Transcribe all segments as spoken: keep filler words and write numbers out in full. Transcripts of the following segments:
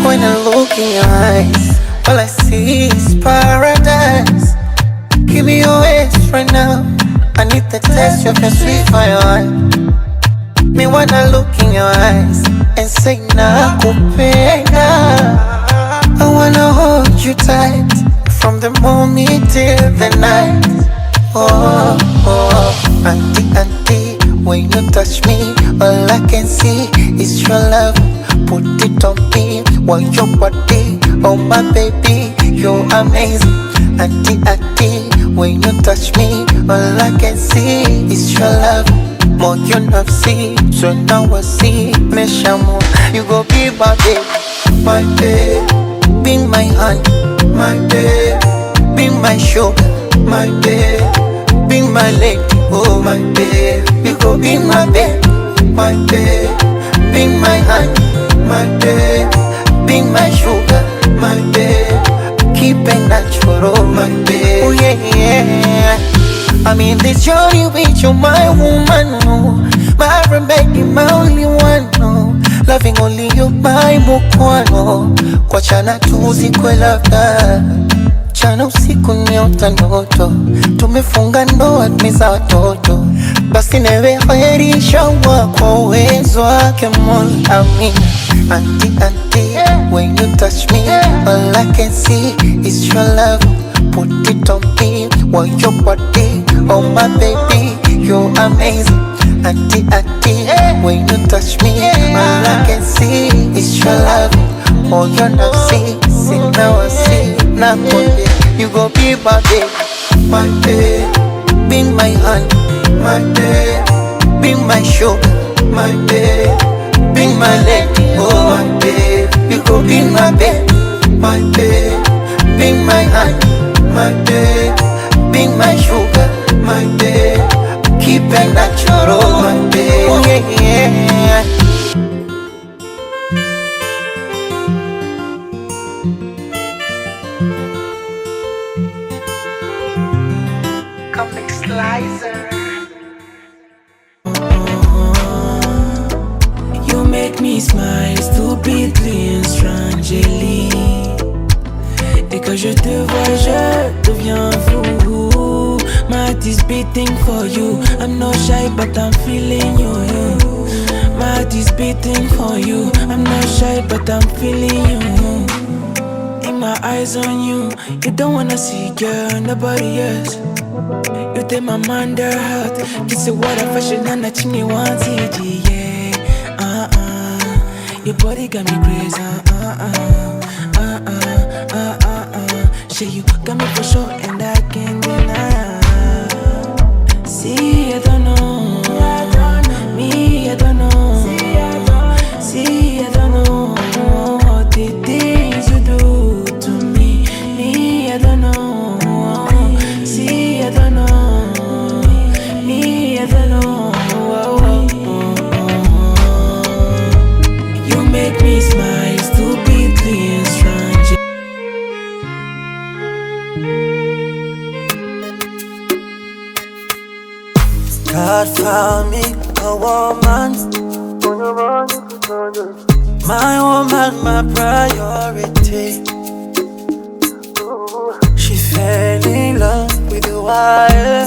When I look in your eyes, all I see is paradise. Give me your ways right now. I need the taste of your sweet fire. Me wanna look in your eyes and say nakupenda. I wanna hold you tight from the morning till the night. Oh, oh, auntie, auntie, when you touch me, all I can see is your love. Put it on me, want your body, oh my baby, you're amazing. Auntie, auntie, when you touch me, all I can see is your love. Moyo nafsi, so now I see, meshamu, you go be my babe, my babe, be my honey, my babe, be my sugar, my babe, be my lady, oh my babe, you go be my babe, my babe, be my honey, my babe, be my sugar, my babe, keep it natural, my babe. Oh yeah, yeah. I'm in this journey with you, my woman, oh, my remedy, my only one, oh. Loving only you, my mukwano. Kuachana tu zikwe labda. Mchana usiku niota ndoto, tumefunga ndoa, tumezaa watoto. Basi newe kheri, inshallah, kwa uwezo wake Mola, amin. Auntie, auntie, when you touch me, all I can see is your love. Put it on me, want your body, oh my baby, you're amazing. Auntie, auntie, when you touch me, all I can see is your love. Moyo nafsi, sina wasi, nakwambia, you go be my babe, my babe, be my honey, my babe, be my sugar, my babe, be my lady, oh my babe, you go be my babe, my babe, be my honey, my babe, be my sugar, my babe, keep it natural, my babe. Oh yeah, yeah. Comic Slicer. You make me smile stupidly and strangely. Et quand je te vois, je deviens fou. My heart is beating for you. I'm not shy, but I'm feeling you. My heart is beating for you. I'm not shy, but I'm feeling you. In my eyes on you, you don't wanna see, girl, nobody else. You take my mind, their heart. This is what I fashion and I chimney one C G, yeah. Uh-uh. Your body got me crazy, uh, uh, uh, uh, uh, uh, uh. Say you got me for sure, and I can't deny. See, I don't know. Me, I don't know. See, I don't know. The things you do to me. Me, I don't know. See, I don't know. Me, I don't know. You make me smile stupidly and strange. God found me a woman. My woman, my priority. She fell in love with the wire.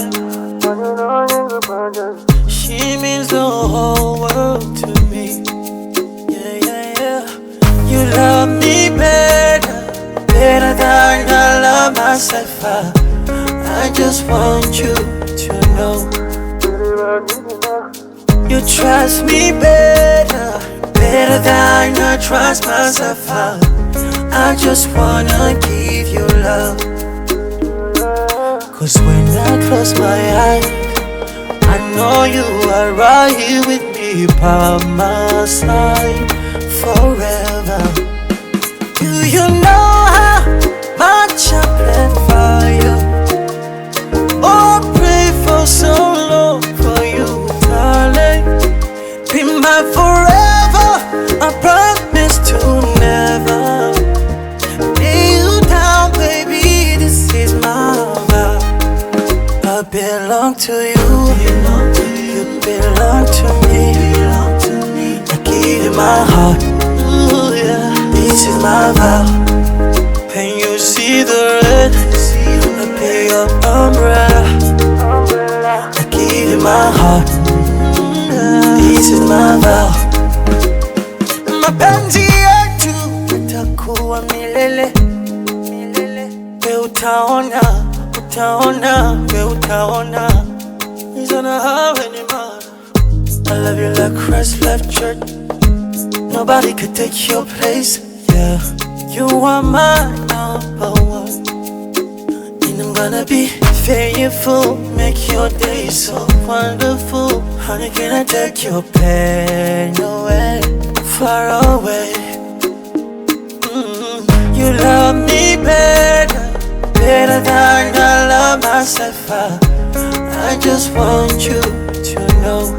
She means the whole world to me. Yeah, yeah, yeah. You love me better, better than I love myself. I, I just want you to know. You trust me better, better than I trust myself. I, I just wanna give you love. 'Cause when I close my eyes, I know you are right here with me by my side forever. Do you know how much I plan for you? Oh, pray for so long for you, darling. Be my forever, I promise to never lay you down, baby, this is my vow. I belong to you, you belong to me. I give you my heart, ooh, yeah. This is my vow. When you see the red, I be your umbrella. I give you my heart. This is Mother, mapenzi yetu yatakuwa milele, milele. We utaona, utaona, we utaona. He's gonna have any man. I love you like Christ left church. Nobody could take your place. Yeah, you are my number one. And I'm gonna be faithful, make your day so wonderful. Honey, can I take your pain away, far away? Mm, you love me better, better than I love myself. I, I just want you to know.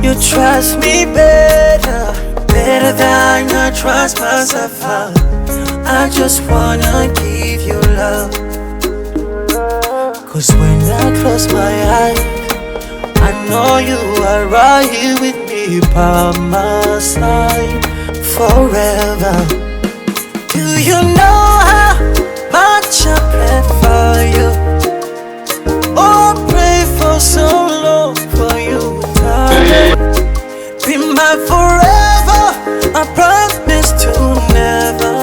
You trust me better, better than I trust myself. I, I just wanna give you love. 'Cause when I close my eyes, I know you are right here with me by my side forever. Do you know how much I pray for you? Oh, pray for so long for you, darling. Be my forever. I promise to never.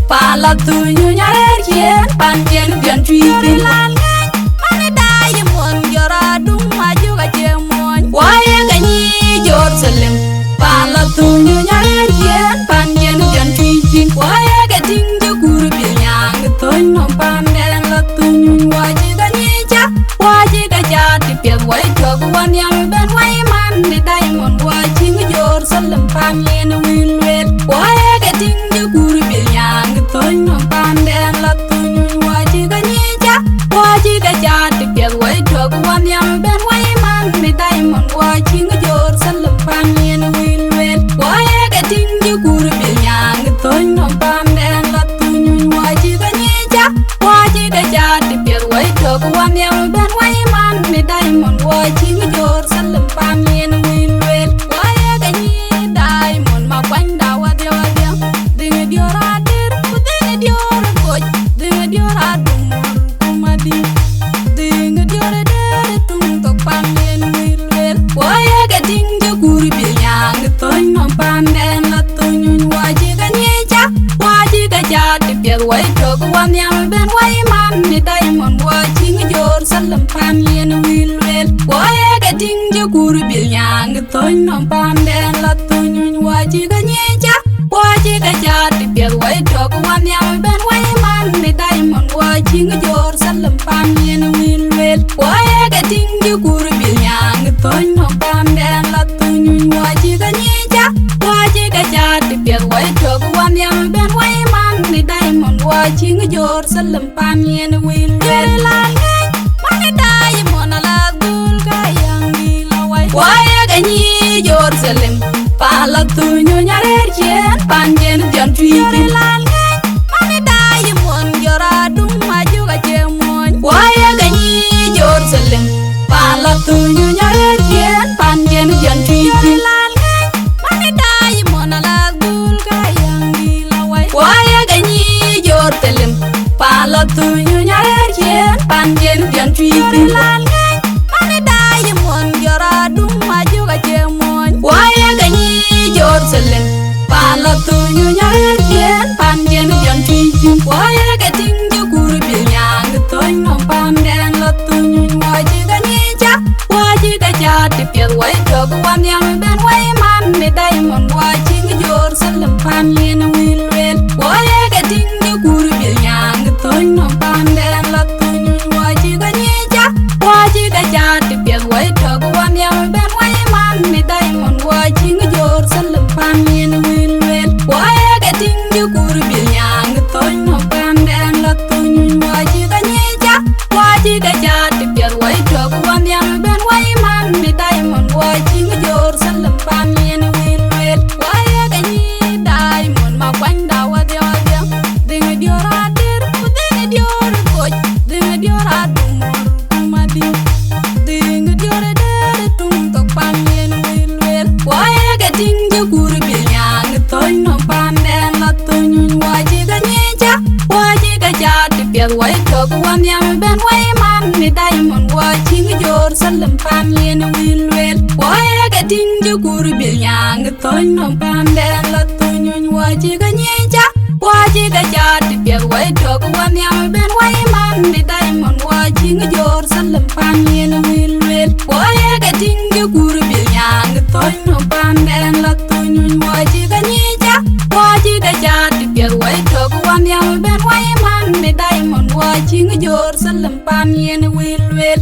Pala thuny nyuny arɛɛr ciëën, pan ciën biɔn cuïï piny. Lal ŋɛny, man ë daai ë muɔn, jɔra dum ma jök acie muɔny. Wɔ ye ke nyic Jerusalem, pala thuny nyuny arɛɛr ciëën, pan ciën biɔn cuïï piny. Wɔ ye ke tïŋ cï kur bil nyaŋ ë thöny nɔm pandɛn la thuny nyuny, wɔ cï ke nyic cak, wɔ cï ke caat cï piɛth wɔ ë cök wɔ nhiam ëbɛ̈n wɔ ë man ë diamond, wɔ cï ŋic Jerusalem pan yen ë wïl lueel. Wɔ ye ke tïŋ cï kur bil nyaŋ ë thöny nɔm pandɛn la thuny nyuny, wɔ cï ke nyic cak, wɔ cï ke caat cï piɛth wɔ ë cök wɔ nhiam ëbɛ̈n wɔ ë man ë diamond, wɔ cï ŋic Jerusalem pan yen ë wïl lueel. Wɔ ye ke tïŋ cï kur bil nyaŋ ë thöny nɔm pandɛn la thuny nyuny, wɔ cï ke nyic cak, wɔ cï ke caat cï piɛth wɔ ë cök wɔ nhiam ëbɛ̈n wɔ ë man ë diamond, wɔ cï ŋic Jerusalem pan yen ë wïl lueel. Wɔ ye ke nyic diamond ma kuanyda wadhiɛ wadhiɛ, dhiŋ ë diöör adir ku dhiŋ ë diöör ë koc, dhiŋ ë diöör adum ku madï, dhiŋ ë diöör ë dëër ë tuŋ thok pan yen ë wïl lueel. Wɔ ye ke tïŋ cï kur bil nyaŋ ë thöny nɔm pandɛn la thuny nyuny, wɔ cï ke nyic cak, wɔ cï ke caat cï piɛth wɔ ë cök wɔ nhiam ëbɛ̈n wɔ ë man ë diamond, wɔ cï ŋic Jerusalem pan yen ë wïl lueel. Wɔ ye ke tïŋ cï kur bil nyaŋ ë thöny nɔm pandɛn la thuny nyuny, wɔ cï ke nyic cak, wɔ cï ke caat cï piɛth wɔ ë cök wɔ nhiam ëbɛ̈n wɔ ë man ë diamond, wɔ cï ŋic Jerusalem pan yen ë wïl lueel. Wɔ ye ke tïŋ cï kur bil nyaŋ ë thöny nɔm pandɛn la thuny nyuny, wɔ cï ke nyic cak, wɔ cï ke caat cï piɛth wɔ ë cök wɔ nhiam ëbɛ̈n wɔ ë man ë diamond, wɔ cï ŋic Jerusalem pan yen ë wïl lueel. Lal ŋɛny, man ë daai ë muɔn ala dhul ka yäŋ dï la wai. Wɔ ye ke nyic Jerusalem, pala thuny nyuny arɛɛr ciëën, pan ciën biɔn cuïï piny. Lal ŋɛny, man ë daai ë muɔn, jɔra dum ma jök acie muɔny. Wɔ ye ke nyic Jerusalem, pala thuny nyuny arɛɛr ciëën, pan ciën biɔn cuïï piny. Lal ŋɛny, man ë daai ë muɔn ala dhul ka yäŋ dï la wai. Wɔ ye ke nyic Jerusalem, pala thuny nyuny arɛɛr ciëën, pan ciën biɔn cuïï piny. Lal ŋɛny, man ë daai ë muɔn, jɔra dum ma jök acie muɔny. Wɔ ye ke nyic Jerusalem, pala thuny nyuny arɛɛr ciëën, pan ciën biɔn cuïï piny. Wɔ ye ke tïŋ cï kur bil nyaŋ ë thöny nɔm pandɛn la thuny nyuny, wɔ cï ke nyic cak, wɔ cï ke caat cï piɛth wɔ ë cök wɔ nhiam ëbɛ̈n wɔ ë man ë diamond, wɔ cï ŋic Jerusalem pan yen ë wïl lueel. Wɔ ye ke tïŋ cï kur bil nyaŋ ë thöny nɔm pandɛn la thuny nyuny, wɔ cï ke nyic cak, wɔ cï ke caat cï piɛth wɔ ë cök wɔ nhiam ëbɛ̈n wɔ ë man ë diamond, wɔ cï ŋic Jerusalem pan yen ë wïl lueel. Wɔ ye ke tïŋ cï kur bil nyaŋ ë thöny nɔm pandɛn la thuny nyuny, wɔ cï ke nyic cak, wɔ cï ke caat cï piɛth wɔ ë cök wɔ nhiam ëbɛ̈n wɔ ë man ë diamond, wɔ cï ŋic Jerusalem pan yen ë wïl lueel. Wɔ ye ke nyic diamond ma kuanyda wadhiɛ wadhiɛ, dhiŋ ë diöör adir ku dhiŋ ë diöör ë koc, dhiŋ ë diöör adum ku madï, dhiŋ ë diöör ë dëër ë tuŋ thok pan yen ë wïl lueel. Wɔ ye ke tïŋ cï kur bil nyaŋ ë thöny nɔm pandɛn la thuny nyuny, wɔ cï ke nyic cak, wɔ cï ke caat cï piɛth wɔ ë cök wɔ nhiam ëbɛ̈n wɔ ë man ë diamond, wɔ cï ŋic Jerusalem pan yen ë wïl lueel. Wɔ ye ke tïŋ cï kur bil nyaŋ ë thöny nɔm pandɛn la thuny nyuny, wɔ cï ke nyic cak, wɔ cï ke caat cï piɛth wɔ ë cök wɔ nhiam ëbɛ̈n wɔ ë man ë diamond, wɔ cï ŋic Jerusalem pan yen ë wïl lueel. Wɔ ye ke tïŋ cï kur bil nyaŋ ë thöny nɔm pandɛn la thuny nyuny, wɔ cï ke nyic cak, wɔ cï ke caat cï piɛth wɔ ë cök wɔ nhiam ëbɛ̈n wɔ ë man ë diamond, wɔ cï ŋic Jerusalem pan yen ë wïl lueel.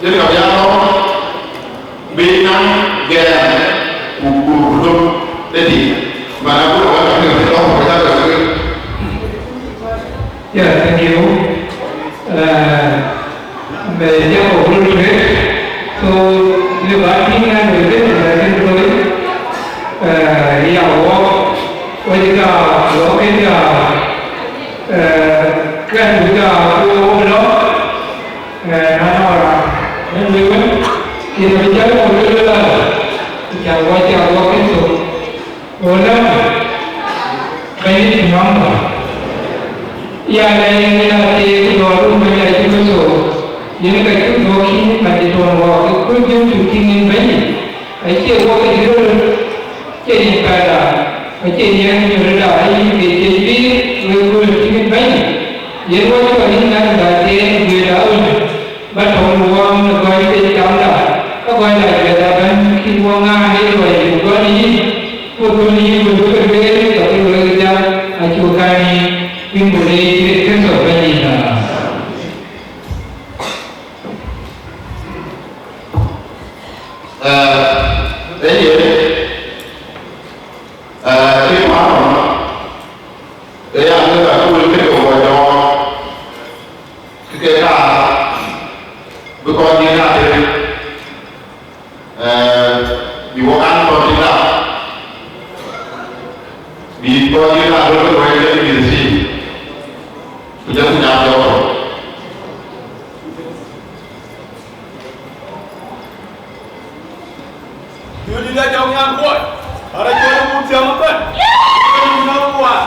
Yen ka bï ya lɔ bï naŋ gɛɛr ku ku ku lok ëdï, man abï lɔ wɛ̈t abï lɔ ku ja lɔ. Yeah, thank you. Uh, me jam ko bulu tuwe. So, you got me and we did it, I didn't know it. Uh, yeah, walk, what you got, walk in the, uh, can you got, walk, walk, Eh, na nɔŋ raan ë lueel wën, yen abï jal ku lueel ëlä, cä wɔ cä wɔ Kërtho, go lɛ̈k Bɛ̈nydït nyɔŋ nɔm. Ya lɛ̈k yen yen athëëk dɔɔr wun Bɛ̈ny Yecu Kërtho, yen ka cuk duɔ̈kkï Bɛ̈nydït ɣɔn wɔ ke kuc jön cuk tïŋ yen Bɛ̈nydït. Acie wɔ ke cï röt, cie yïn pɛ̈ɛ̈rda, acie yïn nyuurëda, ayï ke cï bï wek röt tïŋ Bɛ̈ny. Yen wɔ cɔl yïn nɛn bä tëën guiëërda ɣön, bä tɔ̈u në wɔɔm në gɔny piny camda, ke gɔny la juɛth abɛ̈n kïn wɔ ŋaan ë luɔi ku gɔl yïn, ku thöl yïn ku duökï lueel, ka bï wek jam acuk kän yïn, wïn ku leec Kërtho Bɛ̈nydït. Ee, ee ye, ee, kë kuan nɔm, ee ya në ka tuul kë ke wɔ jɔɔk, kë ke ka, bï kɔc yïn a tëk, ee, bï wɔ kan kɔc yïn la, bï kɔc yïn la röt ke wɛ̈ɛ̈t ke mïth thii, ku jɔ ku nyath jɔɔk. Juëc dït ajɔŋ nyan kuɔc, ara cuɔl mut thiäm ëbɛ̈n. Juëc nyan kuɔc.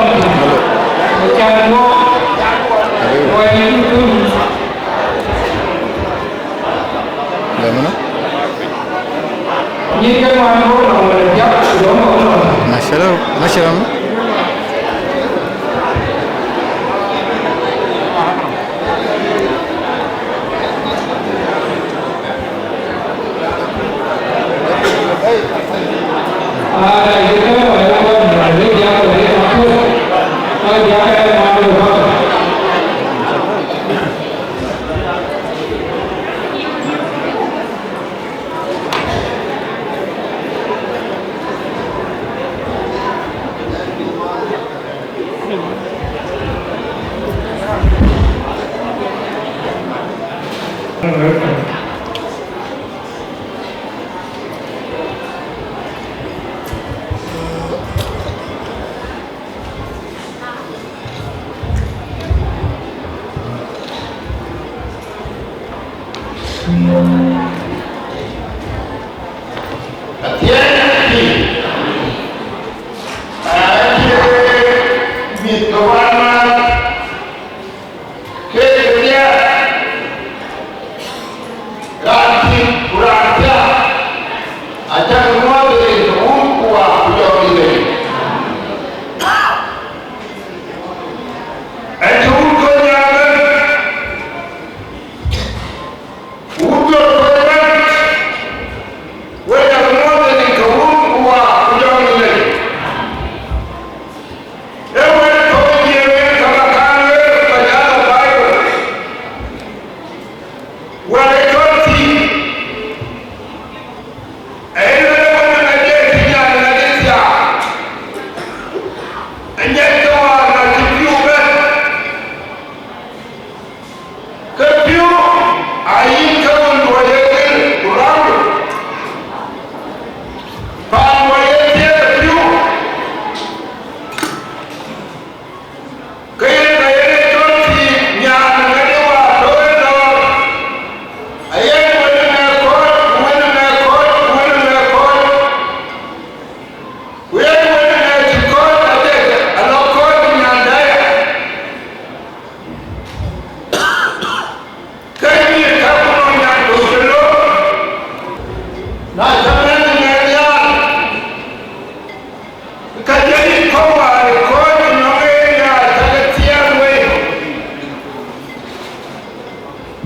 Hello. Hello. Lemana? Mashallah, mashallah. Athiɛɛny piny, aa, cie mïth ke wään, ke ke diäär, raan cït ku raan thiaak, acäkï muɔɔth rin ke Wun ku Wä ku Jɔŋdït Lëu. Acï wun kony ëbɛ̈n, wun jɔt kony ëbɛ̈n, wek acäkï muɔɔth rin ke Wun ku Wä ku Jɔŋdït Lëu. Ee wɛ̈t tɔ̈u ë Jiëëŋ yen ka bä kaŋ lueel kɔc aa lɔ Baibol. Wɛ̈t ë cɔl thiëëk, ee lueel wën ë ŋadï cï nyan ŋadï thiaak, ë nyan ke wäär na cï pïu bɛ̈n. Ke pïu aa yïn ke wën luɔi ye gël ku rɔ̈ɔ̈k, paan luɔi ye thiëëk ë pïu. Ke yen ka yen ë cɔl thiëëk nyan ŋadï wäär tɔ̈u ë lɔ̈ɔ̈r, aye wën ë ŋɛk kɔ̈ɔ̈c, ku wën ë ŋɛk kɔ̈ɔ̈c, ku wën ë ŋɛk kɔ̈ɔ̈c. Ku yen wën ë ŋɛk cï kɔ̈ɔ̈c adek, alɔ kɔ̈ɔ̈c ë nyan dɛ̈ aya. Ke mïth ka ku nɔŋ nyan tök cï lɔ, na cä mɛnh ë ŋɛk nhial, ka jɔ yï kɔ̈u wäär ë kɔ̈ɔ̈c ë nɔŋ ë ya cä ke thiëëk wei.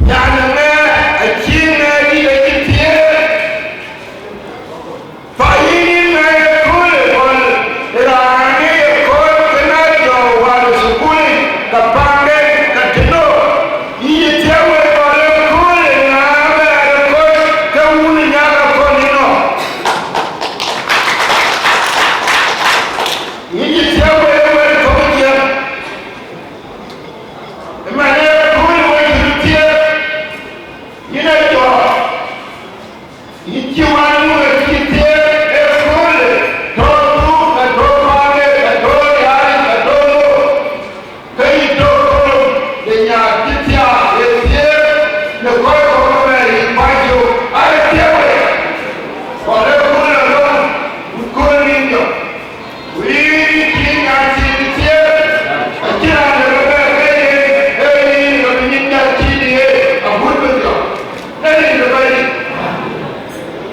Nyan ë ŋɛk acï ŋɛk dït acï thiëëk. Fa yïn yïn ŋɛk ë kööl ë gɔl, raan ë ye kɔ̈ɔ̈c ke na jɔ wäär ë thukul yic, ka paanden ka tënou, yïn cï thiëëk wei gɔl ë kööl ë ŋa bɛ rɔt kɔ̈ɔ̈c ke wun ë nyak akɔ̈l yïnɔm. Yïn cï thiëëk wei ë wɛ̈t tök ë jiëëm, ëmɛn ee kööl ë wec cï thiëëk, yïn ë jɔɔk. Yïn cï wään nu ë cï thiëëk ë kööl, tɔ̈ dhuk, ka tɔ̈ paande, ka tɔ̈ riääric, ka tɔ̈ ŋö, ke yï tɔ̈ kööl de nyaai cï thiaak ë thiëëk në kɔc kɔ̈k ëmɛn yï kuany cök, aa ye thiëëk wei, kɔn ë kööl alɔŋ, ku kööl nïn jɔ. Ku yïn cï nyan cït thiëëk, acïn raan dɛ̈ bï bɛ̈n ke yen, ee yïn ke bï nyin nyan cït yen, agut bï thiɔ̈k. Ee yïn ke bɛ̈n yïn.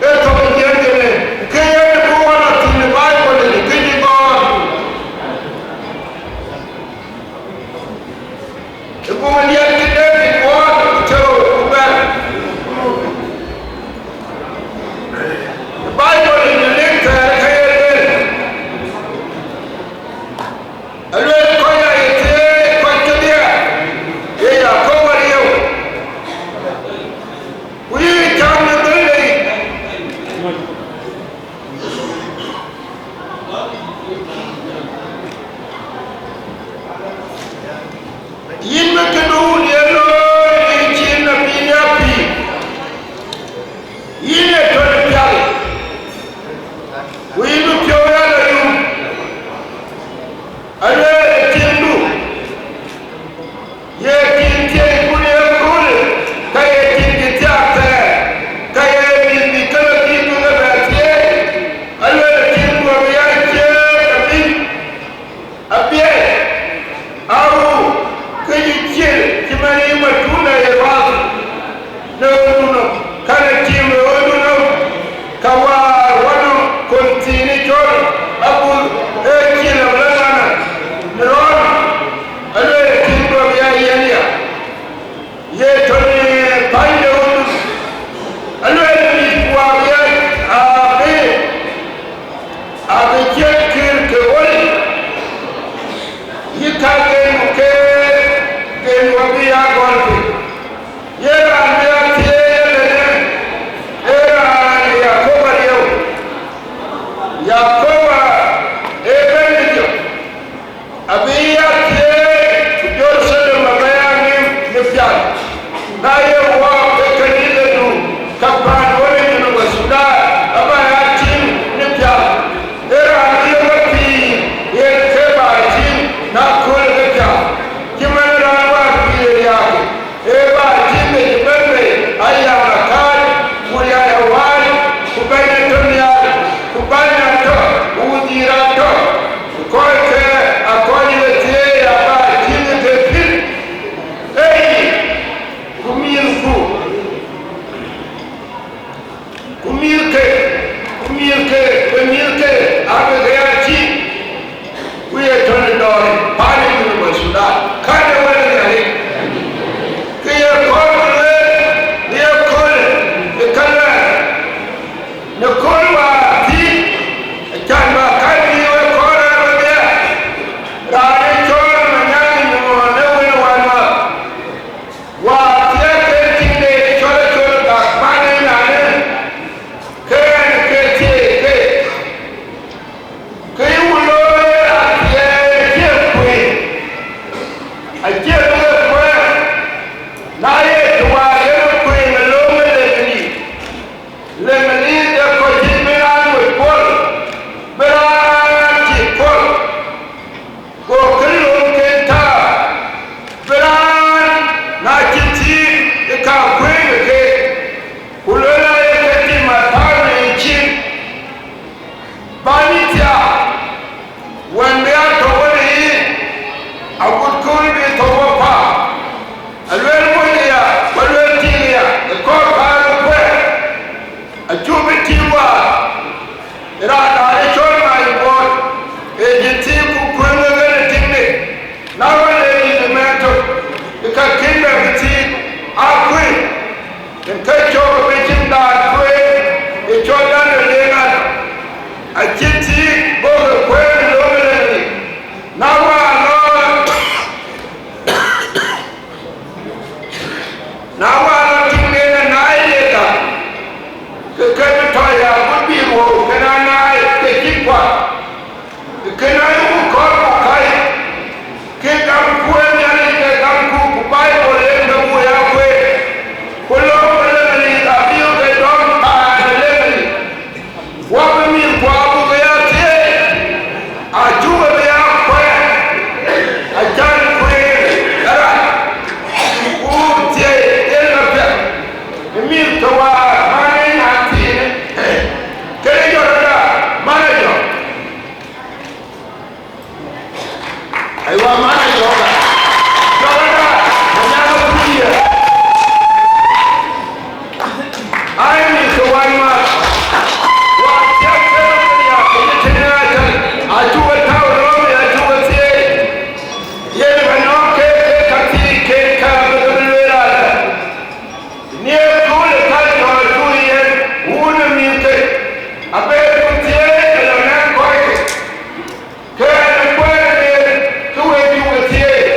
Ee tök ë ciɛɛŋ kënë, ke yen bï wɔ lɔ thïn ë Baibol yic, kë cï gɔ̈ɔ̈r. Ë buk diɛt cï David wɔɔk, ku cï rou ku bɛ̈n. Baibol yic në link thɛɛr ke ye lueel, alueel kɔc aa ye thiëëk kɔc kedhie, ye Jakop ariëëu, ku yï cam në dhël de yic. Yïn bï këdu ya gɔl piny. Ye raan bï ya thiëëc ëlënë, ee raan Yakoba riëëu. Yakoba ee Bɛ̈nydït, abï ya thiëëc, ku Jeruthalem abï ya ŋïm në pial. Na ye wɔɔk ke kanithaduön, ka paan wën ë Junub Sudan abä ya tïŋ në pial. Ee raan bï ye ke pïïr, yen ke bä tïŋ në akööl ke pial. Cï man raan wäär pïïr ë riääk, ee bä tïŋ ke cï bɛ̈n bei, aya akäl, ku rial awäl, ku bɛ̈ny atɔ̈ nhial, ku bäny atɔ̈, ku wudhiir atɔ̈, ku kɔckë akɔc ye thiëëc abä tïŋ ke pïïr. Ei, ku mïthku, ku mïthke, ku mïthke, ku mïthke abï ke ya tïŋ. Ku ye tɔ̈ në dɔ̈ɔ̈r paan ë Junub Sudan, kɛ̈n ë wël ë Nhialic. Kë ye kɔɔr lueel, në ye kööl ë ka luɛɛl, në kööl wäär thïn, acan bä käc bï we kɔɔr rɛ̈ɛ̈r wedhie. Raan ë cɔl Manyaŋ Nyuɔɔn ë wën ë wänmääth. Wäär thiëëk ke tïŋ de cɔl ë cɔl gak man ë nyanë, ke ɣɛn ke thiëëk ke, ke yï wun looi athiɛɛi acie kuëëŋ, acie bï ke kuɛɛr. Na ye të wäär yen kuëëŋ ë lööŋ ë Leŋlïth, Leŋlïth de kɔc cït bï raan moc puɔl, bï raan cïk puɔl. Go kë lööŋken tääu, bï raan na cï thiëëk ë ka kuëëŋ ë keek, ku luel aye ke tim atääu në yï cin, bä yï thiaak, wën bï a tɔ̈u wën ë yic, agut kööl bï thou wepäär. Aluel moc aya, ku aluel tiŋ aya, ë kɔɔr päär ë kuɛɛr. Acuk bï tïŋ wäär, raan raan ë cɔl Mac Buɔɔt, ee cï thiëëk ku kuëëŋ ë ɣɛn ë tïŋde. Na ɣɔn le yïn ë mɛɛn tök, ë ka kën bɛ bï thiëëk aa kuëëŋ. Yen ke cɔk bï cïn daan kuëëŋ, ë cɔl Daniel Leŋan, acï thiëëk bɔ̈ ke kuëëŋ ë lööŋ ë Leŋlïth. Na wäär lɔ Na wäär lɔ tïŋ de na naai ye ka, ke ke bï tɔ ya gut bï ruɔ̈u ke na naai ke cït kuat. Ke na yï ku kɔ̈k ku kac, ke gam kuëër Nhialic ke gamku, ku Baibol en ke buk ya kueer. Ku lɔ ke Leŋlïth abï ke dɔm paan ë Leŋlïth. Wä bï mïthkuɔ abuk ya thiëëc, acuk bï ya kuɛɛr, acan kuëër ë rac, ku thiëëc yen apiɛth. Ë mïth ke wäär man ë nyan thiinë, këde jɔt rɔt man ë jɔt. Aywa, man ë jɔt. Jɔt rɔt, man ë kuc ye. Ai, mïth ke wany mat, wä thiäk ke ya ke ye tënë acan, acuk we tääu röm, acuk we thiëëc. Yen ë ka nɔ̈k ke, ke ka thiëëc ke ka bï ke bï lueel alë. Në kööl ë ka jɔl cu yen wun ë mïthke, abë ku thiëëc ke lɔ nɛ̈k kɔckë. Ke ɣɛn ë kuɛɛr ë ler, ke we cuk ke thiëëc,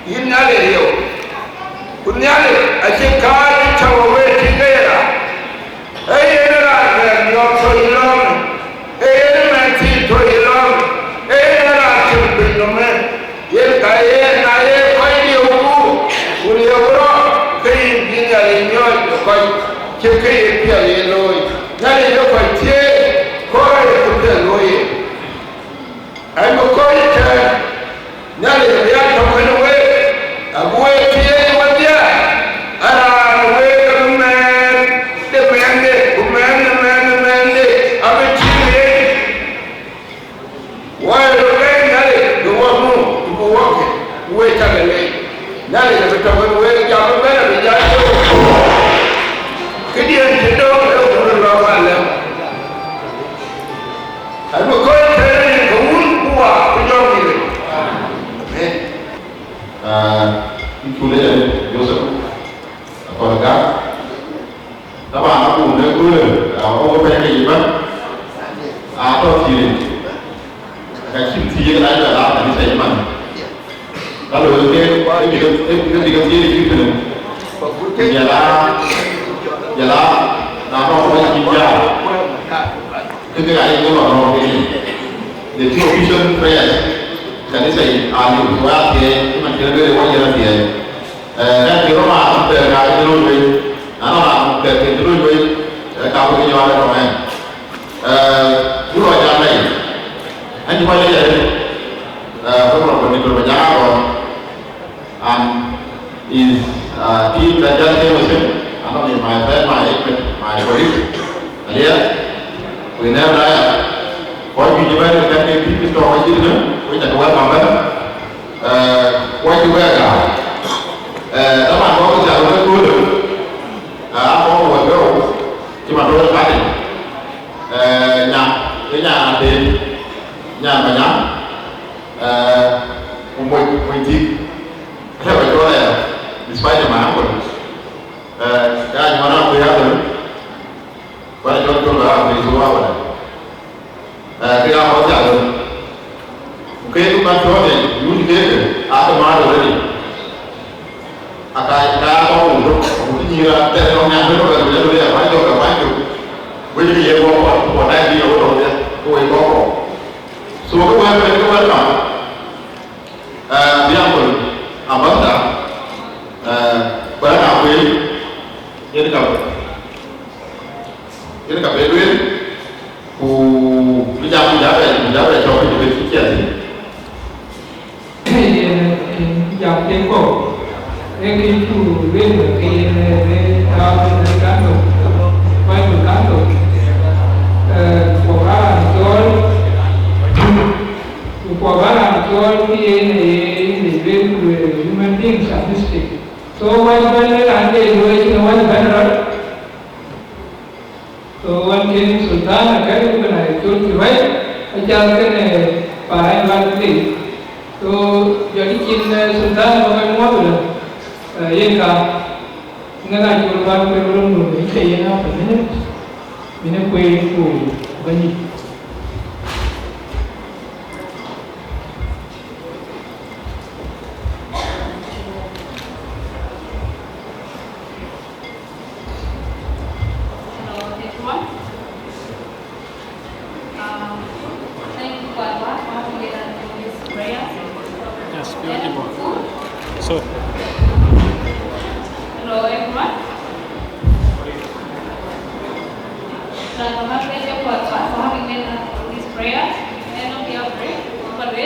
Yïn Nhialic rieu, ku Nhialic acï kääc cä we wëët tïŋ ke ye raan. Ee yen raan bɛ̈ɛ̈r miɔɔr tɔ̈ yï lɔ̈ɔ̈më, ee yen mɛnhthiin tɔ̈ yï lɔ̈ɔ̈më, ee yen raan cïn piny nɔm ë. Yen ka yen na ye kɔc rieu guur, ku rieu rɔt, ke yïn bï Nhialic miɔɔc ë kɔc cï ke ye piɛth ye looi. Nhialic ë kɔc thieei, kɔc ë kë piɛth looi yen. An bï kɔc ëtɛ̈ɛ̈n, Nhialic abï ya tɔ̈ kënë week, abï week thiëëc wedhie, an raan week abï mɛɛn de mɛɛnde, ku mɛɛn de mɛɛn de mɛɛnde, abï tïŋ yen. Wɔ ë röt bɛ̈ɛ̈i Nhialic bï wɔ muk, ku bï wɔ ke, ku week cä ke leec. Nhialic abï tɔ̈ kënë week, jam ëbɛ̈n abï jal cöök. Këdiɛ̈n cï döŋ ë wun lɔ alɛ̈m. Abï kɔc tënë rin ke wun ku wa ku jɔŋ yï rec. Amen. Ah, in cule Joseph, akɔn gak. Taban abun ne kule, ah, ɔŋ bɛ̈n ke yiban. Ah, tɔ̈ thïn. Ka cïn thïn la jɔ la kanitha yiman. Ka lo ke, ke bï ke, ke bï ke thiëëc cït kënë. Jɔl a, jɔl a, na nɔŋ kɔc cïn jam, ke ke ka ye ke lɔ nɔm ke. The two official prayers, kanitha yic aa liu, ku aa thiëëc, cï man cïn abëde wɔ yen athiëëc. Eh, ɣɛn cï rɔt maa nɔm thɛɛr ka cï loc wei, na nɔŋ raan nɔm thɛɛr ke cï loc wei, eh, ka bï ke nyɔɔr ë tɔŋ ɛn. Eh, ku lɔ jam lɛc, ɛn cï kɔc lɛc arëët, eh, Honorable Doctor Manyang Agɔɔt and his, uh, team that just came with him. I don't mean my friend, my, my colleague, Alias. We never die. Kɔc juëc ëbɛ̈n ë kɛ̈n ke bï bï tɔ̈u acït në, wek cä ke welcome bɛ̈n. Eh, wek cï wek gam. Eh, taban kɔc cä wek köölë, eh, akɔ̈k wek rou, cï man rou ë katic. Eh, nya, ë nya Atem, nya Manyang, eh, ku moc, moc thïk. Ë ba cɔl aya, despite my uncle. Eh, ya nyuɔɔn akuc adhil, ku acɔl col ba akuc thuɔɔu awada. Eh, ke ya kɔc cak dhil. Ku ke ku ka cuɔɔth yic, yun keek, aa ke mat already. Aka, ka ya kɔc wun tök, ku ke nyïïr a tɛ̈r nɔm nyan bï tök, ku jɔl ya kuany tök, ka kuany tök. Wek ke ye bɔ̈ kɔn, ku bɔ̈ dac bï ya wek tɔ̈ dhiëth, ku wek bɔ̈ kɔn. So, ke wek, ke wek kam. Eh, bï uncle ambassador, eh, bä na kuël, yen ka, yen ka bë lueel, ku bï jam, bï jam bɛ, bï jam bɛ cɔk, bï bï cï ciɛth. Yen, yen jam ke kɔ̈u, ee kë cu lueel ke yen, eh, bï tääu në kantö, Bible kantö, eh, ku raan cɔl, Ku kɔc bä raan cɔɔl ke yen ë ye English bï ku lueel human beings are mistake. So wɛ̈t bɛ̈n ë raan de luɔi cïn wɛ̈t bɛ̈n rɔt. So ɣɔn cïn Sultan akɛ̈k ku bï na ye col cï ruɛc, acath kënë paany lat lei. So jɔt cïn, eh, Sultan bä kɔc muɔ̈th lë, eh, yen ka, ŋɛk acol bä kueer röt nu, ë cë yen half a minute, min ë kueer ku bä nyic. Hello, everyone. Um, thank you, Baba, for having us in this prayer. Yes, beautiful. So, hello, everyone. Thank you, Baba, for having us in this prayer. And on behalf of Baba Lwe,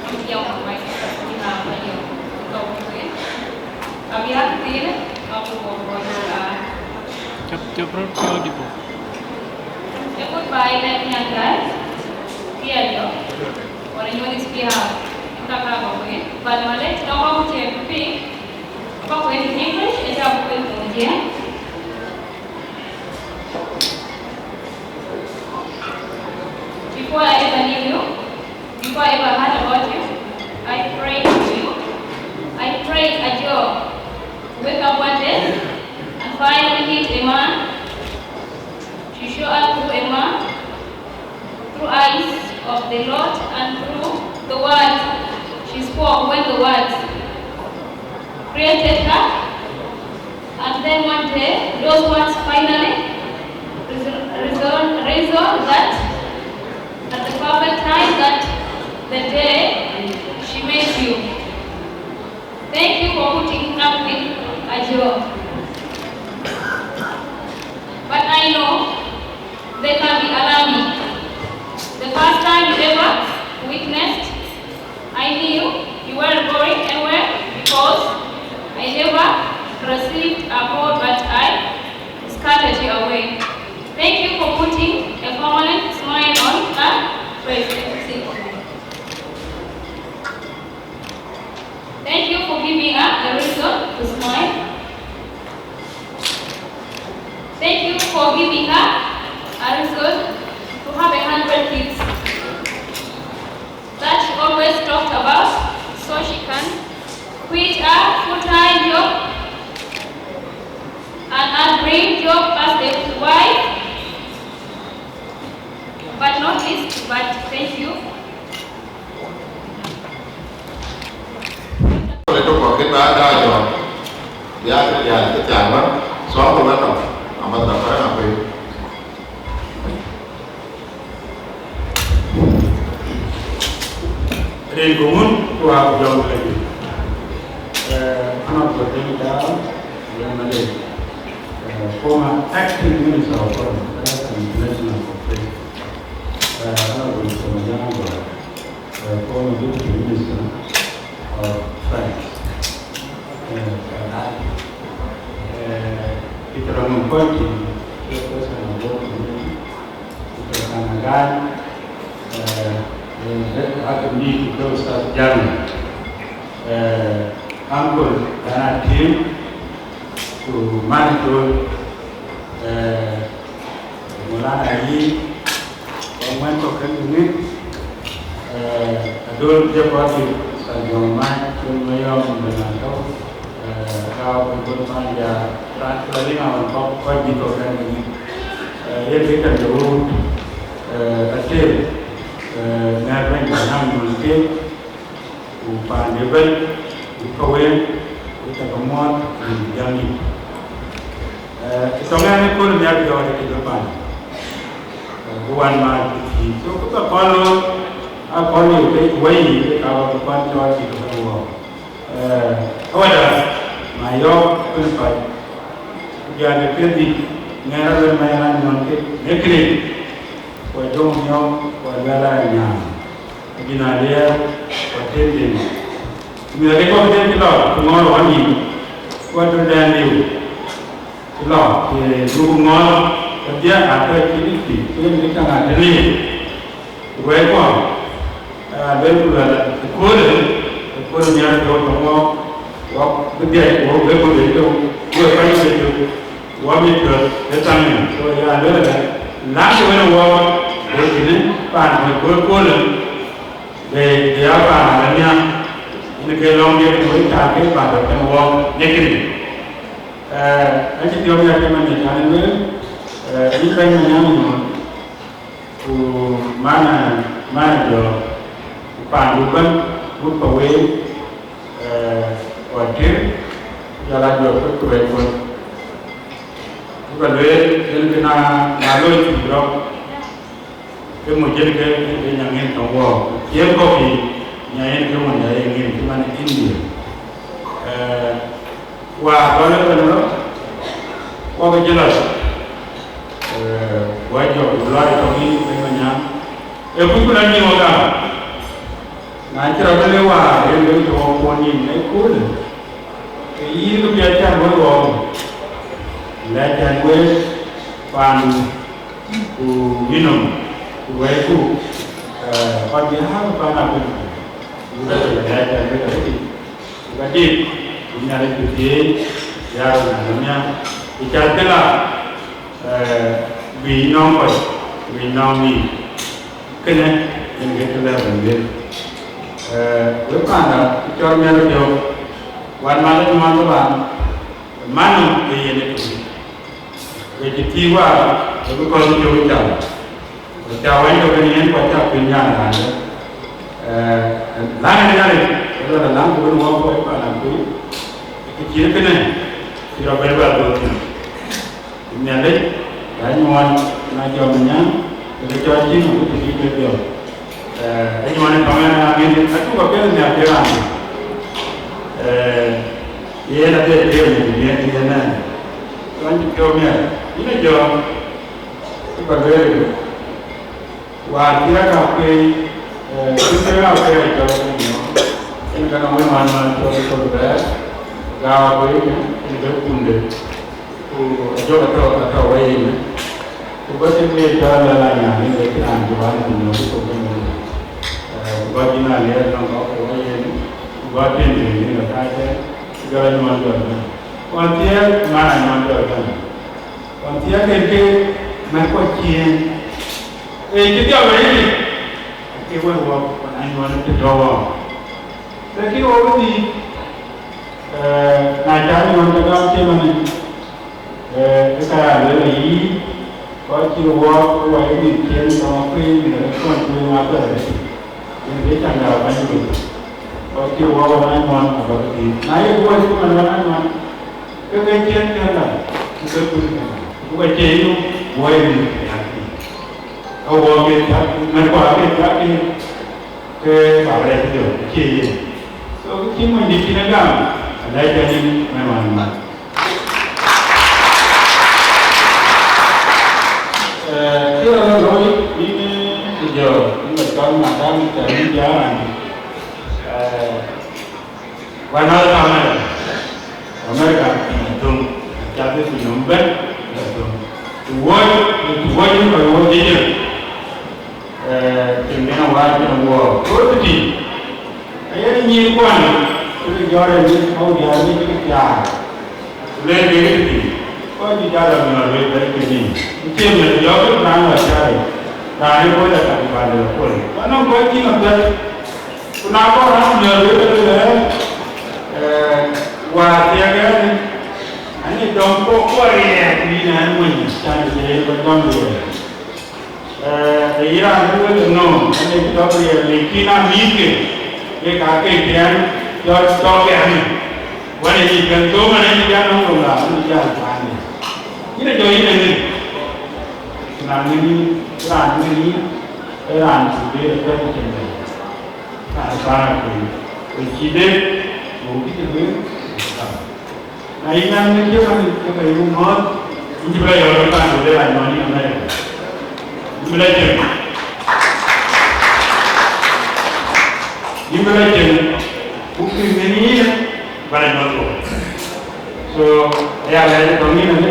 on behalf of my sister, Sabina Apayo, Abiyath thiin, apuɔ̈u kɔc, ah, cop, cop röt piɔ̈u dï bɔ̈. Ee goodbye lɛ̈k nyan guys. Kiɛ̈ jɔ. Wala nyuɔ̈th is behalf. Ka ka bɔ̈ kueer. But malec, tɔ̈ kɔ̈k cï piŋ. Ka kueer in English, ë cä kueer in Jiëëŋ. Before I ever knew you, before I ever heard about you, I prayed for you. I prayed a job. Wake up one day and finally meet a man. She showed up through a man, through eyes of the Lord and through the word she spoke when the word created her, and then one day those words finally reason, reason, reason that at the perfect time, that the day she met you. Thank you for putting up with Ajo. But I know they can be alarming. The first time you ever witnessed, I knew you weren't going anywhere because I never received a call, but I scattered you away. Thank you for putting a permanent smile on her face. Thank you for giving her a reason to smile. Thank you for giving her a reason to have a hundred kids that she always talked about, so she can quit her full-time job and her dream job as a wife. But not least, but thank you. Kɔc tök kɔ̈k kën bä daa jɔt, bï aa kë diäär cï thiaan bä, so abä wɛ̈t tɔ̈, abä dhäk bä rɛ̈n akuëi. Rin ku ŋun ku aa ku jɔŋ lëdï. Eh, Honorable Deng Dau, Yamale, eh, former acting minister of foreign affairs and international cooperation. Eh, Honorable Mister Majang Agwal, eh, former deputy minister of finance. Eh, eh, Peter Amonkoiti, chairperson of board committee. Ku Kanagan, eh, eh, ak mi ku ke Ustaz Jami, eh, Uncle Dana Tim, ku Manitol, eh, Molana Yi, ku ŋuɛ̈n kɔ̈k kën ŋic, eh, Adol Jekɔti, Ustaz Jɔŋ Mac, Col Mayɔm, Dana Tɔu, eh, Kau, Kol Manja, Ran Col Aliŋ Awan kɔ̈k, kɔc bï kɔ̈k kën ŋic. Eh, yen kë cäk de wëu, eh, ater, eh, ŋɛ̈ɛ̈r bɛ̈ny bä naŋ nɔn keek, ku paande bɛ̈n, ku Pawen, ku cä ke muɔɔth, ku jam yic. Eh, tɔŋ ɛn ë kööl nhial jɔɔk ë kë jɔ paan, eh, ku wan maac ku thiic. So, ku bä kɔn looi, aa kɔn liu ke wɛ̈i yiic, ke ka bä ke kɔn cɔɔl cï ke bä wɔɔk. Eh, awada, ma yɔɔk kën pac, ku jɔl de piɛth dït, ŋɛɛr alɔn ma yɛn anyuɔn ke, ne kënë, ku ajɔŋ miɔɔk, ku aluɛl aa nyaaŋ, ku bïn aliɛɛr, ku atëëk den. Ku mïth ade kɔ̈k den cï lɔ, ku ŋɔɔr wan nïïm, ku adöl dɛn liu. Lɔ, ye yuk ŋɔɔr, kedhie atɔ̈ cït kï, ku yen kë cäŋ atënë ye. Wɛɛr kɔn, aa, luel ku luɛl, ëköölë, ëköölë nhiaar jɔɔk tɔŋ wɔ, wɔ bï dhiac, wɔ wek ku luel tök, wek kɔc luel tök, wɔ mit piɔ̈ɔ̈th ë thaŋ nyin. So, ya luel ëlë, läŋkï wën ë wɔ, wek kïnë, paan wek köölë, be, be ya paan ë nhiaar, yen ke lɔ̈ŋ diɛt, wek cä ke paan wek tënë wɔ, nek kënë. Eh, acï piɔ̈u ya cï man ë can ë lueel, eh, yïn bɛ̈ny Manyaŋ Nyuɔɔn, ku man, man Jɔ̈ɔ̈r, ku paandu ëbɛ̈n, wut Pawen, eh, ku Atër, jɔl a Jɔ̈ɔ̈r ku Kuɛɛc Kuɔl. Ku ka lueel, yen kë na, na loi cï rɔt. Ke mony yen ke, ke nyaŋ yen tɔŋ wɔ. Yen kɔ̈k yiic, nya yen ke mony ya yen yen cï man India. Eh, wa tɔ̈ le bɛ̈n rɔt, wɔ ke jealous. Eh, wa jɔk ku lɔɔr tɔŋ yïn ke Manyaŋ. E kuc ku na nyin wɔ gam. Na cï rɔt le waar, yen ke tɔŋ wɔ kuɔn yïn, e kuulë. Ke yïn ke piɛth cän wek wɔɔk. Lɛc cän wek paandu. Ku yïnɔm, ku wɛɛcku, eh, on behalf of Pan Africa, ku ka jɔl a lɛɛc ɛn wek arëtic, ku ka dït, ku Nhialic bï thiëëc, ya rɔt na nhial, ku cath kë la, eh, bï nɔm kɔc, bï nɔm yïn. Kënë, yen ke kë lɛ̈k bɛ̈ny wek. Eh, wek panda, cɔl miɛt rɔt yök, wan mal ë nuan bï baan, man nɔm ë yen ë tïŋ. Ke cï thiëëc waar, ke bï kɔn cök cam. Ku cä wɛ̈ny tök kën yen, ku acä kuny nyan raan dɛ̈. Eh, läŋ ë Nhialic, ke lɔ läŋ ku bï wɔ kuɔc pan akuc. Cït kënë, cï rɔt bɛ̈n bä dhöl thïn. Nhialic, ë anyuɔɔn na jɔm ë nyan, ke ke cɔl cïn ku të cï ke jɔm. Eh, anyuɔɔn ë tɔŋ ɛn aŋic, atuk apiɛth nhial ke raan. Eh, yen adhil piɔ̈u nhial yen yen ɛn. Kɔn cï piɔ̈u miɛt, yïn ë jɔm, ë bä lueel. Wäär cï rɔt aa kueer, eh, cï rɔt aa kueer ë cɔl Kunyɔɔm, yen ke nɔŋ wën wään man cɔl Kol Bɛ̈ɛ̈r, Gäu Akuei, yen ke kunde, ku ajɔk atɔ̈, atɔ̈ wei yen. Ku bä cïn ke cɔl Lala Nyaŋ, yen ke cïn raan cï wään Kunyɔɔm cï thok ëmën. Eh, ku bä cïn Aliɛɛr nɔŋ kɔ̈k ke wei yen, ku bä piŋ yen, yen ke kacɛ, ku jɔl Anyuɔɔn jɔl bɛ̈n. Ɣɔn thiëëk man Anyuɔɔn jɔl bɛ̈n. Ɣɔn thiëëk yen ke mɛ̈th kɔc ciëën. Ee, cï dhiɔp ë yïn, ke wën wɔ, wën Anyuɔɔn të tɔ̈ wɔ. Ke kï wɔ bï dhil, eh, na cä Anyuɔɔn ke gam cï man, eh, ke ka ya lueel ë yï, kɔc cï wɔ, ke wɔ ye mïth ciëën tɔŋ kuëëny, në kɔn tueŋ abɛ̈ɛ̈r. Yen ke cäŋ de abäny wei. Kɔc cï wɔ, wɔ Anyuɔɔn abä ke dhil. Na ye wɔ cï man wɔ Anyuɔɔn, ke ke ciëën ciëën däŋ, ku ke kuc kën. Ku ke cie yï wɔ ye mïth ciëën. Awuɔɔk ke thiak, mɛ̈thkuɔ ke thiak ke, ke bä rɛɛc jɔ, acie yen. So, kë cï mony dït cïn ë gam, alɛc cä yïn mɛn wään mat. Eh, kë rɔt looi, yïn, eh, jɔ, yïn bä cɔl madam, cä yïn jɔ raan dït. Eh, Wën aa America, America ë thöŋ, cath ë piny nɔm ëbɛ̈n ë thöŋ. Të wuɔ̈c, të wuɔ̈c ë kɔc wuɔ̈c ë jël, eh, cïn bï na wac cïn wuɔɔk. Go të tïŋ, aye nyïïr kuan, cï ke jɔt ë mïth, kɔ̈u diäär mïth cï ke thiaar. Ku lueel ke të tïŋ, kɔc cï jal rɔt miɔɔr wek bɛ̈ɛ̈i ke nyin. Ku cï meth jɔɔk raan lɔ cäär, raan ë kɔc ë ka ku pande ë kɔc. Ku anɔŋ kɔc tïŋ apiɛth, Ku na kɔn raan miɔɔr wek ë lueel, eh, wäär thiëëk ɛn, ani dɔm kok kuɔ riɛɛk, ku yïn ɛn mony, can cï rëër bä dɔm riɛɛk. Eh, të yï raan bï wek ë nööm, ani cï dɔm riɛɛk, lekin aa mïthke, wek aa kek tiɛɛn, jɔ tɔ̈ kɛ̈ɛ̈m. Wën ë yic kën thou man, ani jal nɔm röŋ raan, ani jal paande. Yïn ë jɔ yïn ë ŋic, ku na ŋic yïn, raan ŋic yïn, ee raan cï bï ë kën cïn bɛ̈n. Ka ë bäär kuc, ku cï dek, ku kï cï lueel, ku ka. Na yïn an, në cï man, ke ka yï mɔ̈ɔ̈th, yïn cï bï la yɔ̈ɔ̈k ë paan, ku dek anyuɔɔn yïn America. Yïn bï la cieŋ. Yïn bï la cieŋ, ku kï ŋic yïn, bä la nyuɔɔth thok. So, aya lɛ̈ɛ̈t ë tɔŋ yïn ënë,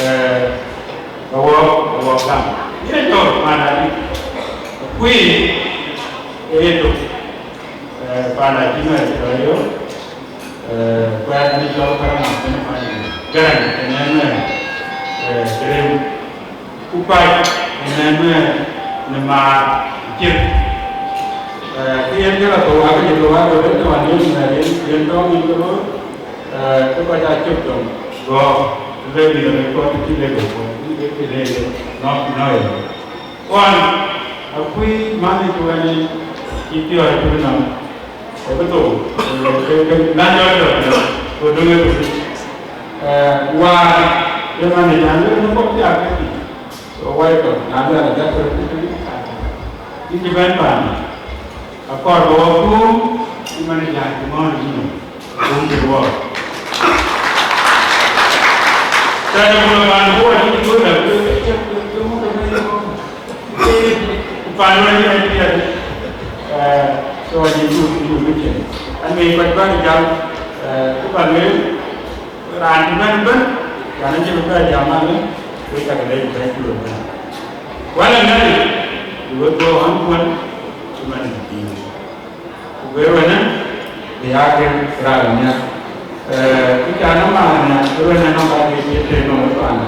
eh, Awɔk, awɔk gam. Yïn ë jɔt man adï. Kuï, ee yetok. Eh, panda cï mɛ̈r cï rɔt yök. Eh, kuɛɛr ni cɔl Garaŋ akën pany. Garaŋ, ënɛn mɛ̈r. Eh, kërem. Ku pac, ënɛn mɛ̈r. Në maar, cïr. Eh, kë yen jɔl athou, akë jɔl athou, akë jɔl athou, yen mɛ̈r, yen, yen tɔŋ, yen tɔŋ. Eh, ke kɔc aa cök dɔm gɔ̈ɔ̈r, lëk yïn ëmën kɔc cï lëk ë puɔ̈u, cï lëk ë nɔ̈k nɔ̈k ë. Ɣɔn, akuc man ë tuɛɛn cï piɔ̈ɔ̈c cï bï nɔm, ë bï thou, ke, ke, na jɔl jɔl, ku duŋ ë thou. Eh, wäär, ye man ë can lëk në kɔc cï aa ke thïn. So, wai kɔc, na bɛ la jat kɔc, yïn cï bɛ̈n paan, akɔɔr bä wä guum, cï man ë jam cï mɔ̈ɔ̈r yïn nɔm, guum cï wɔ. Tɛ̈dë ku lɔ paan, ku wä cï duööt la, ku cï, ku, ku, ku, ku, ku paan wä yïn ë piɛth. Eh, so, wä cï duööt, duööt, duööt cïn. An, ŋic kɔc bä jam, eh, ku bä lueel, Raan cï bɛ̈n ëbɛ̈n, yɛn acï bï bɛ jam alë, wek cak lɛc bɛ̈n cï wek bɛ̈n. Wɛ̈l ë Nhialic, bï wek bɔ̈ ɣän kuɔ̈n cï man ë pïïr. Ku guiir wënë, bï ya ke raan ë miäk. Eh, kë ca nɔm raan ë miäk, ke wënë nɔm ka ke cï tëë nɔm ë paan.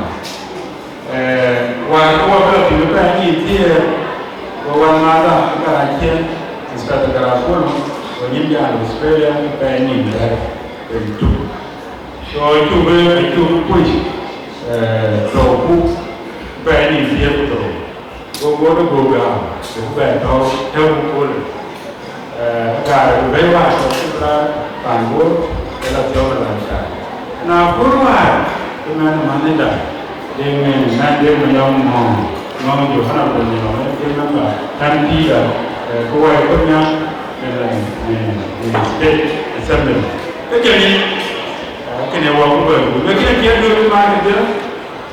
Eh, wäär ke wɔ bï lɔ piny ë pɛɛi nïn thiëër, go wänmääthda ë Karac ciën, Inspector Garang Akuno, go nyin jal Australia ë pɛɛi nïn bɛ̈ɛ̈r, twenty two. So acuk bï, acuk bï kuc, eh, tɔ̈u ku bɛ̈ɛ̈i nïn thiëër ku tɔ̈u. Go guɔ̈t ë göök gam, ku bɛ tɔ̈u tɛ̈u ku köölë. Eh, gaar bï bɛ̈ɛ̈i wäär tɔ̈u ku bï raan paan Bor, ke la thiɔ̈k ë raan ca Na kɔɔr wäär, ke mɛn ë manida, Deŋ, mɛn Deŋ Mayɔm Ŋɔŋ, Ŋɔŋ Johana Bol Mayɔm, ë ke member, kan tïïda, eh, ke wai kɔc nya, eh, eh, eh, State Assembly. Ke jɔl yic, eh, kënë wɔ ku bɛ, ku bɛ kën tiɛt duööt ë maan ë jël,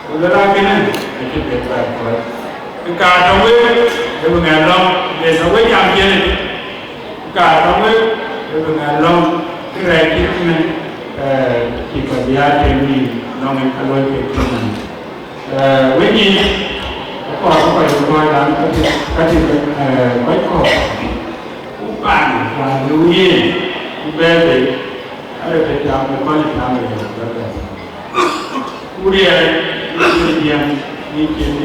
ku lë raan kënë, acï piɛth bɛ̈ɛ̈r kɔc. Ke ka tɔ̈ wek, ke bï ŋɛk lɔ̈ŋ, yen tɔ̈ wek jam ciëën ëtï. Ka tɔ̈ wek, ke bï ŋɛk lɔ̈ŋ, kërɛɛc cït kënë, eh, cï kɔc bï aa tem nïïm lɔ̈ŋ en ka luɔi kek cït nɔn. Eh, wek nyic, akɔɔr bï kɔc bï kɔc raan ka cï, ka cï, eh, kɔc kɔ̈k. Ku paan, paan bï yen, ku bɛ̈ɛ̈i bei, arëk të cam, ku kɔc cam ë yɔ̈ɔ̈k bɛ̈ɛ̈i. Ku riɛl, ku riɛl, ni cïn,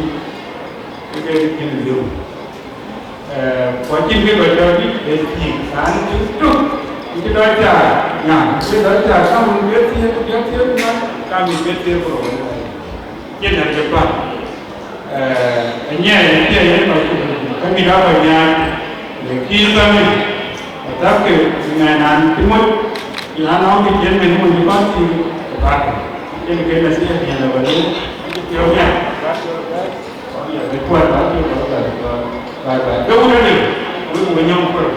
ke ke cïn liu. Eh, ku acïn kë kɔc cɔl dït ë thiëëk, raan cï tuk, cï dɔc cä nyaŋ, cï dɔc cä käŋ, bï thiëëk, bï thiëëk nyaŋ, ka mïth bï thiëëk ku rou. Cïn ë cï päl. Eh, anyiɛɛi, anyiɛɛi yen kɔc cï bï, ka mïth aa kɔc nyaai, le kïïr ka mïth, athäkkï, ŋɛn an cï moc, ya nɔŋ kë cïn mïth moc ë kɔn thiëëk, ë päl. Cïn kë na thiëëk nhial ë wël, cï piɔ̈u nhial. Bye bye. Ke wun adï, wek we nyɔŋ kɔc.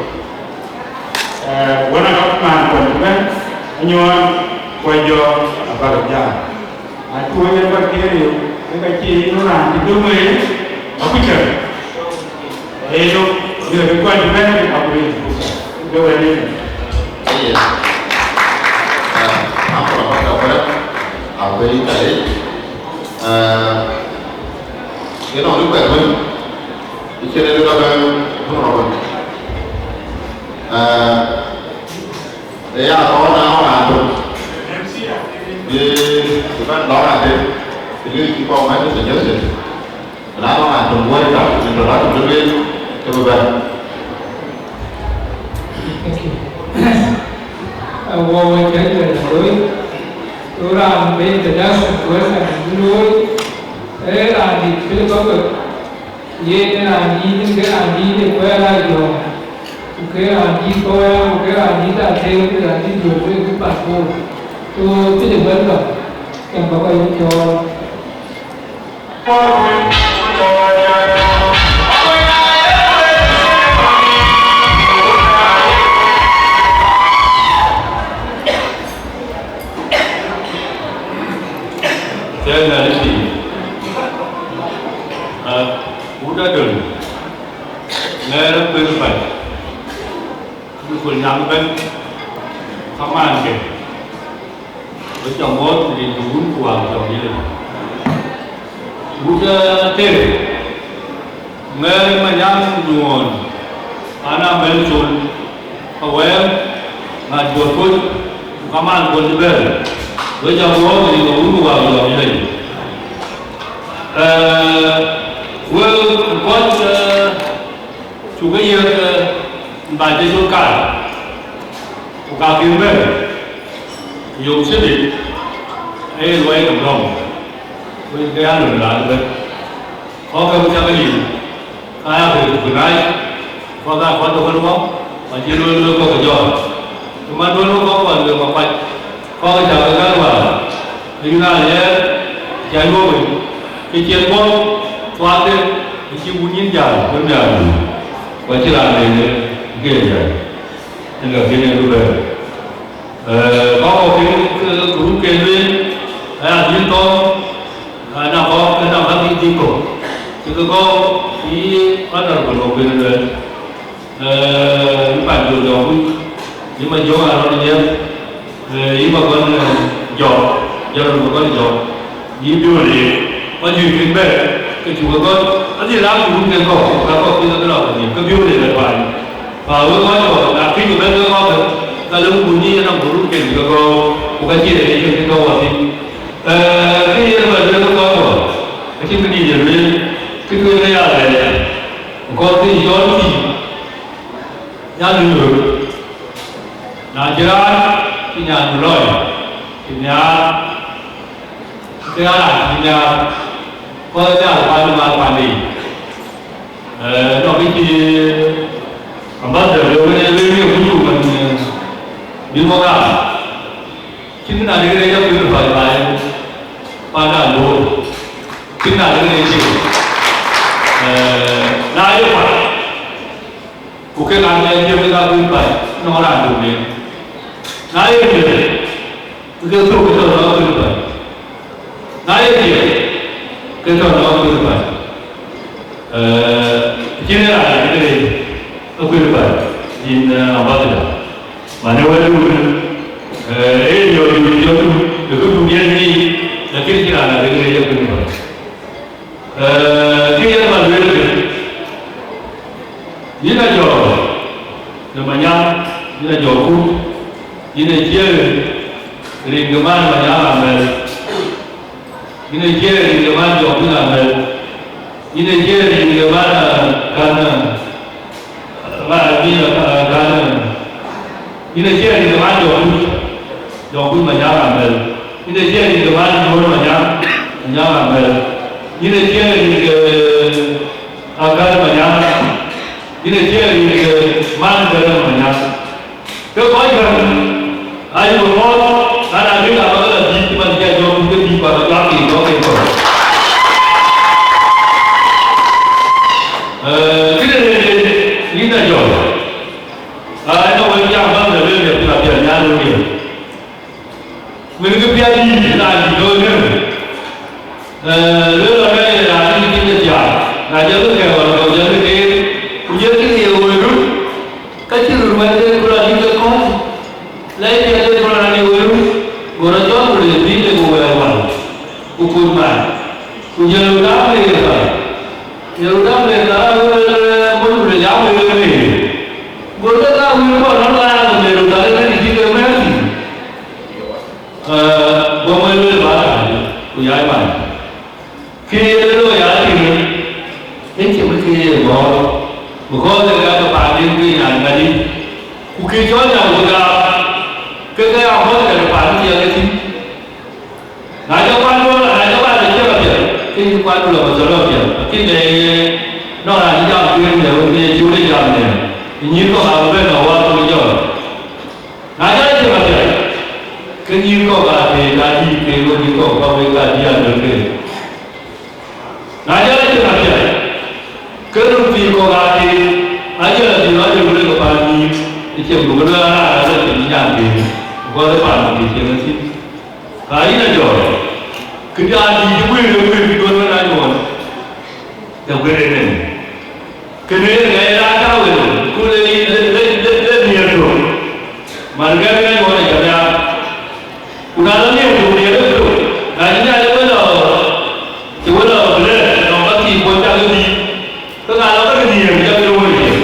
Eh, wën aka man kɔc bɛ̈n, anyuɔɔn kɔc jɔ abak jam. Acuɔɔny ë bak kër yök, ke ka cie yïn raan cï döŋ wei, aku cäk. Ee yök, yök kɔc bɛ̈n, aku yïn. Ke wën yïn. Yes. Ah, I'm from Pakistan. Akwëëi thalec, eh, yen nɔn ë kuɛth wën, ë cïn ë lɔ bɛ̈n honorable. Eh, ë ya kɔn na ɣɔn raan tök, bï, bï bɛ̈n lɔ raan tök, bï lëk cï kɔn mɛ̈t suggestion. Na ɣɔn raan tök woi ka, introduction bï lueel, ke bï bɛ̈n. Thank you. Wɔ wɔ cɛn bɛ na looi. Ku raan bɛ introduction ku wek kan bï looi. Ee raan dït Philip Agot. Yen raan dït, ke raan dït ë kuɛɛr aa jɔ̈ɔ̈k. Ku ke raan dït kɔc wɛ̈ɛ̈r, ku ke raan dït atheer, ku raan dït jɔ̈ɔ̈k wek bï pan Bor. So Philip, welcome. Cän bä kɔc cɔɔl. Tɛ̈ɛ̈n Nhialic piny, ah, wut Adöl, ŋɛɛr ë kuëëth bac, bï köl nyaŋ ëbɛ̈n, kamaan ke, wek ca muɔ̈ɔ̈th rin ke Wun ku Wät ku Jɔŋdït Lajik. Wut, eh, Ater, ŋɛɛr ë Manyaŋ Nyuɔɔn, an, a mɛ̈l col, ka wɛɛr, ŋa juɔ̈t kony, ku kamaan kony cï bɛ̈ɛ̈r, wek ca muɔ̈ɔ̈th rin ke Wun ku Wät ku Jɔŋdït Lajik. Eh, wek kɔc, eh, cuk ke yiëk, eh, bac de col kaar, ku ka kën bɛ̈n, yök cï dït, ee luɔi ke dɔm, wek ke ya lon raan ëbɛ̈n. Kɔ̈k ke ku cak ke yic, ka ya ke ku naai, kɔ̈k aa kɔc ke wën wɔ, ku acï lueel lueel kɔ̈k ke jɔɔr. Ku man duɔ̈n wek kɔ̈k kuɔn ke kɔc kuac, kɔ̈k ke cak ke gäär wäär, ke yïn raan yɛɛr, ca yuɔ̈p wei, ke cïn guɔ̈p thuaarde, ke cï wun yïn jäl, wën nhiaar wun, ku acïn raan leec ke jäl. Yen ka kën en bï bɛ̈n. Eh, kɔ̈k kɔ̈k kën, eh, group ke lueel, aya dhil thɔ̈ɔ̈ŋ, ana kɔ̈k, ana ka dhil dhil kɔ̈k. Cï ke kɔ̈k, yï honorable kɔ̈k kën lueel. Eh, yï Panjul Jɔŋkuc, yï Majɔŋ Arɔn Nhiɛɛr, eh, yï Magɔn, eh, Jɔk, Jɔk Magɔn Jɔk. Yï biööt ë, kɔc juëc kën bɛ̈ɛ̈r, ke cuk ë gɔl, adhil raan cuk run ke kɔ̈k, ka kɔ̈k cï ke lɔ kedhie, ke biööt ë la tuany. Pa wek kɔc kɔ̈k, na kïc ke bɛ̈n wek kɔ̈k, ka lëu buk nyic ënɔm buk run ke bï ke gɔ̈ɔ̈r, ku ka cïn ë kecin cï tɔ̈u wathïn. Eh, kë yen bä lueel wek kɔc kɔ̈k, acïn kë dït ye lueel, kë tueŋ ë ya lɛɛr, because kë cɔl thïn, ya lueel röt. Na cï raan cï nyan lɔc, cï nhiaar, ke raan cï nhiaar, kɔc nhial paan mal paan yic. Eh, nɔŋ kë cï ambassador le wën, le wën ye kucu man, eh, bï mɔk raan. Cïn kë na dï kërɛɛc a kuëër Baai, panda Bor, cïn na lëk ë cï, eh, na ye kuat, ku ke raan ë jëm ë ka kuïn baai, nɔŋ raan dum yen. Na ye jëm, ke thok ke tɔ̈ nɔŋ kuïn baai. Na ye jëm, ke tɔ̈ nɔŋ kuïn baai. Eh, cïn raan ë ke rëër ë kuïn baai, yïn, eh, ambassador. Man ë wɛ̈t wun, eh, ee yɔ̈ɔ̈k yïn yɔ̈ɔ̈k, ë kë dum yen ŋic, lakini cïn raan ë ke rëër ë kuïn baai. Eh, kë yen man lueel kë, yïn Ajɔk de Manyaŋ, yïn Ajɔk Kut, yïn ë ciëër rin ke man Manyaŋ Amɛl, yïn ë ciëër rin ke man Jɔk Kut Amɛl, yïn ë ciëër rin ke man, eh, kan, eh, Ba, bï, ka, ka, yïn ë ciëër rin ke man Jɔk Kut, Jɔk Kut Manyaŋ Amɛl. Yïn ë ciëër rin ke man Nuɔ̈r Manyaŋ, Manyaŋ Amɛl. Yïn ë ciëër rin ke Akäl Manyaŋ. Yïn ë ciëër rin ke man Gäräŋ Manyaŋ. Ke kɔc kän, ayï ke mɔ̈ɔ̈th, na, na bï abä ke la bï cï man cï Ajɔk Kut ke bï ba ke juak ke jɔk ke kɔc. Eh, këde rëër, yïn Ajɔk. Aa, ënɔɔnë wek jam bä bɛ lueel, piath, piath, nyan wek ye. Wën kë piath dïït, raan dïït looi kënë. Eh, lueel lɔ rɛɛc raan dïït cïn ke thiaak. Na jɔl ke kɛ̈ɛ̈k ɣɔn, jɔl ke keek, ku jël kë ye woi röt, ka cï röt wɛ̈ɛ̈t ke ku raan dïït ke kɔ̈ɔ̈c. Lɛc piɛth de ku raan ye woi röt, go rɔt jɔl ku le bï le ku wɛɛr wal, ku kut man. Ku jël röt aa le ye thar. Ye röt aa le thar, alueel, eh, bɔ̈ ku le jam wël ë mɛɛr. Go ke ka wël kɔn nɔn ka ya ke mɛɛr röt aa le mɛɛr cï ke mɛɛr thïn. Eh, go mɛɛr lueel ba kaar, ku ya man. Kë ye lɔ ya tïŋ, ë cï bï kë ye gɔ̈ɔ̈r, because ë ka ke paanden ke nyan ŋadï, ku kë cɔl nyan ku gaar, ke ke ya mɔ̈th kɛ̈t paan cï ya ke tïŋ. Na jɔ kuat duɔ̈ɔ̈r, na jɔ kuat de ciɛk apiɛth, ke yïn kuat du lɔ mɔ̈th lɔ apiɛth, lakin de ye nɔn raan cï jam kueer nhiɛɛr wën ke ye cuk de jam nhiɛɛr, ë nyïïr kɔ̈k abï bɛ̈n nɔm wal ke jɔl. Na jɔ ciɛk apiɛth, ke nyïïr kɔ̈k aa teet, aa dïït ke ɣöt nyïïr kɔ̈k bä wek aa dïït aduel ke. Na jɔ ciɛk apiɛth, ke röt pïïr kɔ̈k aa teet, aa jɔ la dhil rɔt jɔl wël ke paan nyïïr, ë ciɛk duɔ̈k ë lueel an, raan aa lɔ ciɛk nyan teet, because ë paan wën ke ciɛk ë thïn. Ka yïn Ajɔk, këdï aa dïït ë wëër ë wëër bï duɔ̈n wën aa nyuɔɔn, të guëër en en. Kënë yen ŋɛc raan tɔ̈ wël, ku le, le, le, le, le nhiëër tök. Man gɛ̈m ŋɛc ɣɔn ë cä nhiaar. Ku na lɔ nhiëër tök, nhiëër tök. Na cï Nhialic wël lɔ, cï wël lɔ bï lɛ̈k, nɔm ka thii kuɔ̈c cak ë bï. Ke ka lɔ ke nhiëër, cak ë wël nhiëër.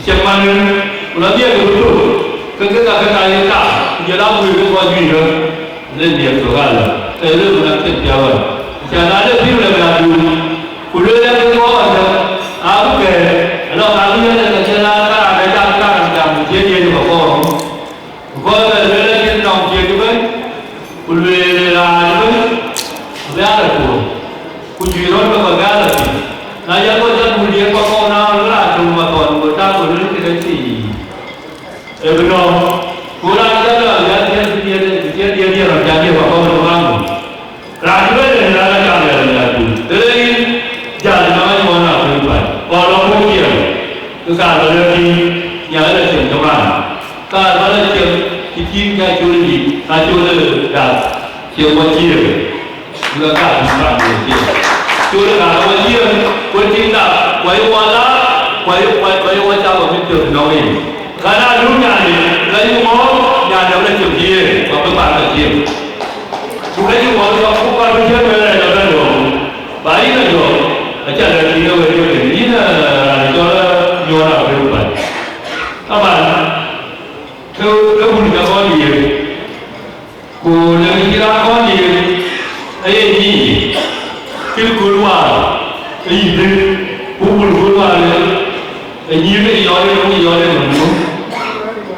Cï man, ku lɔ dhiëëth ku tök, ke ke ka ke ka ye tak, ku jɔl a guiir ke kɔc juëc röt, le dhiëëth tök alë, ke le ku na thiëk piath ɣɔn. Cä na le pïïr lɔ bï a duum, ku lueel an, ke kɔc ɣɔn tök, aa bï kɛ̈ɛ̈r, alɔ ka bï yɛn ë ka cïn raan, ka raan ë jam, ka raan jam, ku cie diëëc ë kɔc ɣɔn. Ku kɔc ë lueel acïn nɔm cie kë bɛ̈n, ku lueel raan ëbɛ̈n abï aa rɔt tuɔɔc, ku juëc rɔt ke kɔc bï aa lɔ thïn. Na jɔl kɔc jɔl mul diëër kɔc kɔ̈u na ɣɔn raan töŋ mathɔn, go tak go lueel këde thii. Ee bï nɔm, ku raan jɔl lɔ ya thiël bï diëër, bï thiël diëër diëër rɔt jal diëër kɔc kɔ̈u në ɣɔn. Raan cï bɛ̈n ë raan acam ya rɔt jal tuuc. Të le yïn jäl na ɣɔn ɣɔn na kuc päl, kɔn lɔ kuc kiɛɛr, ke kaar bä lɛ̈k yïn, ya ëlɔ cieŋ cï man. Kaar bä lɔ cieŋ cï cïn ka col yic, ka col ë dak, cieŋ wä cieŋ. Bï ka kaar bï kaar bï cieŋ. Col ë kaar wä cieŋ, ku cïn dak, ku ayï wä la, ku ayï, ku ayï, ku ayï wä cak wä bï col nɔŋ yic. Ka na luk nyan yic, la yï ŋɔ̈ɔ̈r, nyan dɛm la cieŋ cï yen, ku abï kaar bä cieŋ. Ku ka cï ŋɔ̈ɔ̈r yɔ̈ɔ̈k, ku kaar bä cieŋ bɛ la yɔ̈ɔ̈k bɛ luɔ̈k. Ba yïn a jɔ̈ɔ̈k, aca lɛ̈k yïn ë wël yök yen, yïn, eh, raan cɔl, eh, Nyuɔɔn Akuël Kuany. Taban, ke, ke wun ca kɔn diëër, ku lëk cï raan kɔn diëër, aye nyïïn, kï kööl waar, ë yï dhëk, ku wun kööl waar, ë nyïïn ke yɔɔr yen, ku yɔɔr yen mum.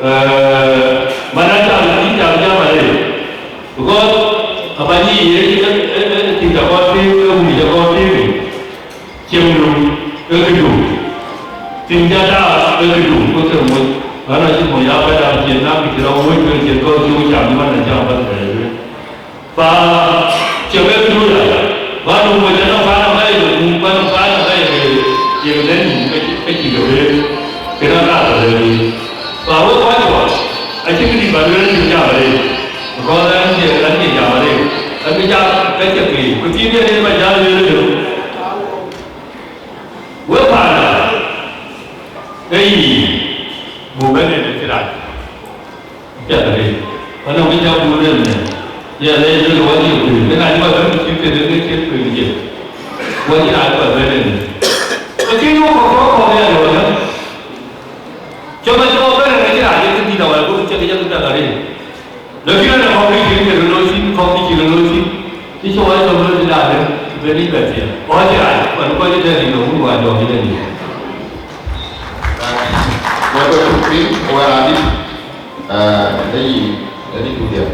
Eh, man aca, yïn ca jam arëët. Because abä nyic ye, ye, ye, ye, tiŋ ca kɔn piŋ, ke wun ca kɔn piŋ, cieŋdu, ee këdu. Tiŋ ca daak, ee këdu, ku ke moc. Ɣän acï moc ya bɛ dam cien, na bï cï rɔt moc, ke cien kɔn cï ku cam, man na cam bä thɛɛr. Ba cï bɛ duöör ya, ba nɔm wec anɔŋ paan ë Nhialic, ku ba nɔm paan ë Nhialic ye, ye lɛ̈k nïïm ke cï, ke cï ke wëët, kënë ka ke lɛ̈k nïïm. Ba wek kɔc kɔ̈k, acïn kë dït ba lueel, acïn jam arëët, because an cie, an cie jam arëët, an bï jam ka cï piny, ku thiin diɛt yen ba jal lueel ëtök. Wek paan ë, ee yï, buk bɛ̈n ënë cï rac. Piath arëët. Ku anɔŋ kë cä buk lueel ënë, ya lɛc lueel wä cï kuëër, ke na cï kɔc bɛ̈n cï kuëër, ke cï kuëër jël. Wä cï rac kɔc bɛ̈n ënë. Ke kï yöök kɔ̈k kɔ̈k kɔ̈k ya luɔɔi ënë. Cɔk acï kɔc bɛ̈n ënë, ke cï rac ye kë dït awär, ku cï ke jɔ piath arëët. Lakin ënë kɔ̈k kë cï röt looi thïn, kɔ̈k kë cï röt looi thïn, cï cï wä cɔk röt ënɔɔnë, bɛ̈n yic bɛ̈n thiëëk. Ɣɔn cï rac, wën kɔc ëtɛ̈ɛ̈n yï nɔm, wun wä jɔɔk yïn ënë. Wek we tuk piny, wek raan dït, eh, ë yï, ë dït ku dhiël.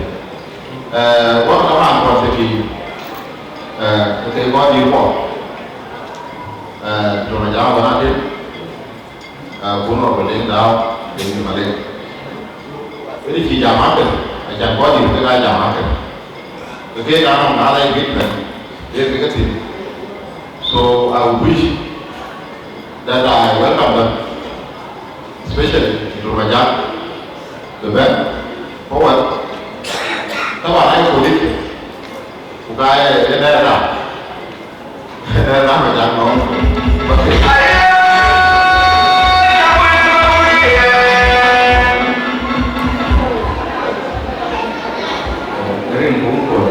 Eh, wek kamaan kɔn thekï, eh, ke kɔc dït kuɔ, eh, Dr. Majak Wän Atem, eh, ku Honorable Deŋ Dau, Deŋ Malek. Kënë cï jam akën, acan kɔc dït kek aa jam akën. Ke kek anɔŋ ŋath aa witness, ye kek thïn. So I wish that I welcome them, especially Dr. Majak, the best forward. Taban ai kolit, ku ka ye, ye dɛɛr da. Dɛɛr da Majak nɔm. Okay. Rin ku kuɔt,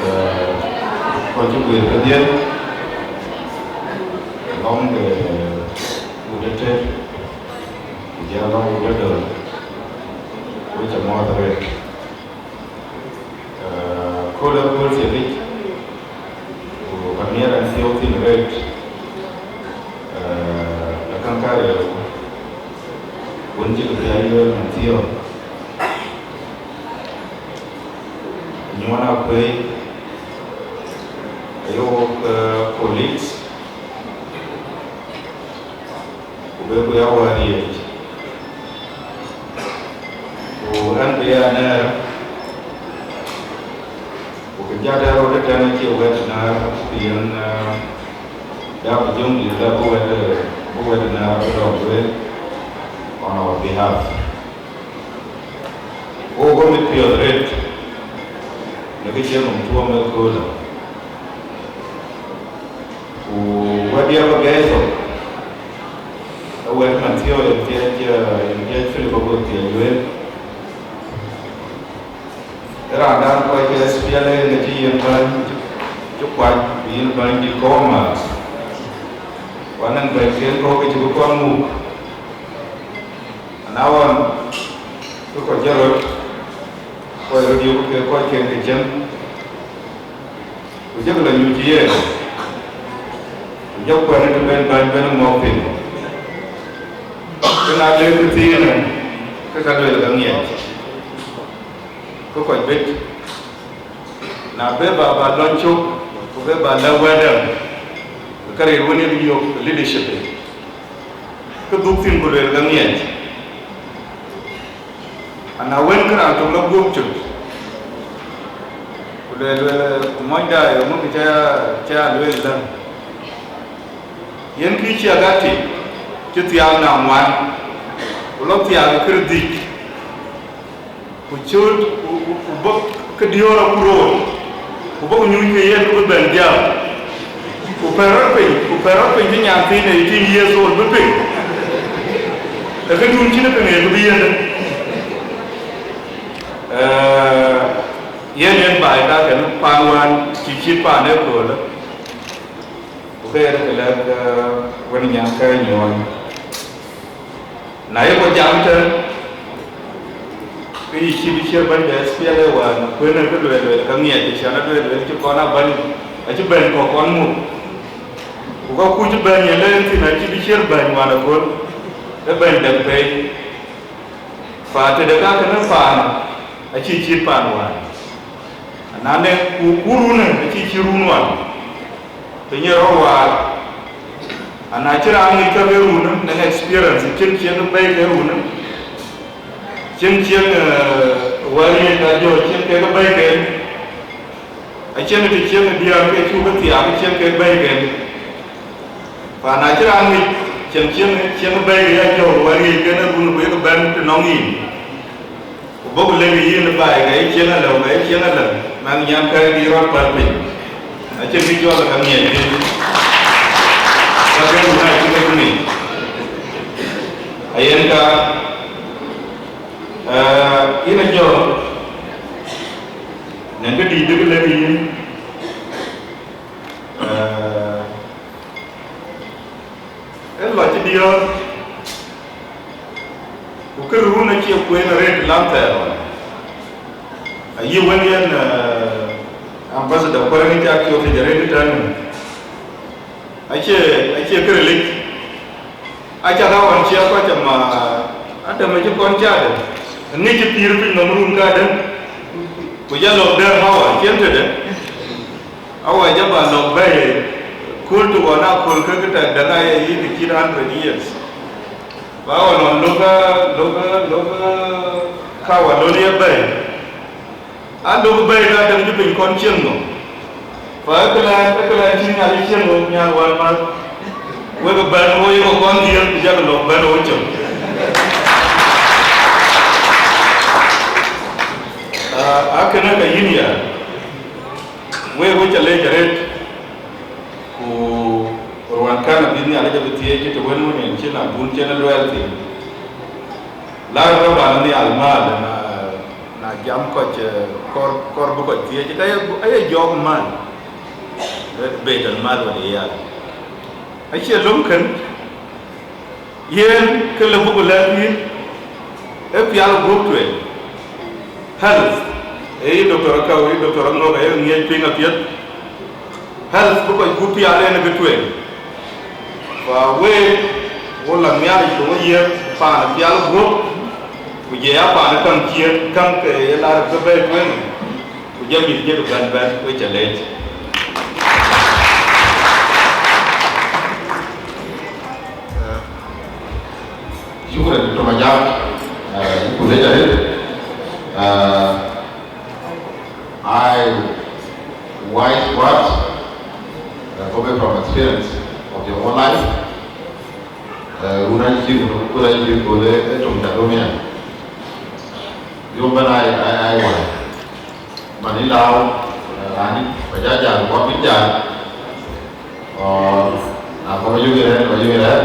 eh, kɔc cï guëër kedhie, lɔŋ de wut ë tëët, ku jɔ lɔŋ wut ë döl, ku cä mɔ̈ɔ̈th arëët. Eh, kööl ë kööl thiek yic, ku ka nhiɛɛr ɛn thiɔ̈k thïn arëët, eh, ë käŋ karou, wën cï ke piac lueel man thiɔ̈k. Nyuɔɔn Akuëi, ayok, eh, colleagues, ku bï ku ya wäär yiëc. Ku ɛn bï ya nɛ̈ɛ̈r, ku kë jat ë rɔt ëtɛ̈ɛ̈n acie wɛ̈t nɛ̈ɛ̈r, ku yen, eh, dap Jɔŋdït la bï wɛ̈t, eh, bï wɛ̈t nɛ̈ɛ̈r bï lɔ wël on our behalf. Wo go mit piɔ̈ɔ̈th arëët në kë cie nɔm tuɔɔm ë köölë. Ku wädiɛ̈ bä gɛɛi thok, ë wɛ̈t man thiɔ̈k yen piɛc, eh, yen piɛc Philip ago piɛc lueel. Ë raandan kɔc ke S P L A yen acï yen bäny, cï kuany, ku yen bänydït kɔ̈u amääth. Ku anɛŋ bɛ̈nyken kɔ̈k ke cï bï kɔn muk. Ana ɣɔn, ke kɔc jɔt röt, kɔc röt yök ke kɔcken ke cieŋ, ku jɔkï lɔ nyuc yen, ku jɔ kuɛ̈n të ben bäny ben ŋɔ̈ɔ̈k piny. Ke na lëk kë thiinë, ke ka lueel ka ŋiɛc, ke kɔc bet. Na be ba, ba lɔny cök, ku be ba lɛ̈k wɛ̈tdɛm, ke ka ril wën ye yök leadership, ke dhuk thïn ku lueel ka ŋiɛc. Ana wën ke raan tök lɔ guöp cök, ku lueel, lueel, ku mɔnyda, eeŋö kë cä, cä lueel lä? Yen kï ciɛk ati, cï thiaak na ŋuan, ku lɔ thiaak ë kër dhïc, ku cööt, ku, ku, ku bɔ̈ ke diöör akuröör, ku bɔ̈ ku nyuc ke yen, ku bï bɛ̈n jam. Ku pɛ̈r rɔt piny, ku pɛ̈r rɔt piny cï nyan thiin ë eighteen years old bï piŋ, ë këdun cïn ë piŋ ë kë bï yiëndë. Eh, yen yen baai ka kën paan wään cï cït paan ëköölë, ku ke yen kë lɛ̈k, eh, wën nyan ke nyuɔɔn. Na ye kɔc jam tën, ke yï cï bï ciët bɛ̈ny de S P L A wään, kuën ë kë lueel lueel ka ŋiɛc, cän ë lueel lueel cï kɔn a bɛ̈ny, acï bɛ̈ny kɔ̈k kɔn muk. Ku ka kuc bɛ̈ny ë lɛ̈ɛ̈n thïn acï bï ciët bɛ̈ny wään ëköl, ë bɛ̈ny dɛk pei. Paan tëde ka kënë paan acï cït paan wään. Anande ku, ku runë acï cït run wään. Piny ë rɔt waar, ana cï raan ŋic ka ke runë, nɛn experience, cïn ciɛŋ bɛ̈i ke runë, cïn ciɛŋ, eh, Wɛ̈t yic ka jɔ cieŋ kek bɛ̈ɛ̈iken, acïn të cieŋ ë diäär ke cuk ë thiaak cieŋ kek bɛ̈ɛ̈iken. Fa na cï raan ŋic cieŋ, cieŋ, cieŋ bɛ̈ɛ̈iken ya jɔ wɛ̈t yic ken ë run ku yek bɛ̈n të nɔŋ yïn. Ku bɔ̈ ku lek yïn baai, ka ye cieŋ alëu, ka ye cieŋ alëu, man nyan kɛ̈ɛ̈k bï rɔt päl piny. Acïn kë cɔl ka ŋiɛc thïn. Ka ke run acï ke bï ŋic. Ayen ka, eh, yïn ajɔ, nɛn kë dïït dï kë lek yïn, eh, ë lɔ cï diɔ̈ɔ̈r, ku kë run acie kueen arëët lam thɛɛr ɣɔn. Ayï wën yen, eh, ambassador Kuɛɛr ŋic cak thiɔ̈k thic arëët ëtɛ̈ɛ̈n. Acie, acie kë rilic. Aca ka ɣɔn cie kɔc ama, adäm acï kɔn cade. Ŋic cï pïïr piny nɔm run kadë. Ku jɔ lɔ̈k dɛ̈ɛ̈r hawa, cien tëde. Awa jɔ ba lɔ̈k bɛ̈ɛ̈i, kööl të ɣɔn akööl ke kë tɛk däŋ aye yïk cït hundred years. Ba ɣɔn ɣɔn lok, lok, lok, ka wa lon ye bɛ̈ɛ̈i. A lok bɛ̈ɛ̈i ka däŋ cï piny kɔn cieŋ nɔm. Fa ë këlɛn, ë këlɛn cï Nhialic cieŋ wek nhial wän mäth. Wek bɛ̈n wo ye kɔn dhiëëth, ku jɔ lɔ̈k bɛ̈n wo cök. Ah, a kënë ka yïn ya. Wek, wek ca leec arëët, ku ruɔ̈n kän abï Nhialic abï thiëëc të wën wën en cïn abun cïn ë luɛɛl thïn. Laar rɔt raan nhial mäl na, na jam kɔc, eh, kɔr, kɔr bï kɔc thiëëc, ka ye, aye jɔɔk mäl. Beten mäl wala yal. Acie löm kën, yen kë lë buk lɛ̈k yïn, ë pial guöp tueŋ. Health, ee yï doctor Akau, yï doctor Aŋɔk, ee ŋiɛc piŋ apiɛth. Health bï kɔc gup pial en ë kë tueŋ. Fa week, wo la Nhialic ku wo yiëk paan pial guöp, ku jɔ ya paan käŋ ciëën, käŋ ke ye lar ke bɛ̈ɛ̈i tueŋ, ku jɔ mïth jëk bɛ̈n bɛ̈n, we ca leec. Shukran, Doctor Majak. Uh, you could later read. Uh, I wise words, uh, coming from experience of your own life. Uh, when I see you, when I see you, go there, eh, to the domain. You when I, I, I want. Mani lau, eh, rani, ba ja jal, kɔn bï jal. Ɔ, na kɔn bï yök rɛ̈ɛ̈r, ba yök rɛ̈ɛ̈r.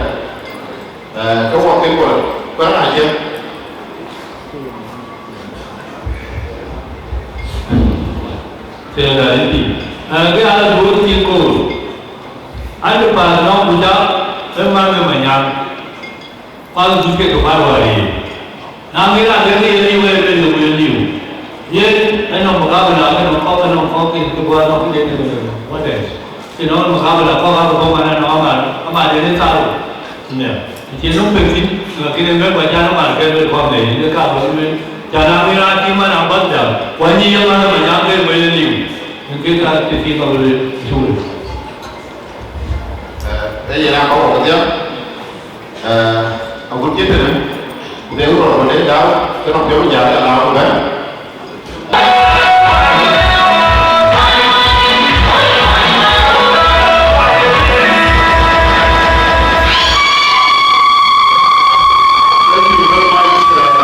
Eh, ke wɔ ke kɔn, kɔn na cieŋ. Tëë da ni ti. Eh, ke ala duɔ̈ɔ̈r cï koor. An de path nɔm ku ca, ë man ë Manyaŋ. Kuath dhuk ke ke kuath wäär yiic. Na ŋic raan ke ke ye liu, ee lueel ke ye liu. Yen ë nɔm mukabala, ke nɔm kɔ̈k, ke nɔm kɔ̈k, ke ke guɔ nɔm ke ke ke water. Ke nɔm mukabala kɔ̈k aa ke bɔ̈ man ë nɔm amat, amat yen ë thar. Nɛ, cï nɔm pek thïn, lakin ë mɛ̈k ba can amat ke lueel kɔ̈k de, yen ë ka bɔ̈ lueel. Ca na ŋic raan cï man abath däk, ku anyic ye man ë Manyaŋ ke lueel ë liu. Yen ke ka cï thïn ba lueel, cuk. Eh, ee yen aa kɔ̈k kedhie. Eh, agut cï tënë, ku de rɔt ku de dau, ke nɔm piɔ̈u jäl ë la ku bɛ̈n. Thank you very much, uh,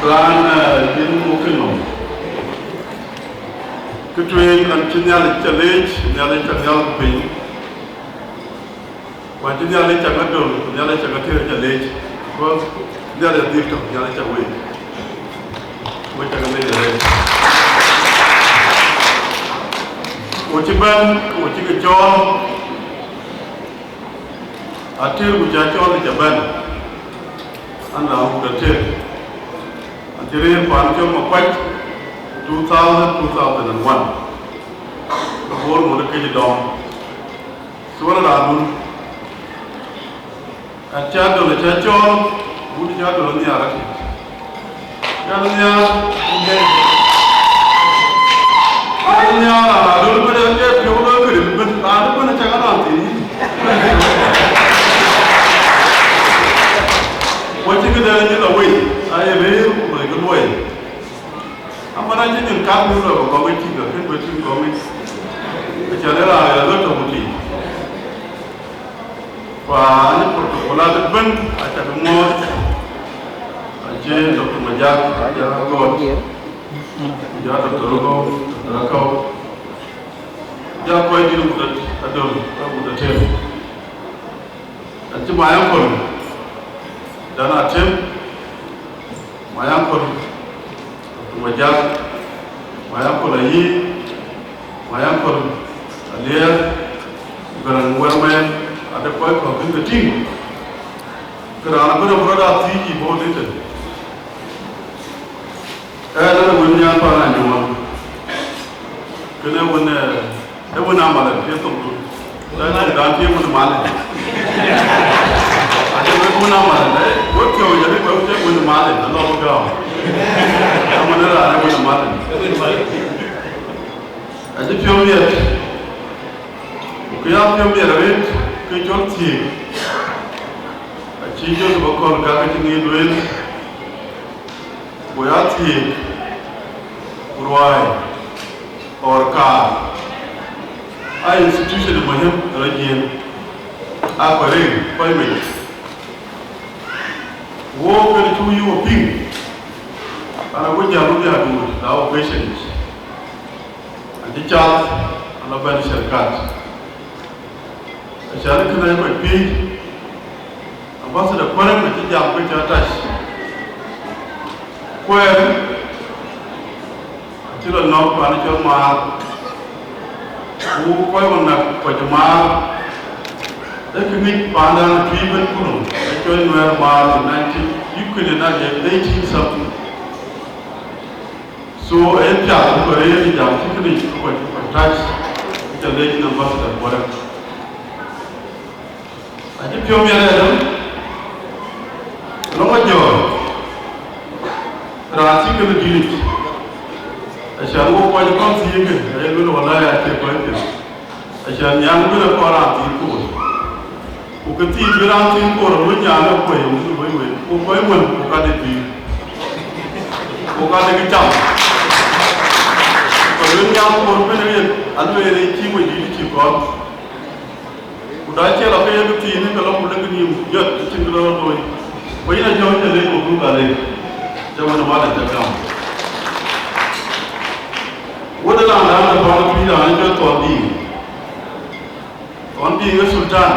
Raan, uh, Jim Mukino. Kë tueŋ an cï Nhialic ca leec, Nhialic ca nhial piny. Ku acï Nhialic ca ŋa döl, ku Nhialic ca ŋa tëër ca leec. Because Nhialic adhil tök, Nhialic ca wec. Wec ca ŋa leec arëët. Ku cï bɛ̈n, ku cï ke cɔɔl. Atëër ku ca cɔɔl ca bɛ̈n. An raan wut atëër. An cï rëër paan cɔl Makuac, two thousand, two thousand and one. Ke Bor ŋot ë këc dɔm. Suɔl raandun. Aca döl aca cɔɔl, wut aca döl anhiar akëc. Jal nhiar, jal nhiar, raandun bën aca piɔ̈u lɔ këdï bën, raandun bën aca ka nɔn thïn. Wacï këdë nyin la wei, aye Cak nu lɔ kɔŋ ë cïk akën bï tïŋ kɔŋ ë. Acan ë raan ë lɔ tök tïŋ. Pan ë protocol adï bɛ̈n, aca ke muɔɔc. Acie Doctor Majak, aja gɔɔt. Ja Doctor Roko, Doctor Akau. Ja kɔc dït agut adöl, agut atem. Acï my uncle, Dan Atem, my uncle, Doctor Majak, my uncle Ayi, my uncle Alier, Garang Wërmɛn, ade kɔc kɔ̈k kën ke tïŋ. Ke raan abï rɔt aa thiic yï bɔ̈ dït. Ɣɛn ë wën nyan pan anyuɔɔn. Kënë wën, ee, ë wën amalë, ye thok dun. Ë thok dan ye wën malë. Acie wek wën amalë, ee, wek thiɔ̈k jɔ bï wek ye wën malë, alɔ bï gam. Amalë raan ë wën malë. Acï piɔ̈u miɛt. Ku ya piɔ̈u miɛt arëët, ke cɔl thiëëk. Acï Joseph Akɔl Gak acï ŋic lueel. Ku ya thiëëk, ku ruääi, or kaar, aa institution muhim ë rɔt jiëën, aa kɔc rëër kɔc mec. Wok kën cuk yï wo piŋ, an, ago jam wok ya duut la wo patient. Acï cath, ala bɛ̈n shirkat. Acan kënë kɔc piëëc, Ambassador Kuɛrɛŋ acï jam ke cä tac. Kuɛɛr acï lɔ nɔ̈k pan cɔl Maar, ku kɔc wën nak kɔc Maar, ee kë ŋic pandan ë tui bɛ̈n kuno, ee cɔl Nuɛɛr Maar in nineteen, you could imagine, eighteen something. So, ee piath ku rëër ë jam cï kënë cï kɔc, kɔc tac, cä lec nɔm bäk dɛ̈t kuɔrɛ. Acï piɔ̈u miɛt ëdë, lɔŋ ajɔɔr, raan cï kënë dït. Acan wo kɔc kɔn thiëëkë, aye luel wala ya cie kɔc piɛth. Acan nyan bï rɔt kɔn raan thiin koor. Ku kë thiin bï raan thiin koor, wën nyan ë kuɔ̈i, wën wën wën. Ku kɔc wën, ku ka de pïïr. Ku ka de kë cam. Ku wën nyan koor bën ë yen, alueel ë cï wën dït cï kɔn. Ku da cie lɔ ke ye kë thiin, ke lɔ ku lek nïïm jɔt, cïn kë lɔ looi. Ku yïn a jɔ̈ɔ̈ny të lec, ku buk alec. Cä wën ë mal ë cä gam. Wën ë raan, raan ë paan ë pïïr, raan ë jɔt thɔn dïïr. Ɣɔn piŋ ë Sultan,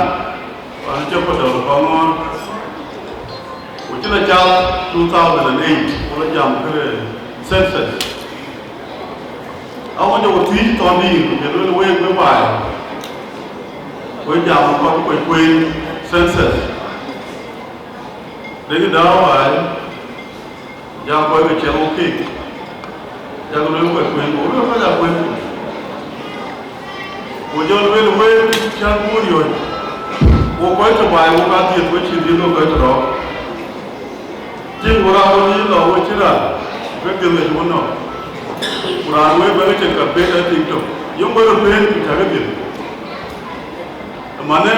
ɣɔn cï Padɔl Kɔŋɔɔr, ku cï lɔ cath two thousand and eight, ku lɔ jam kërë census. Aɣɔn jɔ ku thiëc thɔn dïïr, ku jël wël week bï baai, ku jam kɔc kuec kueen census. Dek dääu baai, ja kɔc ke ciɛl wo keek, ja ke lueel kɔc kueen, ku lueel kɔc aa kueen. Ku jɔ lueel wël cä kuur yɔ̈c, wo kɔc tɔ baai, wo ka dhiëth, wo cï dhiëth, wo kɔc tɔ rɔɔk. Tiŋ, wo raan wo yïn lɔ, wo cï raan, ke dhiëth ë wun nɔm. Ku raan wëë bɛ̈n ke cïn ka pek ë tiŋ tök, yöŋ bɛ̈n röt peen, ku cä ke dhiëth. Ëmanë,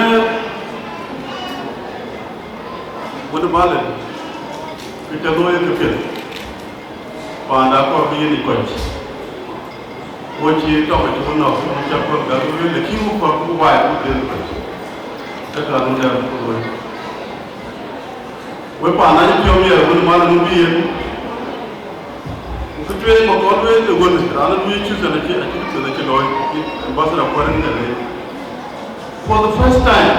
wën ë malën, ke cä looi ke piɛth. Panda kɔɔr ke yen ë kɔc. Wo cï tɔŋ acï wo nɔ̈k, wo cä kɔn gäk, wo lueel, lakin wo kɔɔr ku waai ku dhil kɔc. Ë ka nu dɛ̈ɛ̈r ku looi. We panda cï piɔ̈u miɛt wën mal nu bï yen. Ku kë tueŋ ba kɔn lueel ë ɣöt, raan ë lueel cït thɛn acï, acï kë piɛth acï looi, ambassador Kuɛrɛŋ de rëër. For the first time,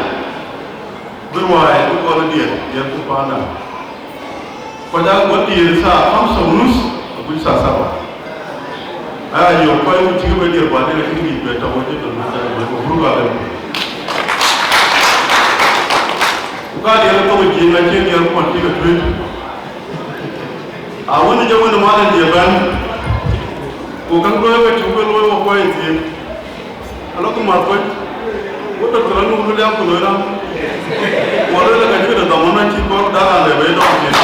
bï ruääi bï kɔn ë diɛt, diɛt ku panda. Kɔc aa guɔ diëër thaa khamsa u nus, agut thaa saba. Aya yök kɔc ku cïkï bɛ diëër, baden acïkï ŋic bɛ tɔ̈u wec ëtök, na cak bɛ ku buruk alem. Ku ka diɛɛr thok jiëëŋ acie diɛɛr kuɔn cï ke tueet. A wën jɔ wën ë mal ë diëër bɛ̈n, ku käk looi ke cuk ke looi wɔ kɔc ë thiëëk. Alɔ ku math kɔc, wo Doctor Anur William ku loi raan. Ku aloi la ka cï ke de dhamana cï kɔɔr daran le bei dɔm cin.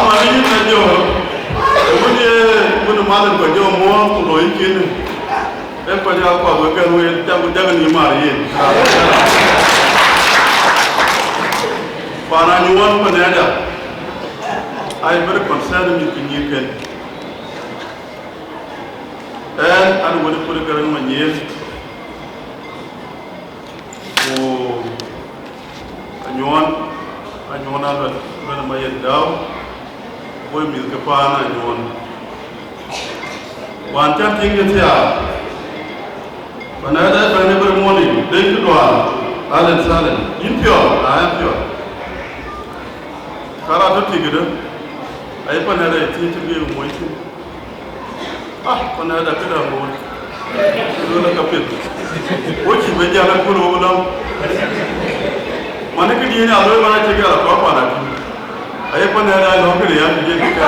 Ama ni yïn na jɔ, wun ye, wun mal kɔc jɔ muɔɔth ku loi cin. E kɔc ya kuath we kɛn we, cak ku jak ni mar yen. Pan anyuɔɔn pan ada. I very concerned with the new ken. And I would put a girl in my year. Ku Anyuɔn, Anyuɔn Albert, bɛ̈n ë Mayɛn Dau, woi mïth ke paan Anyuɔn. Wään cä tïŋ ë thiaak, bä nɛ̈ɛ̈t ë bɛ̈n every morning, dek cï duaar, Allen Salem, yïn piɔ̈ɔ̈th, na ɣɛn piɔ̈ɔ̈th. Ka rɔt tɔ̈ tik ëdë, ayï bä nɛ̈ɛ̈t ë thiëëc cï bï moc thïn. Ah, kɔn ë da këda ŋoot. Luel ka piɛth. Wo cï be jal akun wo dɔm. Man ke dien a loy man cï gɛl akɔr pan a tïŋ. Aye pan ë da lɔ këde ya, ke je ke ka.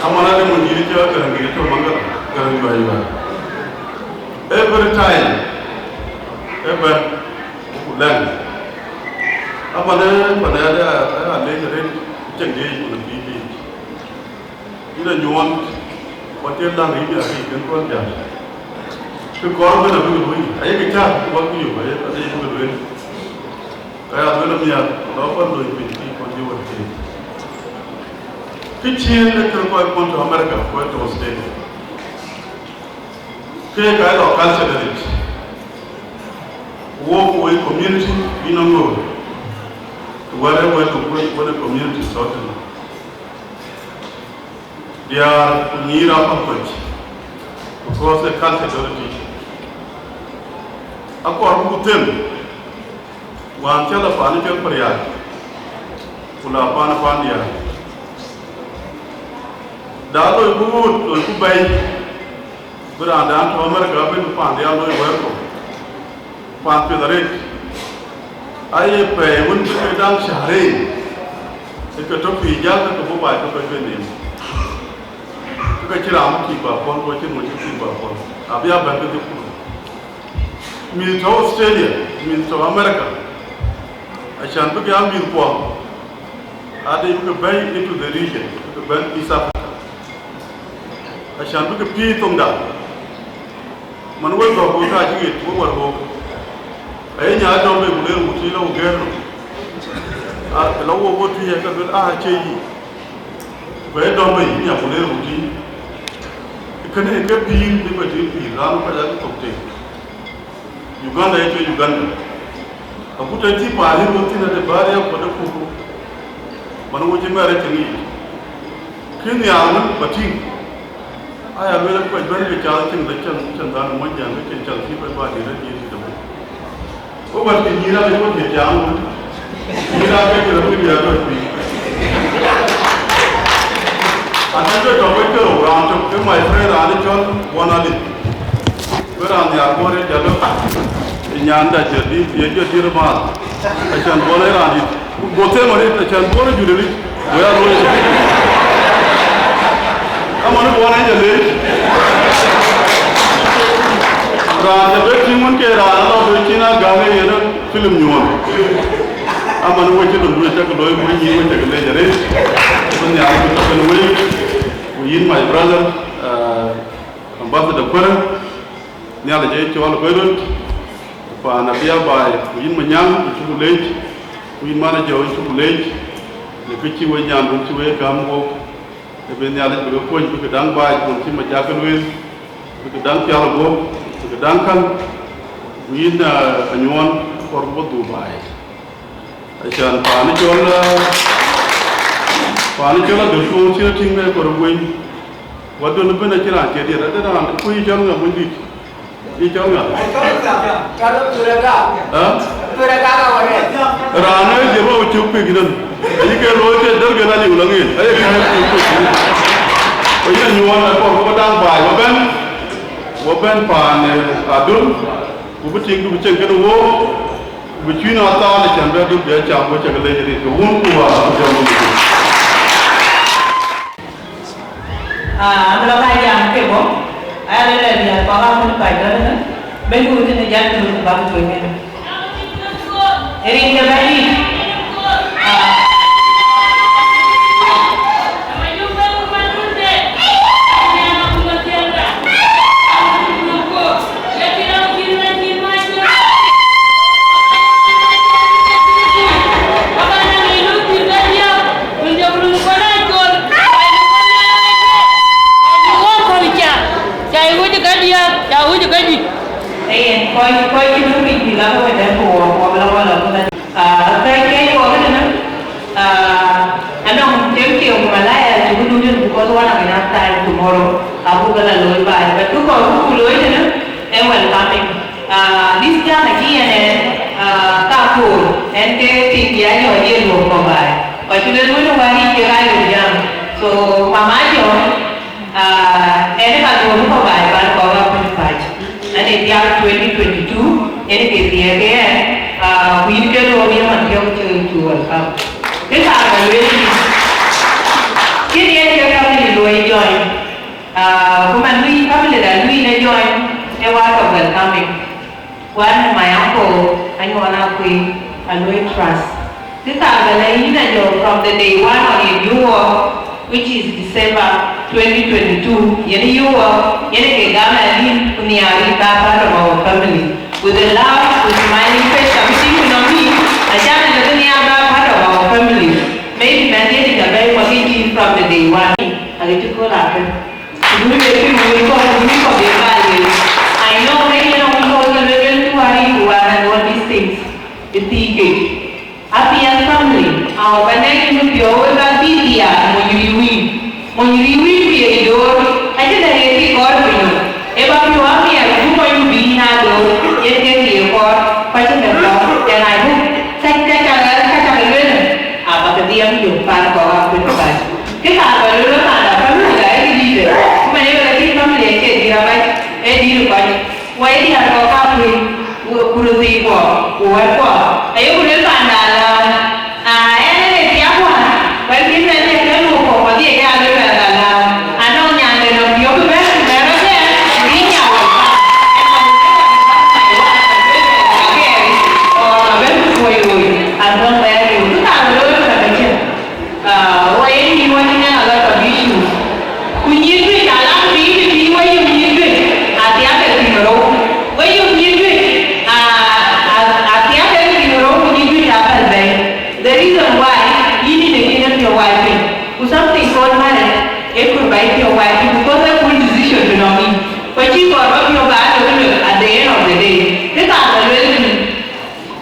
Amana de mun diri cï ka ŋic to man ka, ka ŋic ba. Every time, every, ku lɛŋ. Amana pan ë da, da le rin ceng de ku na bi bi. Yïn Anyuɔn, wä tëë läŋ yïn ya ri kën kɔn jäl. Kë kɔɔr bën abï luui, ayek cäk wä bï yök, ayek adï bï lueel. Ka ya lueel amiäk, lɔ kɔn lony piny kï kɔn jï wä tëë. Kë cïn ë kën kɔc kɔn tɔ̈ America, kɔc tɔ̈ Australia. Ke ka lɔ culture de rich. Wo ku woi community bï nɔm röör. Wɛ̈t ë wɛ̈t ku woi wɛ̈t ë community tɔ̈ tënë. Diäär ku nyïïr aa päl kɔc, because ë culture dɔ̈ɔ̈r tïc. Akɔɔr bï ku them, wään cä lɔ paan cɔl Pariac, ku la paan ë paan diäär. Da loi ku ɣööt, loi ku bɛ̈i, bï raandan tɔ̈ America bï ku paan diäär loi wɛ̈ɛ̈r kɔ̈u. Pan piɛth arëët, aye pɛɛi wën cï ke daŋ cäär en, ë ke tök pïïr jäl ke ke bɔ̈ baai ke kɔc bï neem. Ke ka cï raan cï bä pɔ̈l, ku acïn wën cï cï bä pɔ̈l, abï a bɛ̈n ke dhil kuɔ̈n. Mïth tɔ̈ Australia, mïth tɔ̈ America, acan bï ke a mïth kuɔ, ade bï ke bɛ̈i into the region, bï ke bɛ̈n East Africa, acan bï ke piëëc thoŋda. Man wek gɔ̈k wek ka cï ɣet wek wär ɣok, aye nya dɔm bei ku ler wutic lɔ ku gɛ̈ɛ̈r nɔm. Aa, lɔ wok wok tïc ë ke luel, aa, acie yic. Ku aye dɔm bei nya ku ler wutic. Kënë ke pïïr bï kɔc tïŋ pïïr, raan kɔc aa ke thok tek. Uganda ye cuec Uganda. Akut tɛ̈ cï paan ë wok thïn ade bäär ya kuɔt ë kuku. Man wok cï mɛr ë cïn yic. Kï nhiaar wën ba tïŋ. Aya lueel akuɔc bɛ̈n ke cath cïn la cäŋ, cäŋ dhan ë muɔnyjäŋ ke cïn cäŋ cï kɔc bä dït rɔt dït tëde. Wo bät ke nyïïr ade wo thiëc jam wën. Nyïïr ade ke röt ke diäär tɔ̈ piny. Anan ke tɔ̈ ke cï rou raan tök ke my friend raan ë cɔl Buɔn Alic. Wek raan nhiaar Buɔn ë jɔt lɔ, ë nyanda jɔt dït, ye jɔt dït ë maal. Acan Buɔn ë raan dït. Go them arëët, acan Buɔn ë jut arëët. Go ya luɔi. Aman Buɔn ë jɔ leec. Raan jɔ bɛ tïŋ wën ke raan alɔ bɛ cïn a gäŋ ë yen film nyuɔɔn. Aman wek cï lon duëër cak looi, wek nyïïn wek cak leec arëët. Wek nhiaar wek cak wek. Ku yïn my brother, uh, Ambassador Kuërë, Nhialic ee cɔɔl ë kɔc röt, paan abï a baai, ku yïn Manyaŋ, yïn cuk leec, ku yïn man ë Jɔu, yïn cuk leec, në kë cï wek nyan wën cï wek gäm wok, ë bï Nhialic bï ke kuɔny, bï ke daŋ baai, ku cï Majakä lueel, bï ke daŋ pial ë guɔ̈p, bï ke daŋ käŋ, ku yïn, ah, Anyuɔɔn, kɔɔr bï dhuk baai. Acan paan ë cɔl, ah, paan ë cɔl Adöl Tuɔɔŋ cïn atïŋ ë kɔɔr ë gueny. Wadun ëbën acïn raan cie diɛt, ade raan, ku yï cɔl ŋa, Munydït? Yï cɔl ŋa? Ë? Raan ë jël wä cök pek nɔn. Ayï ke looi ke dɛ̈t ke na liu lɔ ŋeen. Aye ke cök pek nɔn. Ku yïn Anyuɔɔn akɔɔr bï daŋ baai, wä bɛ̈n, wä bɛ̈n paan, eh, Adöl, ku bï tiŋdu bï cieŋ kënë wook, ku bï cuïn aa thaal, acan bï Adöl bï a cam, ku cak leec arëët ke wun ku wäär ku jam wun. Ah, abï lɔ ka jam ke bɔ̈, aya lɛ̈k lɛ̈k diäär kɔ̈k aa kën pac rɔt ënë, bɛ̈ny ku tënë jat kën ku bäk tueŋ ënë. Ë rin ke bɛ̈nydït. Ah. Lak wek dɛ̈t ku wɔ, wɔ bï lɔ wɔ lɔ ku dɛ̈t. Ah, kɛ̈c, kɛ̈c wɔ këdënë. Ah, anɔŋ tem tiɛɛu ku Malaya cï bï dun tën, because one and a half time tomorrow, abuk ke la looi baai. But kë kɔɔr buk looi tënë, ee welcoming. Ah, this time acï yɛn ë, ah, ka koor, ɛn ke tiŋ bï a jɔ ye luɔk kɔ̈k baai. Kɔc cï luel wën ë wäär yic kek aa yök jam. So, Mama John, Ah, ɛn ka luɔm kɔ̈k baai pan kɔ̈k Apuc Pac. Ɛn ë diäk twenty twenty-two, ɛn ke thiëëk ke ɛn, ah, ku yïn ke luɔm ye man thiɔ̈k cï cuk welcome. Kë ka ba lueel yïn. Kën yen ke family luɔi join. Ah, ku man lui family da lui në join, ë word of welcoming. One, my uncle, Anyuɔɔn Akuei, Aluɔi Trust. Kë ka ba lɛ̈k yïn Ajɔk, from the day one on in Yuwɔ, which is December twenty twenty-two, yen Yuwɔ, yen ke gam ë yïn ku nhiaar yï ka part of our family. With the love, with smiling face, everything you know me, I can't even nhiaar ba part of our family. Maybe man yen ë jɔ bɛ̈i wɔ kë yïn from the day one. Ake cï kööl akë. Dude, the people will come, we come, they buy you. I know many of people will be able to worry you are and all these things. The thing is, happy and family, our connect will be always a busy and when you win. When you win, we are your, I think that they think God for you. Eba piɔ̈u amiɛt ku mɔnydu bï yïn aa door, yen ke thiëëk kɔɔr, ku acïn dɛ̈t lɔ, yen aa yök. Ka, ka, ka, ka, ka lueel, aa ba ke dhiɛɛm yök pan kɔ̈k Apuc Pac. Kë ka ba lueel, panda family da ee kë dïït, ku man ye wek acïn family acie dïït abac, ee dïït kɔc. Wɔ ye diäär kɔ̈k Apuc, ku röthii kuɔ, ku wɛ̈t kuɔ. Ayeku lueel panda la, Ah, ɛn ë thiak wään, wɛ̈t bï mɛnh ë kën wok kɔ̈k wadhie ke alë bɛ la la. Anɔŋ nyande nɔm diɔ̈k bï bɛ̈n bï bɛ̈n rɔt ë, bï nya wok bä. Ɛn nɔm ë kën bï bä nya wok bä, bï bɛ̈n la kɛɛr, ɔ, la bɛ̈n bï kuɔi woi. Anɔŋ bɛ̈n yök. Kë ka röt looi ë ka ke cïn. Ah, wɔ ye yï wɔ cïn ɛn a lot of issues. Ku nyïïr juëc, ala ku bï yïn bï wɔ yök nyïïr juëc, athiak ke thïn rou. Wɔ yök nyïïr juëc, a, a, athiak ke thïn rou ku nyïïr juëc apɛl bɛ̈i. The reason why yïn yïn ë kën ë piɔ̈u wai piny. Ku something called marriage, ee kɔɔr ba yï piɔ̈u wai piny, because ee full decision bï nɔŋ yïn. Ku acïï kɔɔr ba piɔ̈u ba lɔ lɔ at the end of the day. Kë ka ba lueel kënë.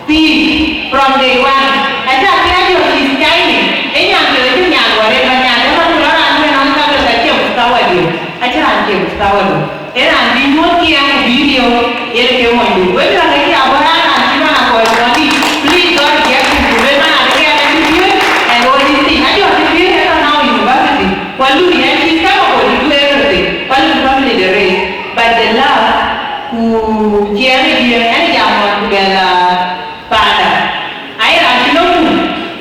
Peace from day one. Aca piac yök is tiny. Ë nyan ke cï nyan wär ë ba nyan ë man ku lɔ raan ë nɔm ka ke ka cï mustawa dië. Acï raan cï mustawa dië. Ë raan bï nyuɔ̈th kiɛɛŋ ku bï riëëu. Yen ke monydu. Wek raan ë cï abɔ̈ raan raan cï man akɔɔr mɔ̈nydït. Please don't reject him. Ku luel man adï ke an acï piööc and all these things. Ajɔ cï piööc ë tɔ̈ now university. Ku alui an cï chemical to do everything. Ku alui family de race. But the love ku ciɛɛŋ ë diëër ɛn jam ɣɔn ku luɛl, ah, panda. Aye raan cï lɔ mum,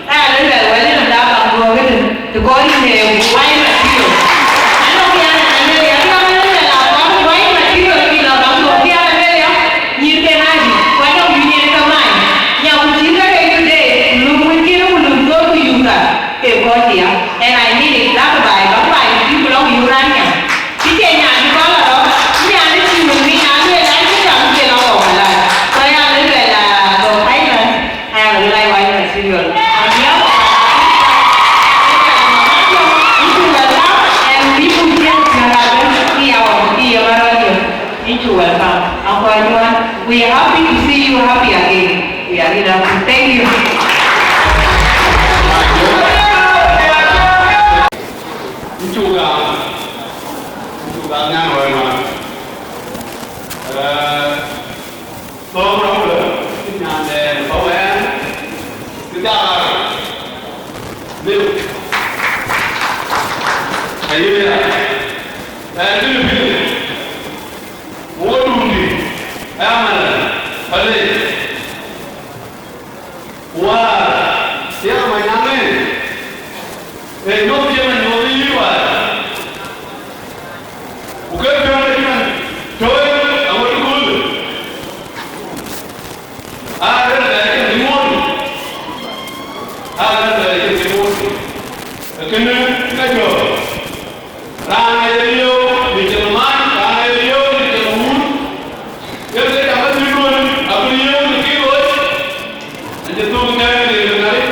aya luel luɛl wɛl yen da baŋ duɔ̈ɔ̈k ëtën, të kɔɔr yïn ë wai material. Anɔŋ ya raan ë lueel ya, ya raan ë luel a baŋ wai material kï lɔ baŋ duɔ̈ɔ̈k, ya raan ë luel ya, nyïïr ke nadï, ku anɔŋ union ke many. Nya ku cïn ke ke today, ku lum wën cïn ku lum thok ku yuka, ke kɔc ya. And I mean it, that baai, baŋ baai, ku cï ku lɔ ku yuk raan nya. Cï ke nyan cï kɔn la rɔt, nyan ë cï wun ŋic an, lueel an, cï jam cï lɔ kɔ̈u malai. Ku aya luel luel, ah, Gɔ̈k Island, aya luel ai wai material. On behalf of our sister, and people here, you are welcome. Thank you. We are happy to see you happy again. We are really happy. Thank you. Ncuka, ncuka nyan wɛ̈t man. Eh, thɔ̈k rɔ̈m wël, nyan de bä wɛ̈ɛ̈r, kë cak aa liu. Aye ya. Ɛn bï pïïr, wo dun dï, ë amäl, pale. Wäär, tiɛɛk Manyaŋ ë, ë nyuɔɔth cï man nyuɔɔth ë yï wäär. Ku ke piɔ̈n ë cï man tɔ̈ ë aŋot ë kööl. Aa rɛ̈ɛ̈r bɛ cïn cï muɔɔth. Aa rɛ̈ɛ̈r bɛ cïn cï muɔɔth. Ee kënë ka jɔ̈ɔ̈k. Raan ë ye riëëu në cïn man, raan ë ye riëëu në cïn wun, ke ke jam ë thïn duön, abï riëëu në kï looi, acï thök tɛ̈ɛ̈n ë riëëu në ŋari.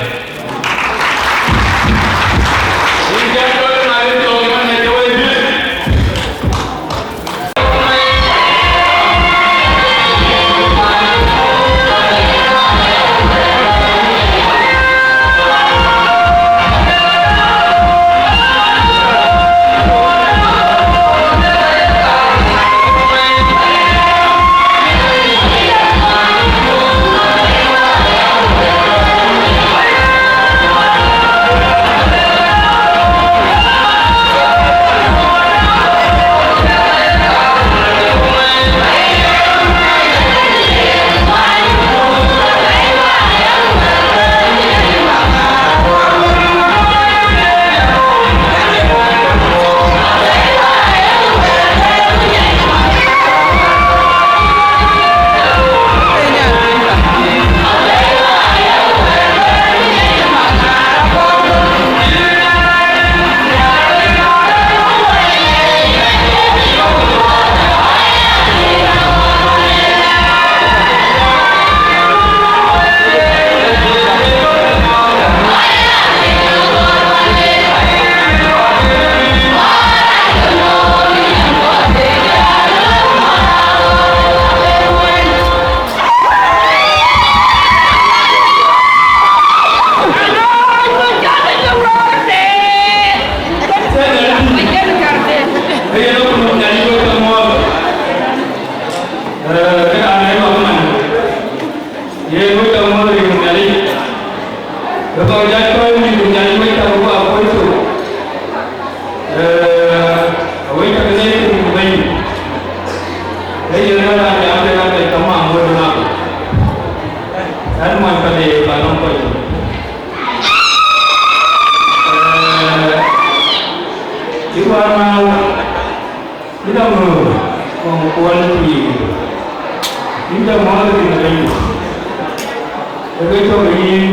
Yïn jam tɔ̈ ë ŋari thok ëmën ë cï wëi dhiëëth. Ke cɔk yïn,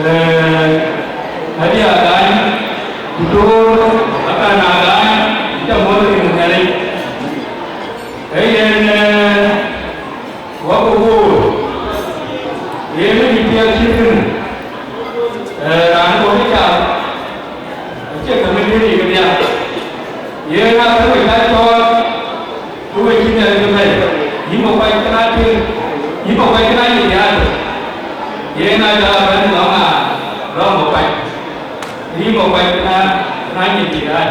eh, Adia Agany, Doctor Akan Agany, cä muɔ̈th rin Nhialic. Ee yen, eh, wä ku woor, yen ë bï piɛth cït kënë, eh, raan kɔc ë cath, acie kë mïth këdï kedhie. Yen aa kë we cä cɔɔl, ku we cïn ë kë bɛ̈i, yïn bä kuany kën aa tïŋ, yïn bä kuany kën aa nyin diaal. Yen aa jɔl a bɛ̈n lɔ̈ŋ aa, lɔ̈ŋ bä kuany. Yïn bä kuany kën aa, kën aa nyin diaal.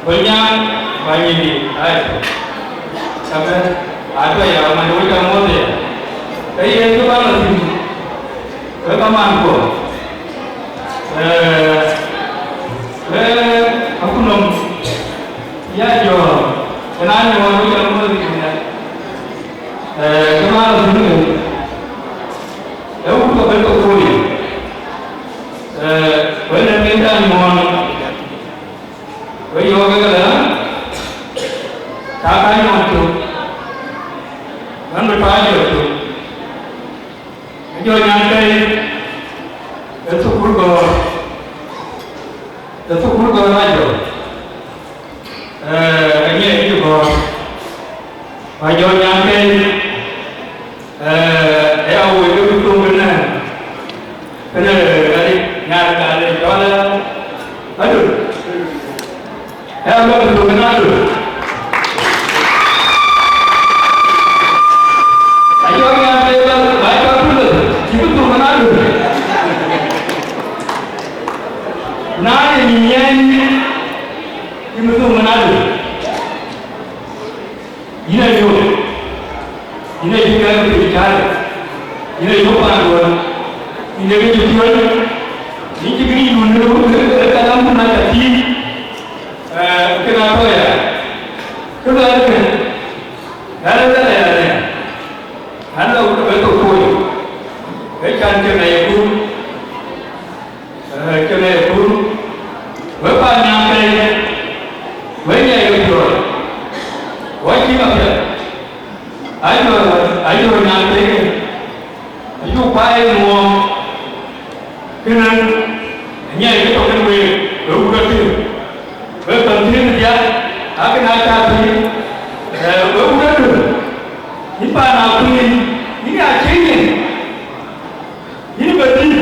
Ku nyan, ku anyindi, ai. Kabe, atuɔ ya, man wec amuɔth ya. Ee yen kë bä lɔ thïn, ke kaman kuɔ. Eh, eh, akunɔm, ya jɔ, kena nyuɔɔn wec amuɔth ya. Eh, kë bä lɔ thïn ke, ee wut kɔ bɛ̈n kɔ kuööi. Eh, wën ë meth dan nyuɔɔn. Wek yɔ̈ɔ̈k ke këdë? Ka ka nyɔɔn cök, ɣɛn bï tɔ a jɔ cök. Ë jɔ nyan kɛ̈i, ë thukul gɔ̈ɔ̈r, ë thukul gɔ̈ɔ̈r a jɔ. Eh, ë nyiɛc cï gɔ̈ɔ̈r, ku a jɔ nyan kɛ̈i. Eh, ë ya woi ke bï thöŋ kënë, kënë ɣɛn nyar ka le cɔl, eh, Adöl. Ë ya woi bï thöŋ kënë Adöl. Acɔl nyar ke bä, bä cɔl Tulöth, cï bï thöŋ kënë Adöl. Na ye nyin yɛn, cï bï thöŋ kënë Adöl. Yïn ayök, yïn ayï kɛ̈ɛ̈k piny cäär, yïn ayök paanduɔn, yïn ee kë cï piɔ̈ɔ̈c, yïn cï bï yïn nu në röt ë kalamdun acä thiic, eh, kën atɔ̈ ya, kë luɛɛl kën, ɣɛn ë dhɛl aya nɛn, ɣɛn lɔ wut abɛ thok puɔ̈ny, ë can cïn ayekun. Eh, kënë ee kun, wek paan nyan kɛ̈i, wek nyiɛc wepiɔ̈ɔ̈th, wɔ cïk apiɛth, ayö, ayö nyan kɛ̈i, ayö kuany ë nuɔɔm, kënë anyiɛc kë tɔ̈ kën week, wek wut atïŋ, wek tɔ̈ thiëëk diäk, akën aa cä thiëëk, eh, wek wut atïŋ, yïn paan akuny, yïn ya cï nyin. Yïn bä dït.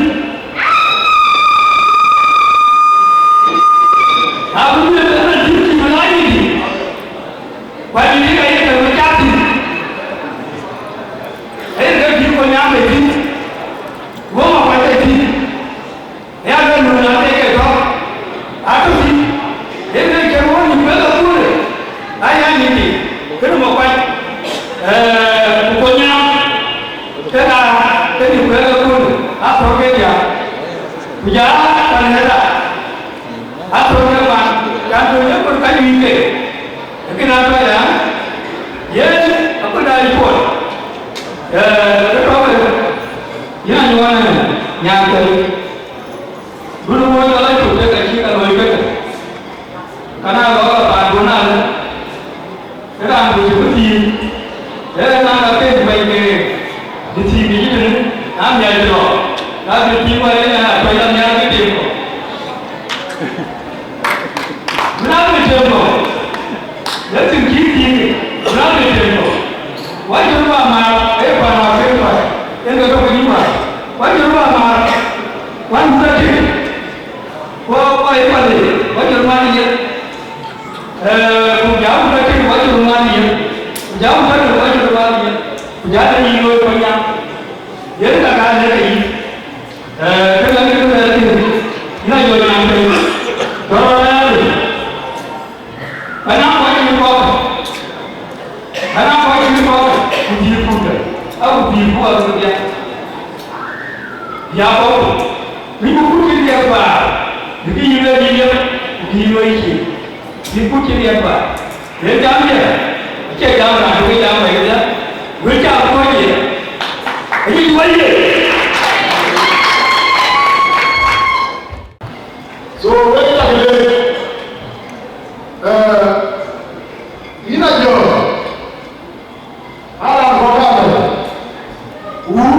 Na bï wël ënë dït cï bï lɔ yïn dït, ku anyïn dït ayï kë bï cak thïn. Ayï kë dït ku nyaam ë dït, wok akuac ë dït. Aya bɛ nu na ke ke tɔ. Atɔ̈ thïn, yen ke cïn wɔ nyï kuɛth aköölë, aya nyï dït, kënë mɔ kuany, eh, ku kony nyaam, ke na, ke nyï kuɛth aköölë, athör ke diäk. Ku ja pan ëda, athör ke ŋuan, can tɔ̈ ye kɔn ka nyïïn ke, ee kënë atɔ̈ ya, yen aköl daai cuɔl, eh, ke tɔ̈ ke, yen anyuɔɔn, eh, nyan kɛ̈i. Dunë wööc lɔ cök ke ka cï ka looi kënë, ka na lɔ ka paanduön alë, ke raan ku cï bï thiin, ee na ka pen bɛ̈ny ke bï thiin bï cï tënë, na miɛt lɔ, na bï thiin wär ë na tuɛc la nhial ke tim kɔ. Bï na bï tim kɔ, le thïn cï thiin, bï na bï tim kɔ. Wä cï röt bä maar, ee paan a pen kɔc, yen ke tök ke yïn wäär. Wä cï röt bä maar, wän bï rɔt tim. Ku, ku ë pande, wä jɔl man yen. Eh, ku ja wut atik, wä jɔl man yen. Ku ja wut atik, wä jɔl man yen. Ku ja de yïn looi ku nyaŋ. Yen ka ka lɛ̈k yïn. Eh, ke ka ke ke lɛ̈k yïn. Yïn a jɔl nyaŋ ke. Dɔ̈ɔ̈r rɛ̈ɛ̈r. Bä na kɔc cï kɔ̈k. Bä na kɔc cï kɔ̈k. Ku dhil ku de. A ku dhil ku a ku diɛt. Ya kɔ̈k. Bï ku kut cï riɛk baar, bï kë yï lueel yï liep, ku kë yï lueel yï cin, bï kut cï riɛk baar. Yen jam ye, acie jam raan, duökï jam wɛ̈i kedhie, wël cä kuɔ̈c ye, ayï wɛ̈i ye. So, wek cak leec, eh, yïn a jɔ̈ɔ̈r, ala rɔt amɛ, wun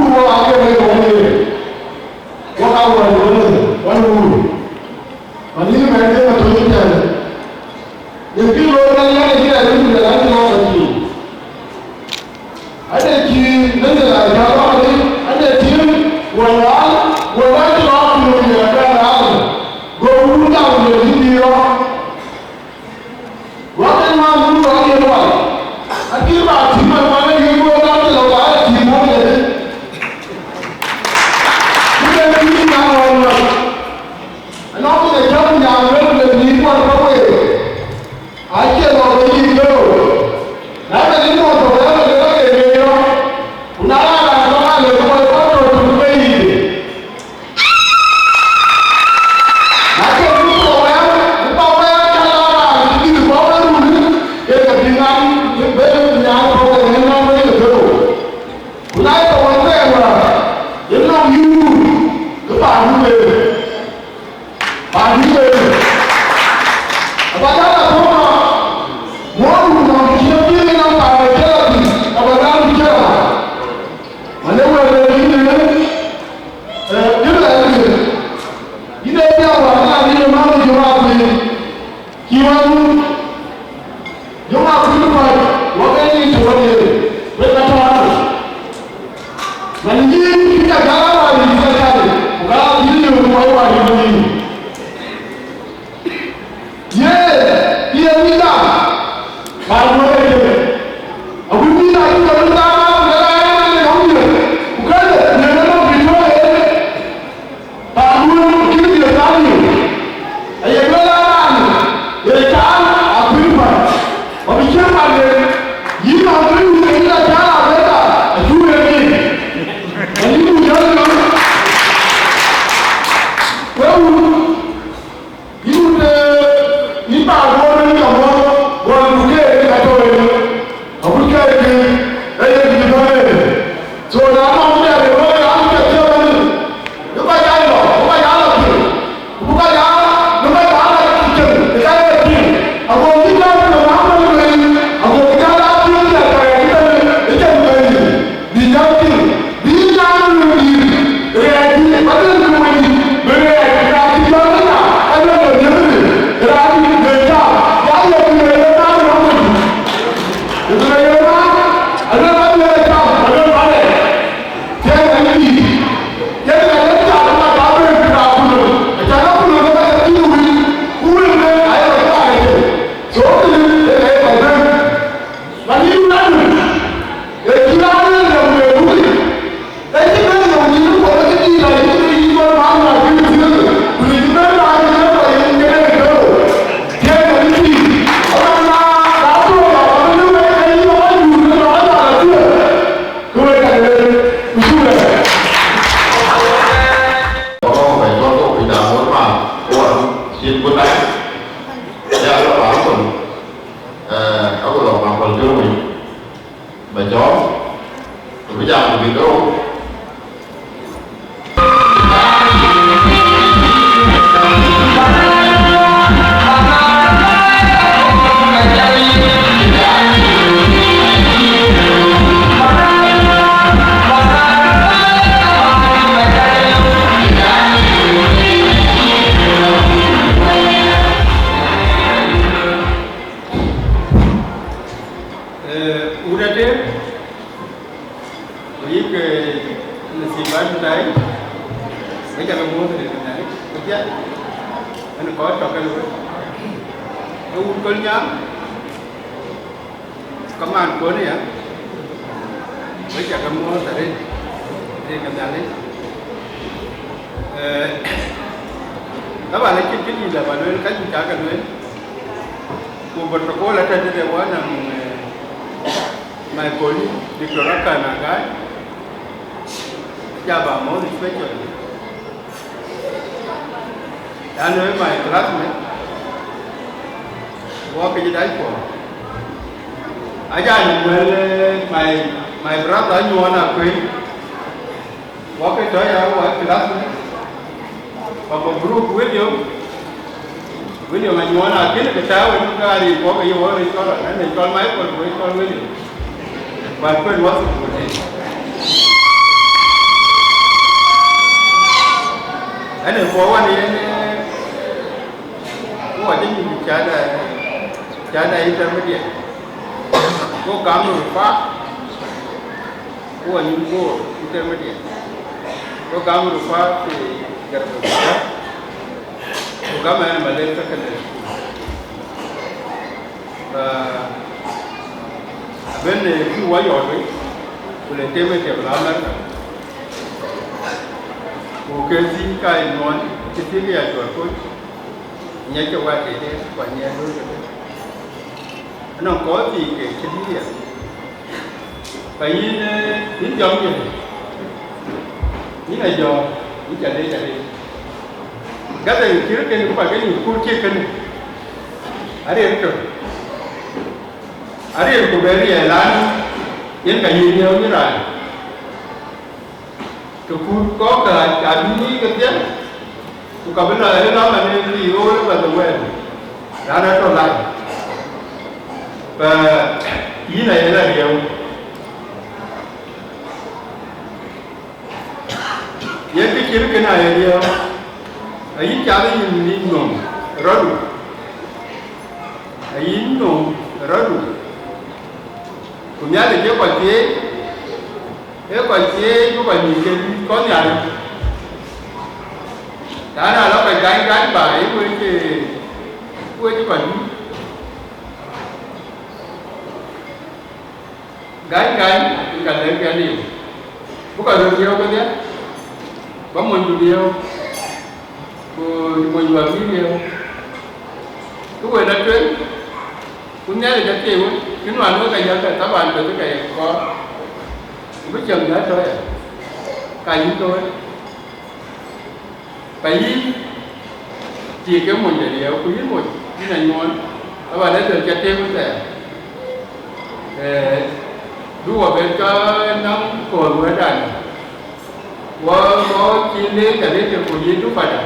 Bɛ̈ny yïn cï ka jäl awär yï ka jäl, ku ka bï yï yök wär wär yï bɛ̈ny yïn. Ye, ye mïtha, ba luɔ̈k ë tëde. Awïc mïtha cï ke bï thaar, ku jɔl aa raan ë nɔm diëër, ku këde, ku jɔl ë nɔm bï tɔ̈ ë. Ba luɔ̈k kï diëër thaar diëër. Aye lueel ë raan, ye caan akuc päl. Wa bï ciëŋ päl yen, yïn nɔm bï yïn ke yïn a caan Amerika, acuk ë nin. Ayï ku jɔl nɔm. Wek wun, yïn wun, eh, yïn ba luɔ̈k ë nɔm, wun, wun ku ke ka tɔ̈ ë. Agut ke kë, ee ye kë bɛ̈n ë. So, na nɔŋ bï ya rëër wek, an, ke thiëëk wek, bï kɔc aa lɔ, bï kɔc aa lɔ piŋ. Ku bï kɔc aa, bï kɔc aa lɔ cieŋ, ë ka ye piŋ. Ago yïn jam në ŋuan në lueel, ago kë jal aa piŋ ya kërɛɛc ëbɛ̈n, ë cïn bɛ̈n yïn. Bï jam piŋ, bï jam në lueel dït, rɛɛc dït, ba lueel në wëi dït, bï rɛɛc, raan cï jam ëya, ka lueel në dhiëth dït, raan dït bï jam, ya ye bï rɛɛc ë raan ë rɔ̈m wëi dït. Ku bï rɛɛc ë raan, alueel ba lueel ë jam, alueel ba rɛɛc. Tiɛɛŋ ë dït, tiɛɛŋ ë jam, ba ba lueel bï raan ku löŋ, acan a ku löŋ ë ka cï wïc, ku wël ë aye rɔt ba rɛɛc. So, kënë ë ka ye ba bɛ̈n. Ba yïn raan, ee cï raan ë jam në wëi. Ëcï bɛ̈n yök yïn, ku ëcï dït la yïn, yïn bɔ̈ man, man, yïn thiëëk, ku yïn bɛ̈n raan ë bɛ̈n, ku yïn kënë ë döör. Tiɛɛŋ ë dït, ëmɛn na, na tuɔɔc ya, ku bï wek ke yïn ë wanyuur, ke lɔ aya la thiëëk, ke wek ka lueel, ku cuk rɛɛc. Ɣɔn ɣɔn bɛ̈ny kɔn kɔ̈k piny da ŋoot man, ɣɔn cïn ku dac, ya lɔ ba kɔn, eh, aku lɔ ba kɔn jɔ̈ɔ̈r wei. Ba cɔɔl, ku bï jam ku bï dööc. Eh, wut atem, ku yïk, eh, Nasib Bad Mutai, wek ca ke muɔ̈ɔ̈th arëët ke Nhialic, ku piath, ënë kɔc tɔ̈ ke looi. Ee wut Kolnyaŋ, kamaan kɔn aya, wek ca ke muɔ̈ɔ̈th arëët, arëët ke Nhialic. Eh, taban acïn kë dït la ba lueel, ka cï ca ke lueel. Ku protocol atɔ̈ tëde wɔ nɔm, eh, my colleague, Doctor Akan Agai, aca ba mɔ̈ɔ̈th special. Yan ë my classmate, wɔ ke cï dac kuɔ. Aca nɔm wël, eh, my, my brother Anyuɔɔn Akuëi. Wɔ ke tɔ̈ ya wɔ classmate, wɔ ke group William, William Anyuɔɔn akënë ke tääu en ka rin kɔ̈k ye wɔ rin cɔl, en rin cɔl Michael, ku rin cɔl William. But kuen wɔ thukul. Ɛn ë kuɔ wan yen, eh, wɔ cï nyuc cada, cada intermediate. Go gam rufaa. Ku anyuc Bor intermediate, ku gam rufaa fi Garba Gharsa, ku gam ɛn Malek Secondary School. Ba abën, eh, bï wɔ yɔɔt wei, ku le tem ë tiɛp la America. Ku ke thïn ka ye nuɔɔn, cï thïn ke ya cuɔl koc, nyiɛc ke wɛ̈t tëde, ku anyiɛc duöl tëde. Anɔŋ kɔc thii ke cï dït ya. Ka yïn, eh, yïn jɔŋ yïn, yïn a jɔŋ, yïn ca leec arëët. Gathering cï röt kën ku ka ke yïn kuur cï kënë, arëër tök. Arëër ku bɛ riɛɛl an, yen ka yïn yɔ̈ɔ̈k yïn raan. Ke kuur kɔ̈k kääc, ka bï ke thiël, ku ka bï lɔ ë lɔ̈ŋ anë bï all over the world, raan atɔ̈ lac. Ba yïn aye la riɛu. Yen kë cït kënë aye riɛu, ayï cath yïn yïn nhom rɔtdu, ayï nhom rɔtdu. Ku Nhialic ë kɔc thieei, Ee kɔc thieei bï kɔc nïïm ke luui kɔn nhial. Na na lɔ kɔc gany gany ba, ee wec, ee wec kɔc luui. Gany gany, ka lɛ̈k piɛth liu. Bï kɔc röt riëëu kedhie, bä monydu riëëu, ku monydu abï riëëu. Kë wën atueŋ, ku Nhialic athieei wën, kë nuan wek ayäkë, thaban bɛ̈th ke ye kɔɔr. Ku bï cäŋ bï atɔ̈ ya, ka yïn ke wën. Ka yïn, cïï ke mony de riëëu, ku yïn mony, yïn anyuɔɔn, aba lɛ̈k dhël ca tëëk wën thɛɛr. Ee, du wɔ ben cɔ nɔm kööl wɛ̈tdan, wɔ, wɔ cï leec arëët, ku yïn du pacda.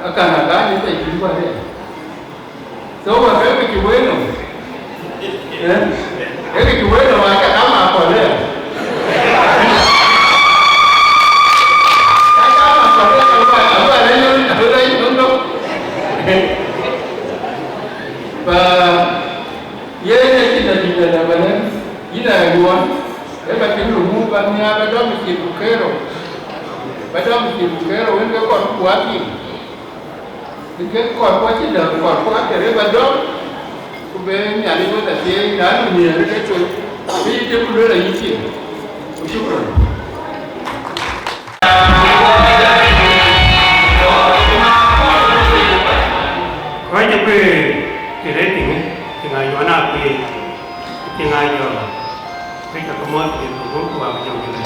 Akan agäny ë thɛɛr cïn bä rëër. So, wek ke kë cï wël nɔm. Eh? Ke kë cï wël nɔm, aca kam akɔ̈l ë. Aca kam akɔ̈l ë, aluɛl, aluɛl ë yöŋ, aluɛl ë yöŋ nɔm. Ba, yen ë cïn adït ëlë bä lɛ̈k, yïn ë anyuɔɔn, ee ka cïn röt muk bä nhiaar, bä dɔm ë cil ku kerou. Bä dɔm ë cil ku kerou, wën ke kɔɔr ku athiŋ. Ke kɔɔr ku acï däŋ, kɔɔr ku ater ë ba dɔm, ku be Nhialic wek athiëëc, na nu nhiëër ke cuet, bï yï tëk ku lueel ayï cin. Ku shukran. Kɔc ë kueer cï rëër tïŋ, tïŋ ayuɔn akueer, tïŋ ayuɔn, wek cä ke mɔ̈th, tïŋ ku guöm ku wak jɔŋ ëlë.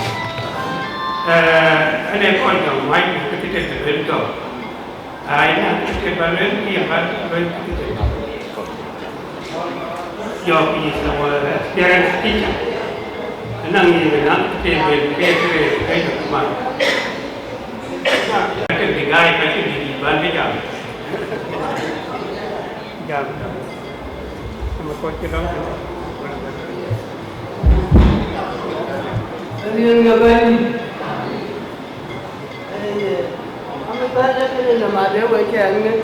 Ee, ënë kɔc jɔŋ mac, ke cï tek të luel tɔ̈. Ai, na, kë bä luel, kë ye bä luel, kë ye bä luel. Yɔ̈ɔ̈k, is our experience teacher. Anɔŋ yïn, anɔŋ kë luel, kë ye kë luel, kë ye kë man. Ka cïn bï gäi, ka cïn bï dït bän bï jam. Jam. Ama kɔc cï lɔ̈ŋ tënë. Riɛn ë Bɛ̈ny. Ee, ama bɛ̈n ë kënë nɔm adë wek cɛ ŋic.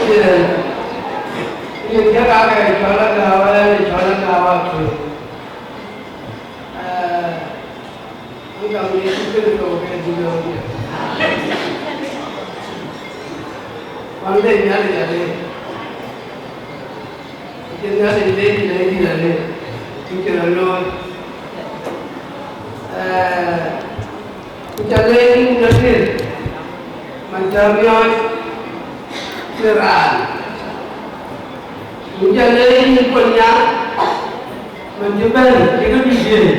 Ee, ee, kë ka ke cɔl agäu, ee, cɔl agäu akë. Ee, Wek jam Yecu Kërtho ke Judai. Wan de Nhialic ade. Ke Nhialic de Judai ade. Ke cï rɔt looi. Eh, ku ca leec na tëër, man ca miɔɔc në raan. Ku ca leec në Kuɔl Nyaŋ, man cï bɛ̈n cï ke bï jiëëny.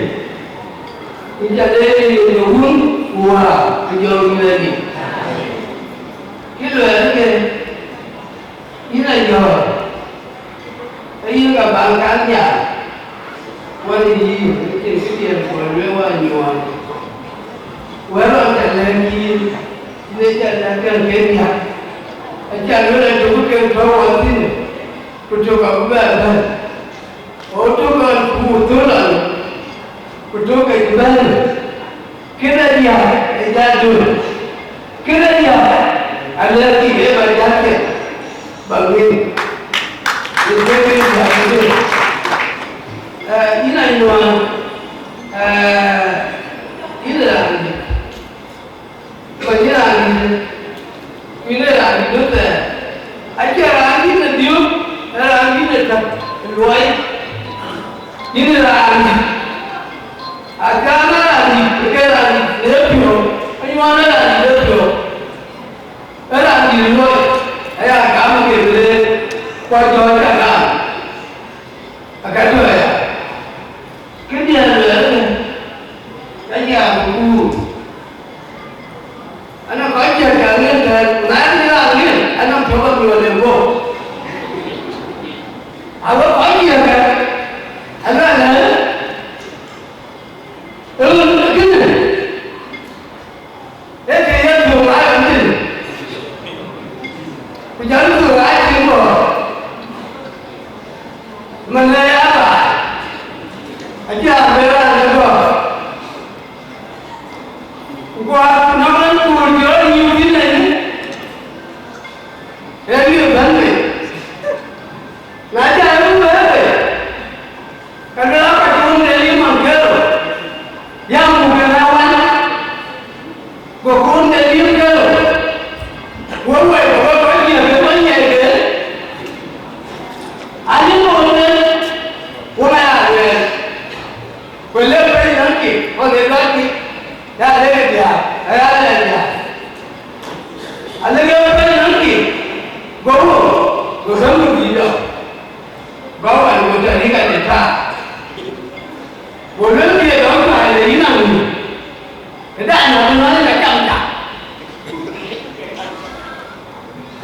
Ku ca leec ë yen ke Wun ku Wää ku Jɔŋdït Lajik. Kë luɛɛl ke, yïn Ayɔ̈ɔ̈r, ee yïn ka baŋ kan nhiaar, wan ë yïn, ë cïn këdiën kuɔl lueel wä nyuɔɔn. Wɛ̈t rɔt ca lɛ̈k yïn, yïn ë ca lɛ̈k kɛ̈ŋ ke nhiaar. Aca lueel an, tök ke tɔ̈u wɔ thïn, ku tök abï bɛ bɛ̈n. Ku tök ɣɔn ku thöl ɣɔn, ku tök ke bɛ̈n, kënë riääk ë jal döt, kënë riääk alɛ̈k kï ë ba jal piɛth ba ŋic, ë bɛ̈n ë jal döt. Ee, yïn anyuɔɔn, ee, yïn raan dït. Ku yïn raan dït, ku yïn ee raan dït ëthɛɛr. Acie raan dït ë diöök, ee raan dït ë tök ë luɔi. Yïn ee raan dït. Acaŋ ee raan dït, ke raan dït ë piɔ̈u, anyuɔɔn ee raan dït ë piɔ̈u. Ee raan dït ë luɔi, aya gam ke leer, ku ajɔɔc ka gam. Aka tɔ̈ aya. Këdiën luɛɛl ënë, ka jam ku kuur. Ana kɔc cï ka ŋiɛc tɛ̈ɛ̈n, ku na cï raan ŋiɛc, ana tök aluɔl ë guɔ̈p. Ago kɔc cï ka, ana lɛ̈ɛ̈r, ë ɣön kënë. Ee ke ye thök aa rɔt thïn, ku jɔl thök aa cïn kɔɔr, man le ya ba, acï a bɛ raan ë gɔ̈ɔ̈r, ku guɔ nɔm en kuur jɔ nyïïn thïn ënë,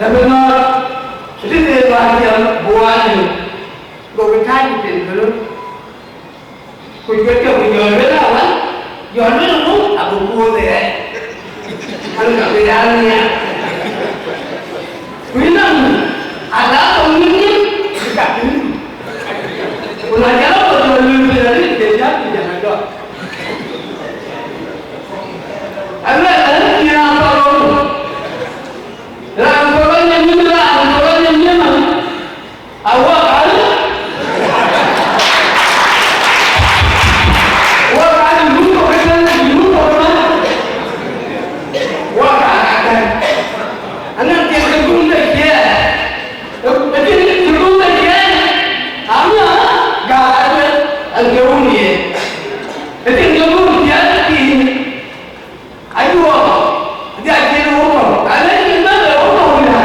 Ëbɛ̈n nɔɔr, ëtëthiin bä tiɛm bï wään ë, gokï tääc ë tim kënë, ku juëc ke ku jɔ lueel awän, jɔ lueel ŋö abï kuöth ë ɣɛn, an, ka bï raan nhiaar. Ku yïn nɔm, ala thou nïm nïm, bï ka pïïr. Ku na jɔl a kɔc jɔ lueel piny arëët, ke jam ku jam adɔk. Aluɛɛl, aluɛɛl, cïn raan tɔ̈ rɔt. Raan tɔ̈ rɔt nyin, raan tɔ̈ rɔt nyin, nyin, awɔk alë. Wɔk alë, yïn tɔ̈ ke tënë, yïn tɔ̈ ke tënë. Wɔk alë, atɛ̈n. Anɔŋ tiɛŋ ke guum de ciɛɛn. Ë tiɛŋ ke guum de ciɛɛn. Amiä, gäär alë, an, ke wun ye. Ë tiɛŋ ke guum ciɛɛn, tiiŋ. Ajuɔk, adhia cïn wok kɔ̈u, alë cïn bɛ̈n ë wok kɔ̈u ëya.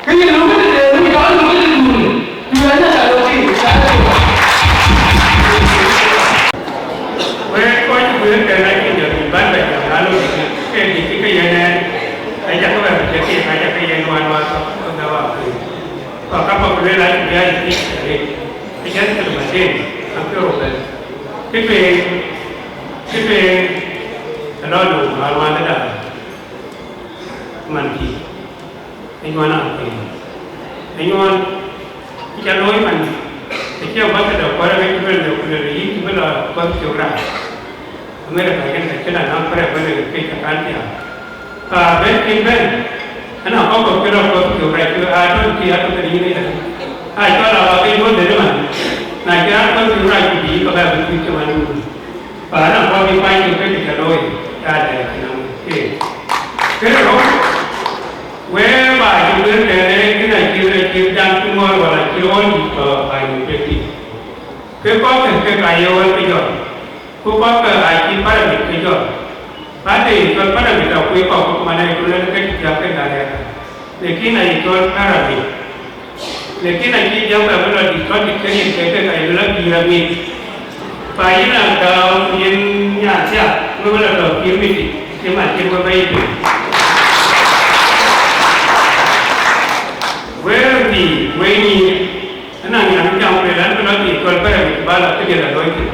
Kë yï luk ë tëde, wïc tɔ̈ luk ë tëdun, ku yɛn ë ka lɔ tïŋ, ka lɔ tïŋ. Wek kɔc kuëër kɛn acïn jɔ bï bän bɛ jam, na lɔ dït, ke dït cï ke yen ɛn, acä ke bɛ bï cï ke, acä ke yen nuan nuan tɔ̈, tɔ̈ dhäu apɛi. Ku ka bä ku lueel acï bï aa yï thiëc arëët, ke jɛn kelimaten, an, ke rou bɛ̈n. Kë tueŋ, kë tueŋ, ë lɔ nu ŋuan ŋuan ëda, man kï, ë nyuɔn an kuëny. Ë nyuɔn, cï ca looi man, acï ambassador kuɔ̈r ë ke cï bɛ̈n lë ku lueel yïn cï bï lɔ kuɔ̈th cök rac. America yen ka cïn anɔŋ kërɛɛc bɛ̈n ë ke cä kan thiaak. Ka bɛ̈n cïn bɛ̈n, ënɔŋ kɔc kɔ̈k cï rɔt kuɔ̈th cök rac, cï aa tɔ̈ cï aa tɔ̈ kën yïn ëya. Aa cɔl aa bä ke juɔ̈ɔ̈r dhël ëmën, na cï raan kuɔ̈th cök rac ku bï yïn ke bä bï kuc cï man nu. Ba raan kuɔ̈th bï kuany cök ke cï cä looi, aa dɛ cïn am ke. Kërë rɔ̈u, wee ba cï wëër tɛ̈ɛ̈n ë kën acï rɛ̈c cï jam cï ŋɔ̈ɔ̈r wala cï ɣɔn dït tɔ̈ ba yïn bɛ tïŋ. Ke kɔ̈k kën kek aye wɛ̈l ke jɔt. Ku kɔckë aacï pyramid ke jɔt. Ade ye cɔl pyramid akuc kɔ̈k, man ë ku lɛ̈k ke cï thiaak ke na rɛɛk. Lakin aye cɔl pyramid. Lakin acï jam bɛ bï lɔ distorted ke yen ke ke ka ye lɔ pyramid. Pa yïn a gääu ku yïn nyan thiaak, we bï lɔ tɔ pyramid, cï man cï we bɛ yï piny. Wëër thii, wëi nyïïr, ënɔŋ nyan jam ku lɛ̈k an bï lɔ thii cɔl pyramid, ba lɔ këde lɔ looi thïn.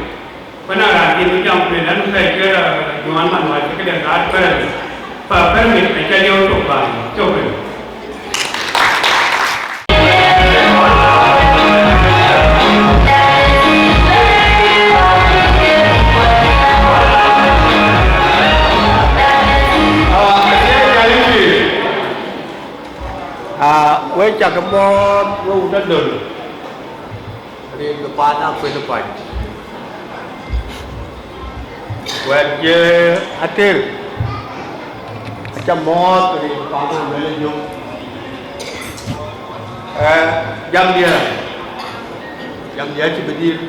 Ku na raan cïn bï jam ku lɛ̈k an, bɛ cuɛt, ah, nyuɔɔn man wäär cï këde gaat pyramid, pa pyramid acä liɛu thok baai, cök ril. Ah, acie jal yïn. Ah, we cak mɔ̈ɔ̈th, we wut adöl. Rin ke paan Akuël Pac. Wɛ̈t ye ater, acä mɔ̈ɔ̈th rin ke paan Aluel Jök. Eh, jamdiɛ̈, jamdiɛ̈ acï bï dït.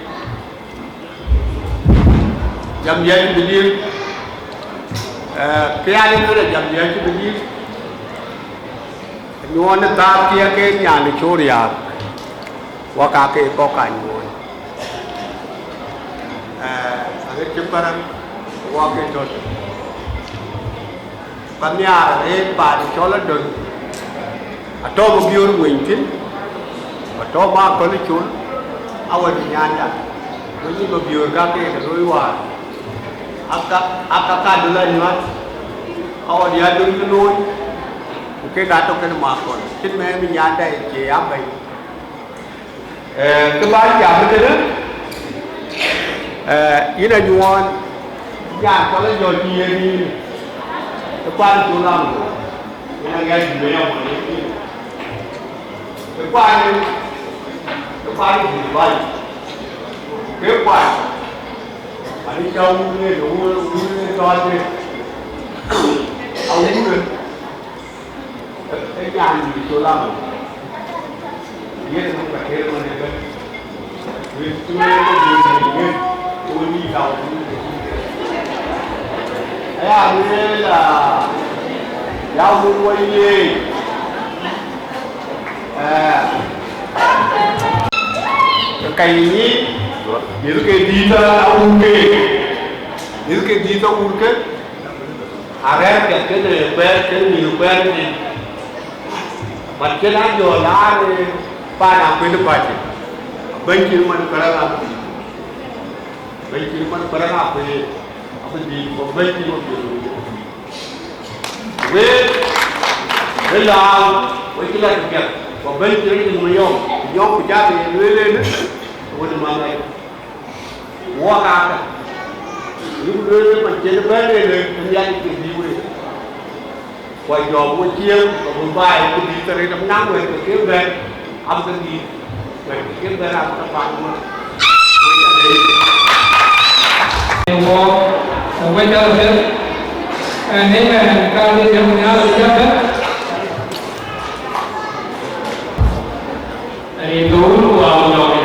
Jamdiɛ̈ acï bï dït. Eh, kë ya rin ënë jamdiɛ̈ acï bï dït. Nyuɔɔn ë thaar thiɛk ke nyan ë cöör riääk, wak aa ke kɔ̈k ka nyuɔɔn. Eh, aɣet cï päräŋ, wak ke tɔ̈. Bä nhiaar arëët paan cɔl Adöl, atɔ̈ bï biöör ŋueny thïn, atɔ̈ bä aköl col, awär bï nyanda, wek nyin bä biöör ka keek ë looi wäär. Aka, aka ka döl anyuäth, awär ya döl cï looi, ku kek aa tɔ̈ kenë makɔn, cït mɛɛn bï nyanda ye cie ya bɛ̈ny. Eh, kë bä jam kënë, eh, yïn anyuɔɔn, nyan cɔl Ajɔl cï ye nïïm, ë kuan col lam, yïn aŋiɛc bï ya mɔny ë kuan, ë kuan cï bac, ke kuan, ani ca wun ë, wun, wun ë tɔɔc ë, awun ë. Ë nyan dït col lam, yen ë ka tëër man ëbɛ̈n. Wek tueŋ ë dït yen, ë we nïïm tau. Aya lueel, aa, ya wun wɔ ye, aa, ka yï nyic, mïth ke dït awur ke, mïth ke dït awur ke. Arɛ̈ɛ̈r piɛth kenë kuɛɛr, kenë mïth kuɛɛr ëtï. Pan cïn a jɔ laar, eh, pan Akuël bäc. Bɛ̈ny cïn man Paraŋ Akuël. Bɛ̈ny cïn man Paraŋ Akuël. Abï dhil, ku bɛ̈ny cïn man Akuël. Wek, wek lääu, wek cï la piɛth. Ku bɛ̈ny cïn man Yɔm. Yɔm ku jam ye lueel en, wën man ë. Wok aka, yïk lueel man cïn bɛ̈n en, en Nhialic ke bï wek. Ku jɔk wo cieŋ, ku bï baai, ku bï thɛɛr rëët am naŋ wɛ̈t ke ke bɛ̈n, am ke bï, wɛ̈t ke ke bɛ̈n am ke pan ŋuɔt. Wek ade. Wo, wo jɔl ke, eh, ne mɛn ka de yam na de yam. Rin ke wun ku wa ku jɔk ke.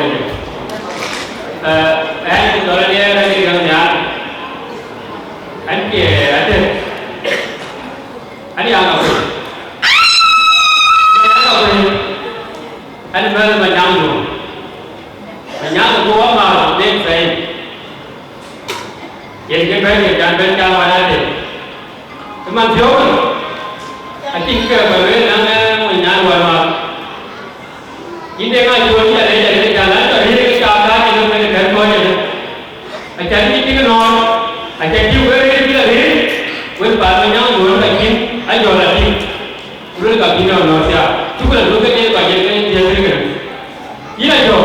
Eh, ɛn ku jɔl de ka de yam ya. Ɛn ke ade. Ani aŋa piny. Ani aŋa piny. Ani mɛ̈l Manyaŋ duɔ̈ɔ̈r. Manyaŋ ku wä maar den pɛ̈i. Yen ke bɛ̈n ye can bɛ̈n can wän ade. Ë man thiɔ̈k. Acïn kë bä lueel naŋ, eh, Manyaŋ wän maar. Yïn de ŋa cuɔ̈ɔ̈r yï alec alec can, an, tɔ riëëk ke cam kääc ënë, kën kën kɔc ënë. Acan yï cïk nɔɔr, acan cï wek rëër bï la rëër, wek path Manyaŋ duɔ̈ɔ̈r ka cïn, ajɔl atïŋ. Ku luel ka bï nɔn nɔn thiaak. Cuk la duɔ̈ɔ̈r ke yen kɔc yen ke yen thiëëk kën kën. Yïn ajɔl,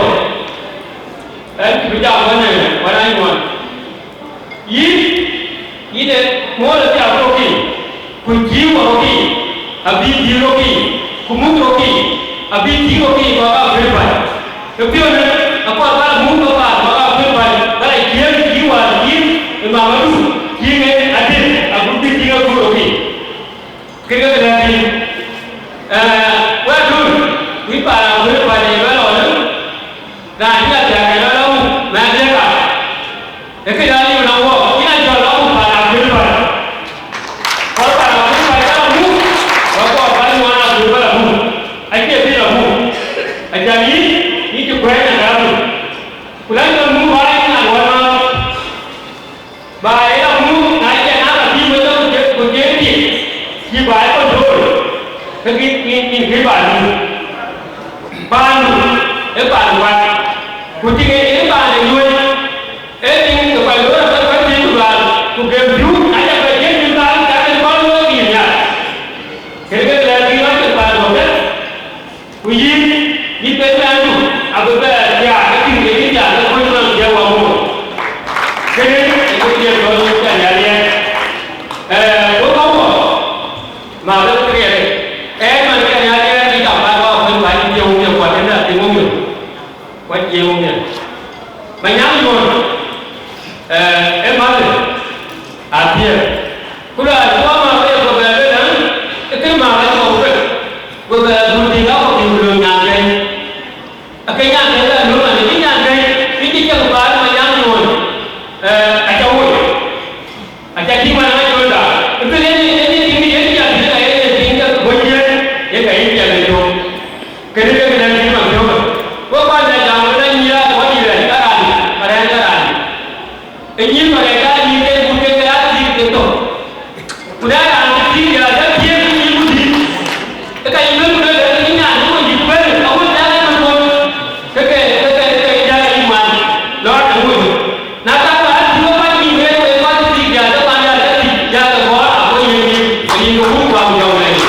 ɛn cï bï jam wën, wën anyuɔɔn. Yïn, yïn ee muɔɔr ë thiaak rɔ̈ɔ̈k yiic, ku jïï wä rɔ̈ɔ̈k yiic, abï jïï rɔ̈ɔ̈k yiic, ku muk rɔ̈ɔ̈k yiic, abï jïï rɔ̈ɔ̈k yiic, ku aka kuëër päl. Ë piɔ̈n ë, akɔɔr bä la muk ke path, ku aka kuëër päl, bä la ciëën jïï wäär jïï ë mamadu, jïï ŋe adït, abï bï jïï ŋe kuur rɔ̈ɔ̈k yiic. Kë ke lɛ̈k yïn, eh, wɛ̈t dun, wïc paan akuëër päl ë bɛ lɔ lë, raan cï la thiaak ë lɔ lɔ muk, mɛn thiëëk aa. Ë këc aa liu nɔm wɔ, yïn a jɔl lɔ muk paan akuëër päl. Kɔɔr paan akuëër päl bä la muk, wä kɔɔr bä la ŋuan akuëër bä la muk. Acie bï la muk. Acan yïn, yïn cï kuɛ̈ɛ̈c na gam. Ku la jɔl muk bä la yïn a ŋuan. Ba ë la muk, na cï na ka bï wek ku je, ku je ti, cï ba ë control, ke kï, kï, kï, kï ba muk. Paandu, ë paandu wak. Ku tiŋ ë, ë paan ë luöi, ë tiŋ ke kɔc loor abä kɔc thiëc ku luaal, ku gem piu, aca bɛ jiëc piu, ka, ka ke kɔn looi kï nhial. Kën ke lɛ̈k bï lɔc ke paandu abë. Ku yïn, yïn ke mɛnhdu, abï bɛ thiaak ke tïŋ ke yïn thiaak ke kuöc nɔn thiëëk wä muk. Kënë ë kë dhiël tɔ̈ yïn cä nhial yɛn. Ee, wek ka wɔ, ma bɛ kë riɛl. Ee, man cä nhial yɛn, yïn cä bä wä kuöc bä yïn thiëëk wä muk, kuat yïn dä thiëëk wä muk. Kuat yïn wä muk. Manyaŋ Yuɔ̈ɔ̈n, ee, ee mäthë, athiëër. Ku raan cï wä mäth ke ye ku bɛ lueel an, ee kë mäth acï wä ku bɛ̈n, ku bɛ dhuk tïŋ akɔ̈k tïŋ ku lööŋ nyankɛ̈ny. Ake nyankɛ̈ny bɛ lööŋ an, ee kë nyankɛ̈ny, kë cï cäk baar Manyaŋ Yuɔ̈ɔ̈n, ee, aca woi. Aca tïŋ man ë Majööl da. Ë kë yen, yen, yen tïŋ, yen tïŋ, yen tïŋ ke bɔ̈ ciëën, yen ka yïn piɛth ë cök. Kënë ke bï lɛ̈k yïn man thiɔ̈kë. Wek kɔc lɛc jam wën, anyïïr aa kɔc yï rɛ̈ɛ̈c karani, ka rɛ̈ɛ̈c karani. Ë nyïïr Malɛŋda, nyïïr ke muk ke, ke aa thiëëk ke thok. Ku na raan cï thiëëk ya, ke thiëëk ke nyïïr ku dït. Ë ka yï luel ku luel, ë nyan ë wën dït bɛ̈n, awën jal ë man ŋuɔ̈t. Ke ke, ke ke, ke jal ë yï man. Lɔ raan ë wën. Na ka ba aa thiëëk man nyïïr wek, wek kɔc cï thiëëk ya, ke man ya ke thiëëk ya, ke bɔ̈ aa bɔ̈ yen nyïïr, ke nyïïr ke wun kuam jɔŋ lɛ̈i.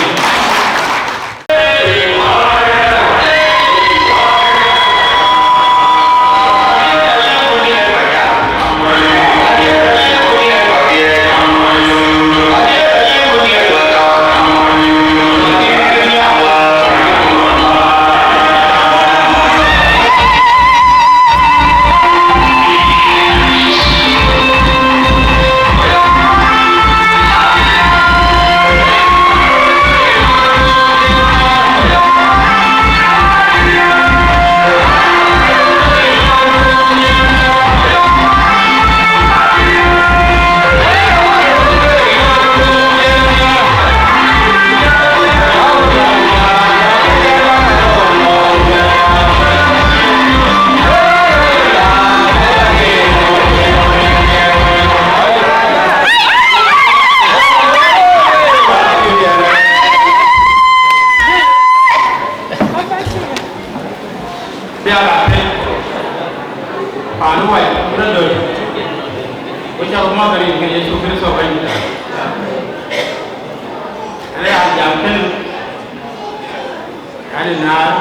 Tɔ̈ bɛ̈ny tɔ̈. Ënë ya jam kënë, ënë naar,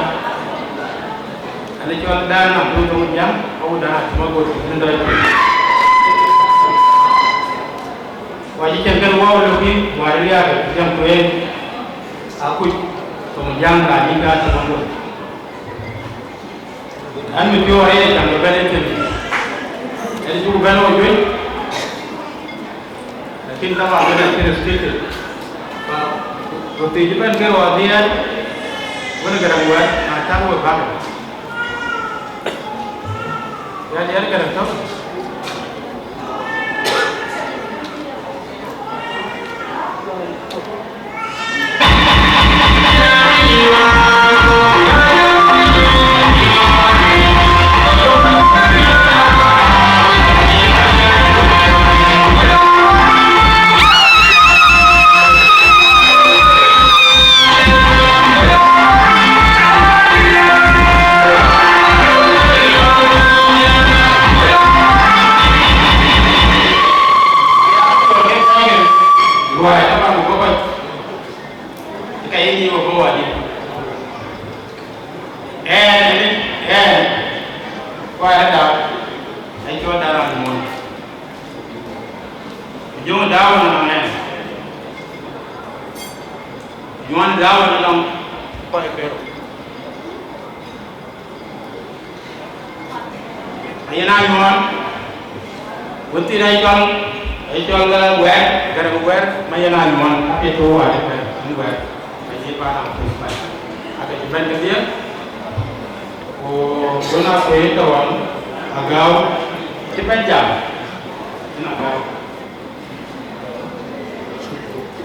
ënë cɔl Daan Abun Thoŋ Jäŋ, awut Daan Atem Agot, në dɔc. Wa cï cɛn kën wä lɔ kï, wa riaak, jam tueŋ, akuc, Thoŋ Jäŋ, raan yïn Daan Atem Agot. An mi piɔ̈u ayɛ cam bɛ bɛ̈n ë tënë, ɛn cuk bɛ̈n ɣo juëc, lakin thaban bɛ̈n ë tënë state. Ku thiëc bɛ̈n ke rɔt dhiɛɛl, wën Gäräŋ wɛ̈t, na cäk we bäk. Ya diɛɛr Gäräŋ tɔ̈. Ruai, taban, ku bɔ̈ kɔc, ka ye nyic wä bɔ̈ wädï. Ɛn, ɛn, kuat ë dap, ë cɔl Daan Amuɔn. Ku jöŋ ë dap ë nɔŋ ɛn. Nyuɔn ë dap ë nɔŋ kɔc kërou. Ayen a nyuɔɔn, wën thïn ë cɔl, ë cɔl, eh, Wɛ̈ɛ̈r, Gäräŋ Wɛ̈ɛ̈r, ma yen a nyuɔɔn, apiɛth thou wac ëbɛ̈n, ë Wɛ̈ɛ̈r, ayï paan Apuc Pac. Ake cï bɛ̈n kedhie, ku wën a kueer tɔ̈ ɣɔn, Agäu, cï bɛ̈n jam, yen Agäu.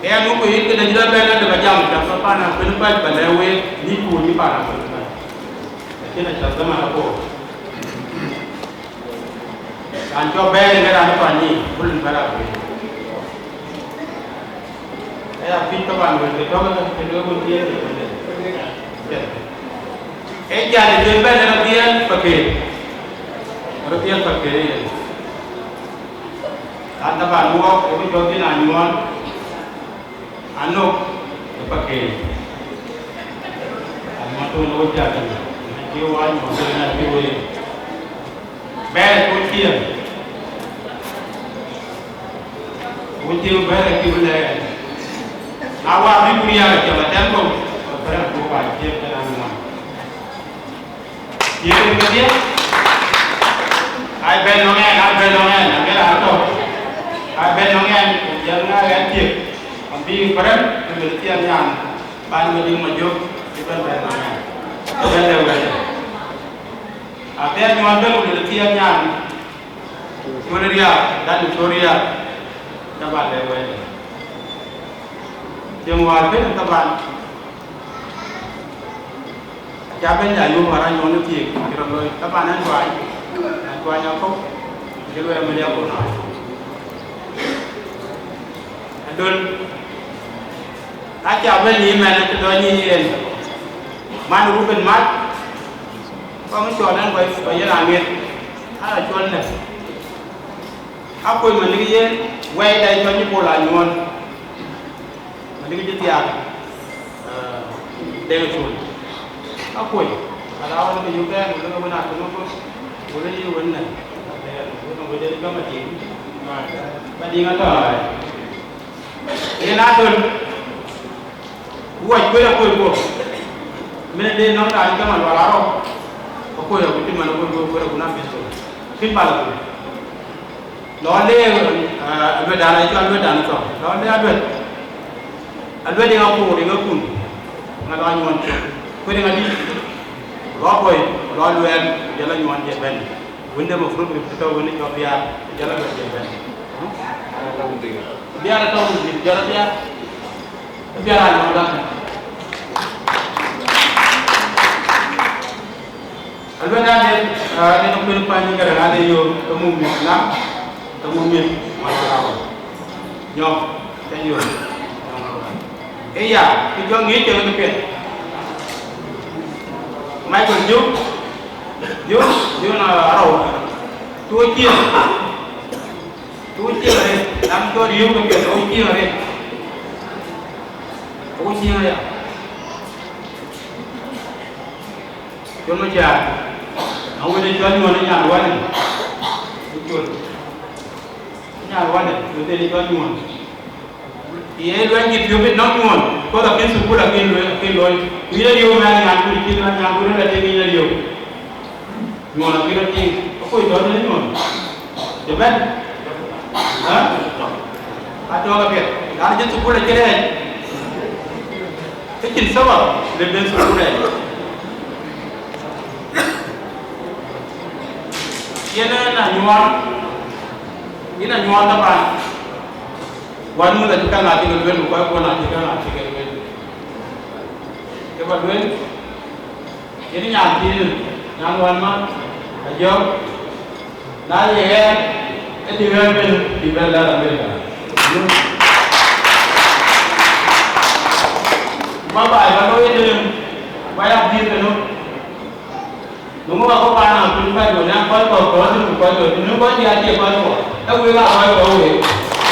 Ke ya nu ku yïn këdë cï rɔt bɛ̈n ëdë ba jam, jam ba paan Apuc Pac ba lɛ̈k week, nïïc ku nïïc paan Apuc Pac. Lakin acä dhaman akoor. Raan cɔk bɛ̈ɛ̈r ë raan ë paan nyic, bï lun bɛ̈n raan wël. Aya piny thaban wël ke tɔ̈ ke ke wël thiëëc ke wël de. Ee jal ë duël bɛ̈n ë rɔt dhiɛl Pakëër. Rɔt dhiɛl Pakëër yen. Raan thaban wok, ë bï jɔt thïn anyuɔɔn. Anok ë Pakëër. Anyuɔɔn tɔ̈ në wok jal thïn. Në cï wok anyuɔɔn thïn, na cï wok yen. Bɛ̈ɛ̈r ku ciëën, ku cï bɛ̈ɛ̈r acï bï lɛɛr. Na wäär bï ku riääk cam atɛ̈n kɔ̈u, ke bɛ̈ɛ̈r ku ba ciëën ke raan ŋuan. Ciëën kedhie, ai bɛ̈n nɔŋ ɛn, ai bɛ̈n nɔŋ ɛn, abï raan tɔ̈. Ai bɛ̈n nɔŋ ɛn, ku jɔl ŋa ɛn thiëk, abï bɛ̈ɛ̈r, ku bï thiëëk nyan, ban Madiŋ Majök, cï bɛ̈n bɛ̈n nɔŋ ɛn. Bɛ̈n lɛ̈k wɛ̈t. Abï anyuɔɔn bɛ̈n ku luel thiëëk nyan, col riääk, dan col riääk, thaban lɛ̈k wɛ̈t. Tiɛŋ wäär bɛ̈n thaban, acä bɛ̈n ja yom wäär anyuɔɔn ë thiëëk, cï rɔt looi, thaban ɛn tuany, ɛn tuany akɔ̈u, cï luɛɛl Madiŋ Agon. Adöl, na cä bɛ̈n yï mɛn, acï dɔny yï yen, man Ruben Mat, kɔŋ cɔl ɛn guɔ̈c, guɔ̈c yen aŋiɛth, an, acɔl nɛ̈k. Akuc Malik yen, wɛ̈i dai cɔl cï Bol anyuɔɔn. Malik cï thiaak, eh, Deŋ Col. Akuc, ala wën ke yök ɛn, ku lëk wën aköŋ ëköŋ, ku lëk yï wën nɛ̈k. Wën wën de gam Madiŋ. Madiŋ atɔ̈ ai. Yen adöl, wuɔc kuëër akuc guɔ̈p. Mën de nɔm raan cï man wal arɔ̈. Akuc akuc cï man akuc guɔ̈p, kuëër akuc na pistol. Kïn pal akuc. Lɔ le, eh, aluɛtdan, acɔl aluɛtdan thɔ̈k. Lɔ le aluɛt. Aluɛt ë ŋa koor, ë ŋa kun. Ŋa lɔ anyuɔɔn cök. Kuëër ë ŋa dït. Lɔ bɔ̈i, lɔ luɛɛl, jɔl anyuɔɔn jɛ bɛ̈n. Wënde mafrud bï tɔ̈ wënde cɔl Biaar, jɔl aluɛt jɛ bɛ̈n. Biaar atɔ̈ wënde, jɔl Biaar. Biaar anyuɔɔn dak. Aluɛt ade, ah, ade nɔm kën kuany Gäräŋ ade yo, ke muk mïth lam, ke muk mïth wal rawa. Nyɔk, ke yo. Ë ya, ke jɔ ŋic ke ke piɛth. Michael Juk, Juk, Juk na rawa. Tuo ciëŋ. Tuo ciëŋ arëët, na An cɔl riëëu ke piɛth, awu ciëŋ arëët. Awu ciëŋ aya. Col Macar, an wën ë cɔl Nyuɔn ë nyan wälë. Col. Nyan wälë, wën ë cɔl Nyuɔn. Ye luɛny cï piɔ̈u bï nɔm Nyuɔn, kɔc akën thukul akën lueel, akën looi. Ku yïn ariëu mɛn nyanku, cïn nyanku rëër atïŋ yïn ariëu. Nyuɔn abï rɔt tïŋ, akoi tɔ̈ tënë Nyuɔn. Cï bɛ̈n? Ë? Atɔ̈ ke piɛth. Raan cï thukul acï rɛɛc. Ke cïn sabab le ben thukul rɛɛc. Yen ë na Nyuɔn, yïn a Nyuɔn taban. Wän wun acï käŋ acï ke lueel, ku kɔc kuɔn acï käŋ acï ke lueel. Ke ba lueel, yen nyan thiin, nyan wän man, ajɔk, na ye ɣɛɛr, ë dï ɣɛɛr ben, dï ben lɛ̈ɛ̈r Amerika. Ba baai ba looi ëtënë, ba yak dhil ke nöm. Në ŋö akɔ̈k paan Akun kɔc wën, an kɔc kɔ̈k tɔ̈ thïn ku kɔc tɔ̈ thïn, në kɔc diɛt acie kɔc kɔ̈k, ke wek aa kɔc kɔ̈k week.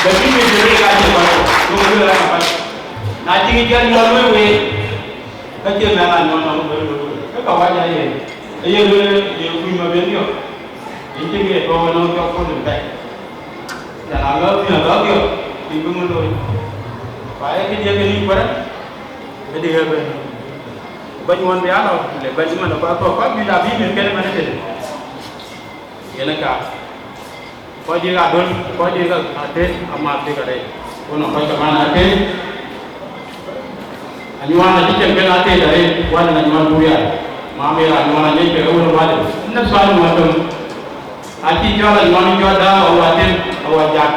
Lakin wek aa kɔc kɔ̈k, në wek aa kɔc. Na cï jɔl nyuɔɔth wek week, ke cie mɛnh anyuɔɔn nɔm wek wek wek. Ke ka wac aa yen, aye lueel ye kuc ma ben yök. Yïn cï ke tɔ̈u ënɔɔnë cɔk puɔ̈l pɛ̈i. Cän a lɔ̈ɔ̈k thïn a lɔ̈ɔ̈k yök, yïn bï ŋö looi? Ku aye këdiɛ̈ ke yïn kuɛ̈rë, këdï ɣer ben. Bɛ̈ny ɣɔn bï a lɔ, le bɛ̈ny man ë kɔc kɔ̈k, kɔc juëc abï mïth kën man ëtënë. Yen ë ka, kɔc dïïk adöl, kɔc dïïk ateet, amääth dïïk arëët. Ku nɔŋ kɔc ke man ateet, anyuɔɔn acï cïn kën ateet arëët, wän anyuɔɔn burial. Mam ë raan anyuɔɔn anyec kek wën ë wälë, në thuan ŋuɔ̈t töŋ. Acï cɔl anyuɔɔn cɔl dääu awä tem, awä jak,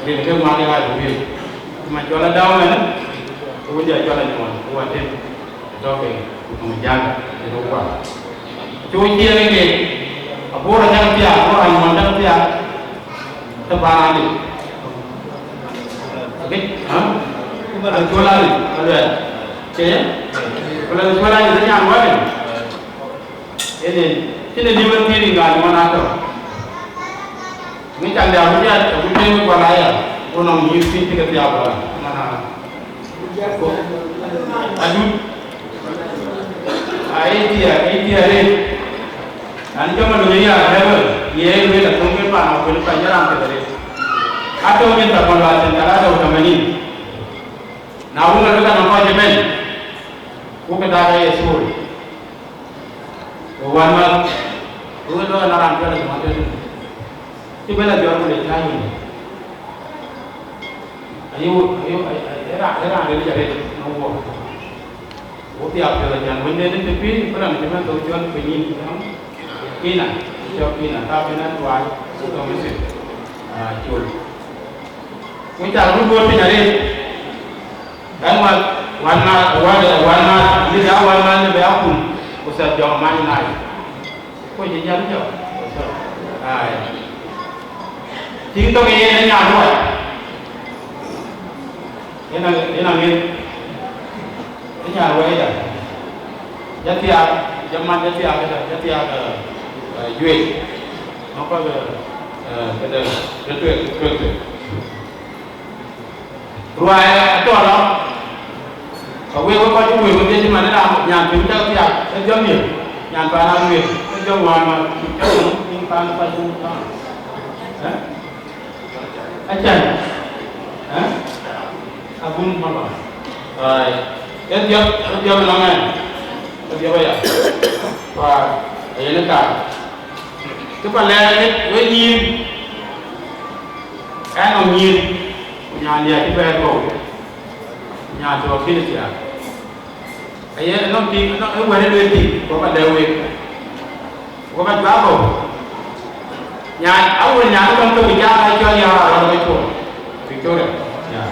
rin ke ŋuan ë ɣac bï. Ku man cɔl adääu ënë, ke wëndiɛ̈ cɔl anyuɔɔn, awä tem. Tɔ̈ ke ku nɔŋ jak ë röt kual. Cuk ciëën ke abor acäk thiaak, abor anyuɔɔn acäk thiaak, të bän ade. Agëc, ha? Acuɔl ade, aluɛɛl. Cie ye? Ku la acuɔl ade të nyan wälë. Ënë, cïn ë dï wën thïn ë ŋa anyuɔɔn atɔ̈. Ŋic cak de abï jat, abï piŋ ë kual aya, ku nɔŋ nyïïr piny cï ke thiaak wala, mana. Adut. Ai thiaak, ai thiaak arëët. An jɔmë lony aya level, ye lueel athöŋ ke pan Akun kɔc ye raan piɛth arëët. Atɔ̈ nyin thaman wa thin talata wa tamanin. Na wun alëk anɔŋ kɔc ëbɛ̈n, ku ke daak aye thuur. Ku wän mäth, ku ke lɔ na raan piɛth adöŋ atënë. Cï bɛ̈n la jɔt ku le cä yöŋ. Ayo, ayo, ay, ay, era, era rëëc arëët në wuɔk. Wo piath piɔ̈ɔ̈th acan wënden të pïïr, ku raan cï bɛ̈n thok cɔl piny yïn, ku raan Kina, cɔl Kina, thaap ënɔn tuany, ku thok Mithir, ah, col. Ku cak röt duöör piny arëët. Ɣɛn wän, wän na, wän, wän na, ni ya wän na ni bɛ akun, ku thɛth jɔŋ man nai. Ku cï jäl jɔŋ. Ai. Tiŋ tök yen ë nyan ruac. Yen a, yen a ŋic. Ë nyan ruac da. Jɔ thiaak, jɔ man jɔ thiaak da, jɔ thiaak, eh, eh, juëc. Nɔŋ kɔc, eh, eh, këde, röt tueŋ, tueŋ, tueŋ. Ruai atɔ̈ lɔ, ka wek wek kɔc wek wek dhiëc man ë raan nyan piny cak thiaak, ë jɔ miëth, nyan paan a lueel, ë jɔ wään man, ë jɔ nyin paan ë kɔc wun tɔ̈. Ë? Acän. Ë? Abun malɔ. Ai. Ë dhiɔp, ë dhiɔp ënɔŋ ɛn. Ë dhiɔp aya. Wa, ayen ë kaar. Kë pa lɛɛr ë wek nyïïr. Ɛn nɔŋ nyïïr, ku nyan diɛ̈ acï bɛ̈ɛ̈r kɔ̈u, nyan tɔ̈ akïn thiaak. Aye nɔŋ tïŋ, nɔŋ ë wɛ̈t ë lueel tïŋ, ku ka lɛ̈k week. Ku ka juak kɔ̈u. Nyan, awuɔ̈l nyan ë kɔn tök ë jam ë cɔl ya rɔt ke cuɔl. Victoria. Ya.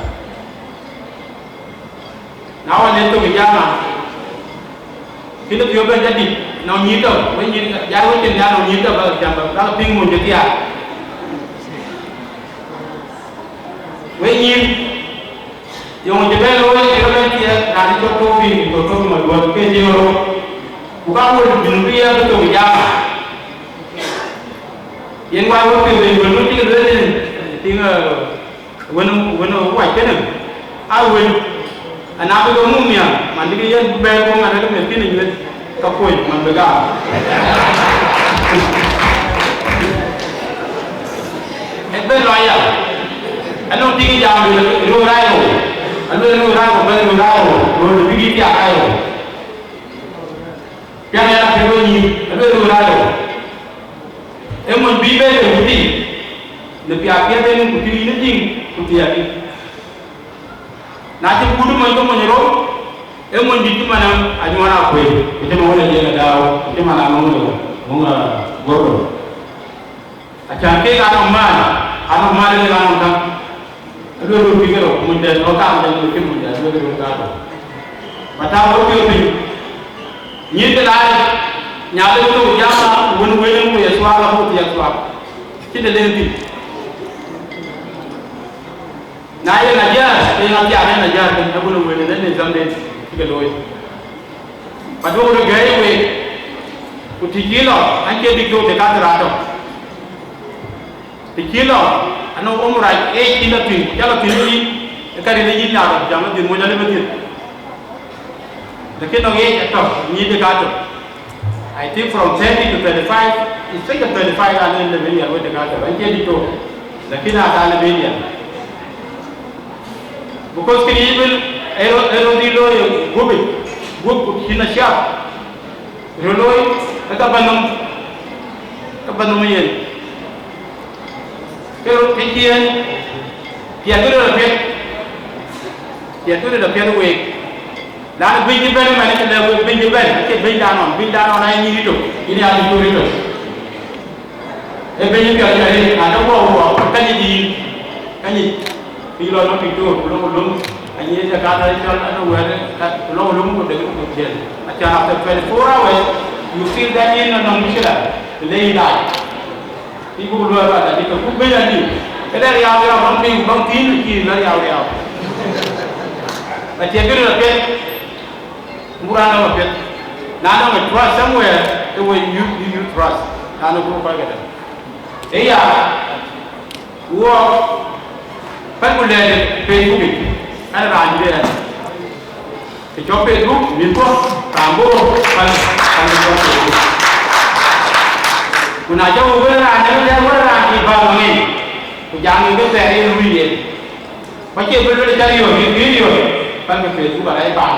Na wën, ë thök ë jam, kën ë piɔ̈u bɛ̈n jadït, nɔŋ nyïïr tɔ̈, wek nyïïr, jai wek cïn ya nɔŋ nyïïr tɔ̈, bä jam, bä, bä piŋ mun cï thiaak. Wek nyïïr, yöŋ cï bɛ̈n looi, cï ke bɛ̈n thiɛɛk, raan cï cɔk tɔ̈u piny, cɔk tɔ̈u piny maduɔ̈t, ke cï ɣöö, ku ka wël bï nu bï ya bï thök ë jam. Yen wai wek piŋ, bï wël nu cï ke lueel, tïŋ, ë, Wën, wën wac kënë, a wën, ana bï ke muk nhial, man bï ke yen bɛ̈ɛ̈r ku ŋat ke meth kën ë nyueth, ka kuöc man bï gam. Ë bɛ̈n lɔ ya, anɔŋ tiŋ jam lueel röör rac rou, alueel röör rac rou, bɛ̈n röör rac rou, röör bï gït thiaak rac rou. Piɛŋ ya ke wën nyïïn, alueel röör rac rou. Ee mony bï bɛ̈n ë wut thïn, në piath piɛth en ku tïŋ yïn ë tïŋ, ku thiaak yïn. Na cï kut mony ke mony rou, ee mony dït cï man Anyuɔɔn Akuëi, ku cï man wën ë Jiëŋ Adau, ku cï man Aŋöŋ, Aŋöŋ, ah, Gordon. Acan kek anɔŋ maan, anɔŋ maan ë kek anɔŋ käŋ. Aduëër röt bï ke rou, mony dɛ̈t rɔt kaam dɛ̈t röt cï mony dɛ̈t, aduëër röt kaam rou. Ba tääu röt piɔ̈ɔ̈th piny. Nyïïn ke laai, nyaal ë wën ë ku jam, wën wël ë ku ye thuaak, abu thiaak thuaak. Cïn të leŋ thïn. Na yen ajiëër, ke yen athiaak yen ajiëër, ke abun ë wël ënë nizamden cï ke looi. Ba duɔ̈k röt gɛ̈ɛ̈i week, ku të cï lɔ, an, cie diktor de kadhor atɔ̈. Të cï lɔ, anɔŋ umur rac ë cï lɔ thïn, ku cä lɔ thïn ë yïn, ë ka rin ë yïn nyaar rɔt jam ë dhil mony alë bï dhiëth. Lakin nɔŋ age atɔ̈, nyïïn de ka tɔ̈. I think from thirty to thirty-five, especially thirty-five, aa lëu lëu bï liɛl wek de ka tɔ̈, an cie diktor. Lakin aa ka lëu bï liɛl. Because kënë yï bï ë rɔt, ë rɔt dhil looi guöp yic, guöp ku cïn a ciap. Röt looi, ë ka bä nɔm, ka bä nɔm yen. Ke röt ke ciëën, piɛth bï röt apiɛth, piɛth bï röt apiɛth week. Laanu biny cï bɛ̈n ëmɛn cï lɛ̈k wek biny cï bɛ̈n, acie binydan nɔn, binydan nɔn aa nyic tök, yïn aa nyic tök tök. Ee biny piɔ̈ɔ̈th cï arëët, na de wɔ wɔ, ka nyic yïn, ka nyic. Kë lɔ nɔm Victor, ku lɔ ku löm, anyic ë ka tɔ̈ cɔl an wɛ̈ɛ̈t, ku lɔ ku löm ku dek ku jiël. Acan after twenty-four hours, you feel that yïn nɔn nɔm mïcïla, të le yï daai. Kë buk luɔi ba da dï, ku biny adï. Këde riau riau, bäŋ piny, bäŋ thïn, kï la riau riau. Acie kënë la piɛth. Ku raan nɔm apiɛth. Na nɔŋ a trust somewhere, ke we you, you, you trust. Na nɔŋ ku kɔc këde. Ëya, wɔ, pälku lɛɛr Facebook yic, an raan juëc ɛn. Të cɔk Facebook, mïthkuɔ, raan bɔ̈, päl, päl të cɔk Facebook. Ku na cɔk wël raan, cï lɛɛr wël raan cï bäl nɔŋ en. Ku jam en ke thɛɛr en lui yen. Ku acie bï lueel cä riɔ̈ɔ̈c, bï riɔ̈ɔ̈c, pälkï Facebook arɛc paan.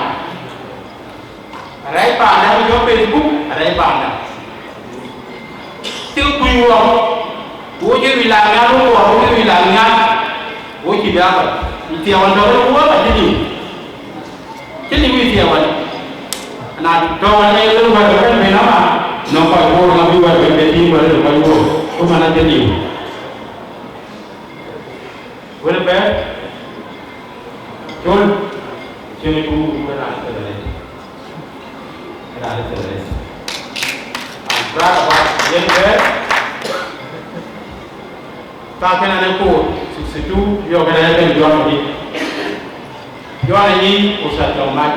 Arɛc paanda ku jɔ Facebook arɛc paanda. Cï kuc wɔ, wo cï rui la nhial, wo wɔ, wo cï rui la nhial, wo cï bï akɔc. Ku thiɛɛu wan tɔ̈ rɔt wɔ ka cï liu. Cï liu ë thiɛɛu wan. Na tɔ̈ wan ë lëu wɛ̈t bɛ̈n ben ama, nɔŋ kɔc woor ŋa bï wɛ̈t bɛ̈n ben tïŋ wɛ̈t ë kɔc woor, ku man acï liu. Wën ë bɛ̈ɛ̈r, col, cïn ë tuŋ wën raan ë thɛɛr arëët. Raan ë thɛɛr arëët. I'm proud about yen bɛ̈ɛ̈r. Thaa kënë an ë koor sixty two, yɔ̈ɔ̈k ënë ë bɛ̈n Jɔn ë nyic. Jɔn ë nyic ku Satan mac.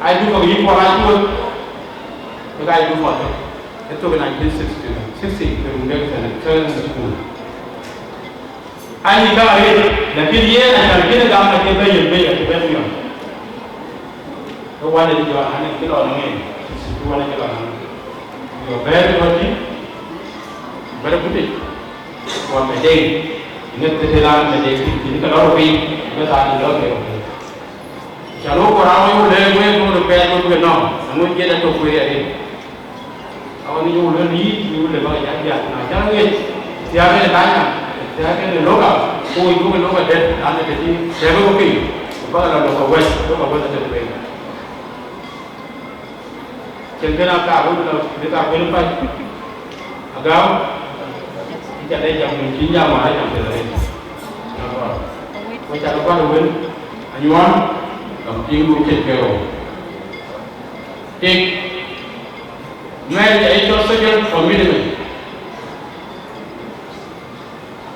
Ai du kɔ̈k yï puɔl aa cuöt, kek ai du puɔl tök. Ë thök nineteen sixty, sixty, ke run dek thɛn, thɛn school. Anyic käŋ arëët, lakin yen acan kën gam acie bɛ̈ny yen bei, acie bɛ̈ny miɔ̈c. Ke wände cï jɔ an, cï lɔ nɔŋ en, cï wände cï lɔ nɔŋ. Jɔ bɛ̈ɛ̈r ë rɔt tïŋ, bɛ̈ɛ̈r ë kutic, ku Mading, ŋɛk ke tëë raan Mading tïŋ, cïn ke lɔ rɔt piny, bï thaar cï lɔ ke rɔt piny. Can wok ku raan wek ku lɛ̈k wek, ku röt pɛɛc wek, wek nɔm, aŋö jiɛt atök wek arëët. Awa ni yöök lön yï, yï wule bäk jat biak, na cä ŋic, thiääk en ë Kanya, thiääk en ë Loka, ku wïc buk ë Loka dɛ̈t, an, ë tëtï, thiääk ë piny, ku bäk lɔ Loka West, Loka West ë tëtï piny. Cïn kën aa kaar wek lɔ, bï kaar kuën ë pac. Agäu, cä dɛ jam wën cïn jam wään, jam tëde rëëc. Ku cä ke kuat ë wën, anyuɔɔn, kam tiiŋ du cïn ke rou. Tik, marriage aye cɔl social commitment.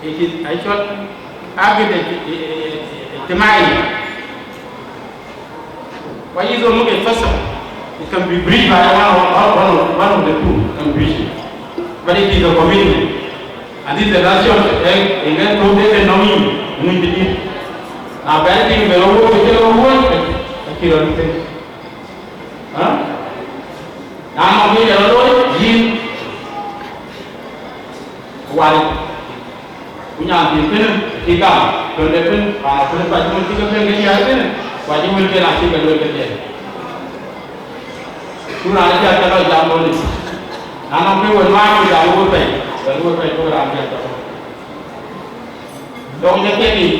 It is aye cɔl agreement, eh, eh, eh, ijtimai. Kwa hizo mke fasa, it can be breached by one of, one of, one of the two can breach it. But it is a commitment. And this is the nation, eh, in that two days and no mean. Ŋuc bï dït. Na bɛ̈n tïŋ bɛ rɔt wuɔ̈c, bï cï rɔt wuɔ̈c, ka cï rɔt thïn. Aa? Na nɔŋ bï jɔt rɔt looi, yïn wari. Ku nyan thïn kënë, cï gam, tɔ̈ de piny, raan ëbën ka cï wël cï ke piɛŋ ke diäär kënë, ku acï wël kënë acï ke lueel kedhie. Ku raan ë cä ke lɔ jam bɔ̈ lic. Na nɔŋ ke wël ŋuan, ku jam wël pɛ̈i, wël wël pɛ̈i, ku raan cä ke lɔ. Dɔŋ de piɛŋ yic,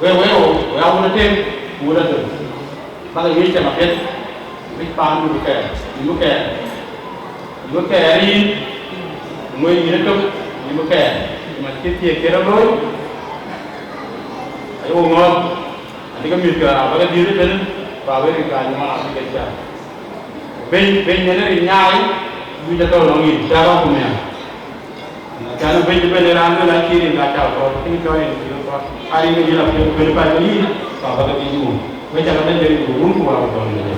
we, we, we, we aa wun ë tem, ku wun ë tem. Bäk ë wiëc cam apiɛth, wiëc paan du kɛɛr, yïn bï kɛɛr, yïn bï kɛɛr yïn, ŋuëc yïn ëtök, yïn bï kɛɛr, man cï thiëëk cï rɔt looi, aye wo ŋɔ̈ɔ̈th, adï ke mïth ke raan bä ke dhiëëth ëtënë, ku awek rin gäny ëmën abï ke cäk. Bɛ̈ny, bɛ̈ny yen ë rin nyaai, du cä tɔ̈u nɔŋ yïn, cä rɔt ku miäk. Cän bɛ̈ny bɛ̈n ë raan bɛ̈n acï rin ka cä kɔɔr, cïn cɔɔr rin cï kɔɔr. Aa rin ke yïn apiɛth bɛ̈n bä ke yïn, ka bä ke bï yum. Wek cä ke bɛ̈n de rin ku wun ku wä ku tɔ̈u rin de.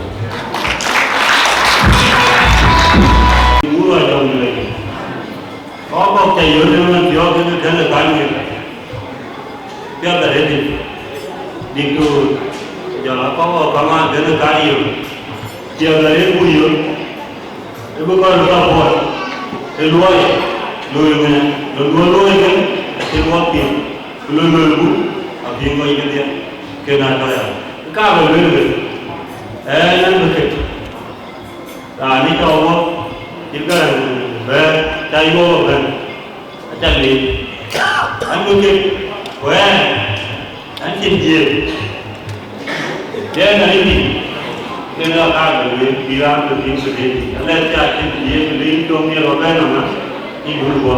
Wun wä tɔ̈u rin de. Kɔc kɔ̈k cä yöt ëmën thiɔ̈k kekë kɛ̈n ë kany ke. Piath arëëtic, diktor, jɔl a kɔc ɣɔ̈k kamaan kën ë kar yök, piath arëët buk yök, ë bï kɔc röt a buɔt, ë luɔi, loi ŋɛn, lon duɔ̈n luɔi kën, acï luɔk piŋ, ku lon loi buk, apiŋ kɔc kedhie, kën aa tɔ̈ ya. Ka bɛ lueel wek, ɛn, ɛn bï kët, raan ë cɔk wɔ, cït Garaŋ bɛ̈ɛ̈r, ca yuɔɔk ëbɛ̈n. Aca leec, an, bï kek, ku ɛn, an, cïn jiëëk. Yen na yïn, yen aa kaar bɛ lueel, bï raan bï piŋ bï deet. Alɛɛc ca cïn jiëëk, bï yïn dɔm yen rɔt bɛ̈n nɔm, an, yïn dun guɔ.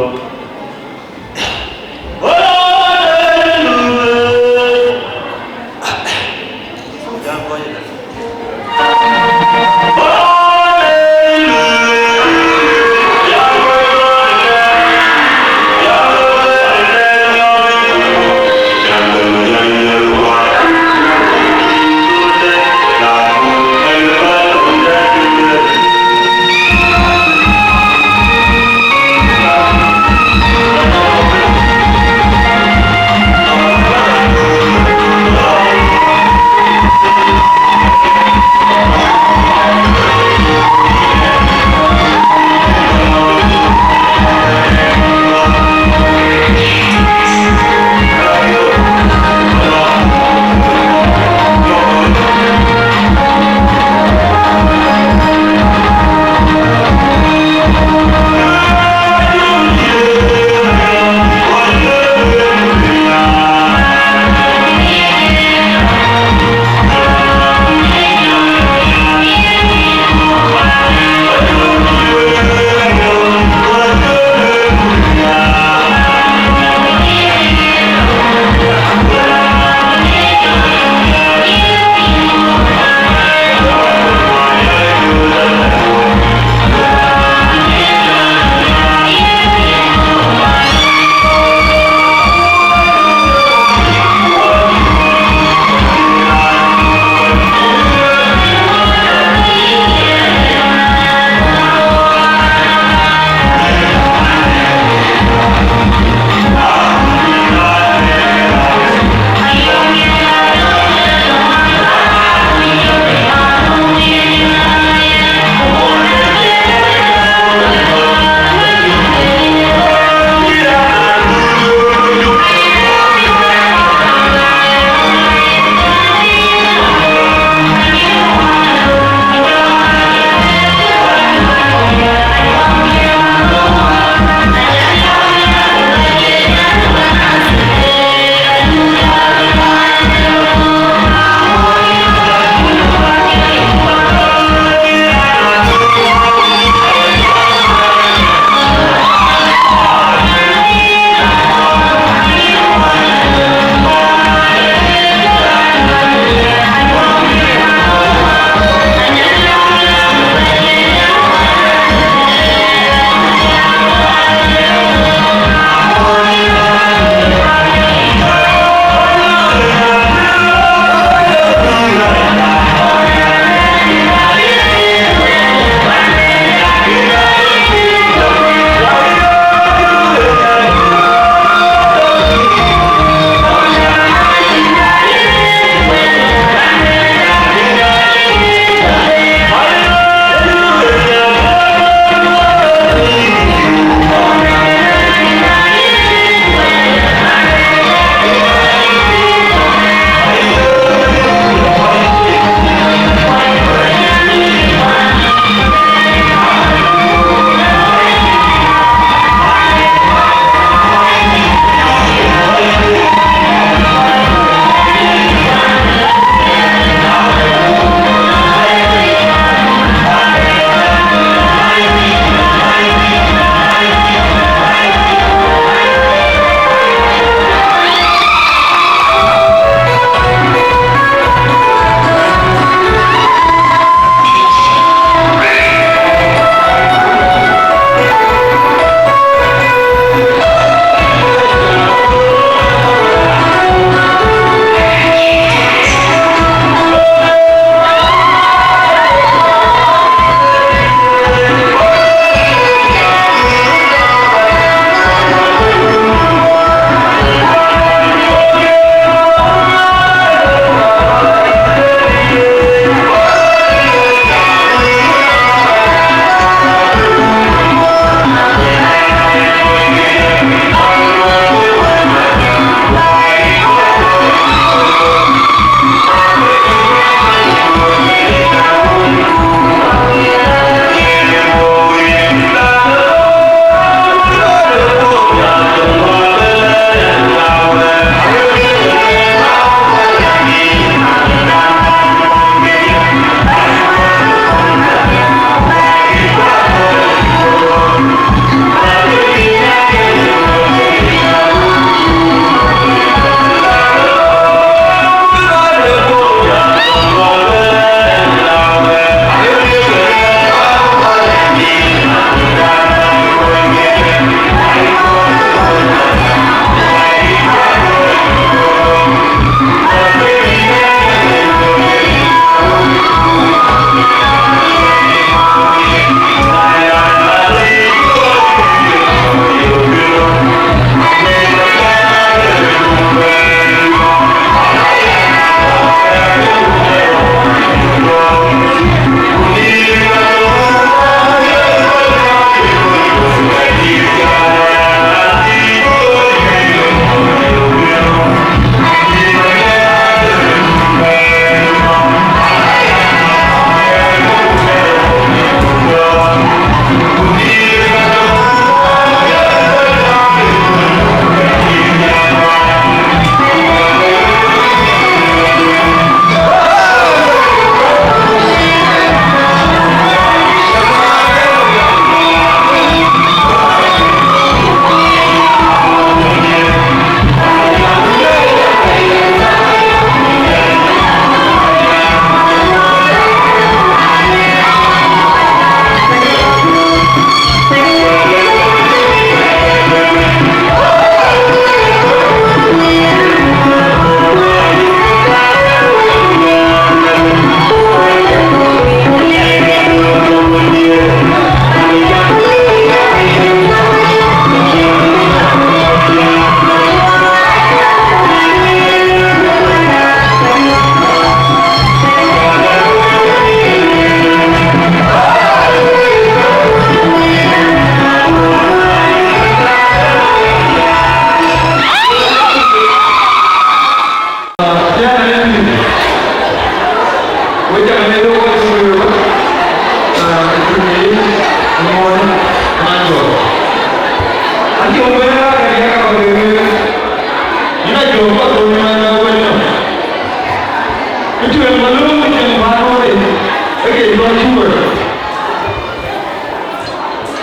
ke jɔ cumër.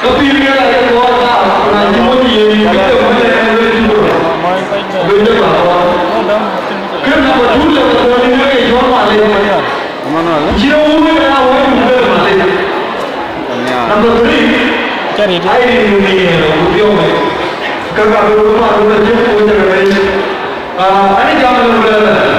Ka pïïr ke la ke kɔɔr thaar, na cï mony yen, ke ke mony yen, ke cumër. Wek de baba. Ke number two le ke kɔɔr ni ke jɔ Malek. Emmanuel. Cï wun ke na wek wun ke Malek. Number three. Charity. Ai ni ni, eh, ku diɔ me. Ka ka ru ma ru na je ko je me. Ah, ani jam le le.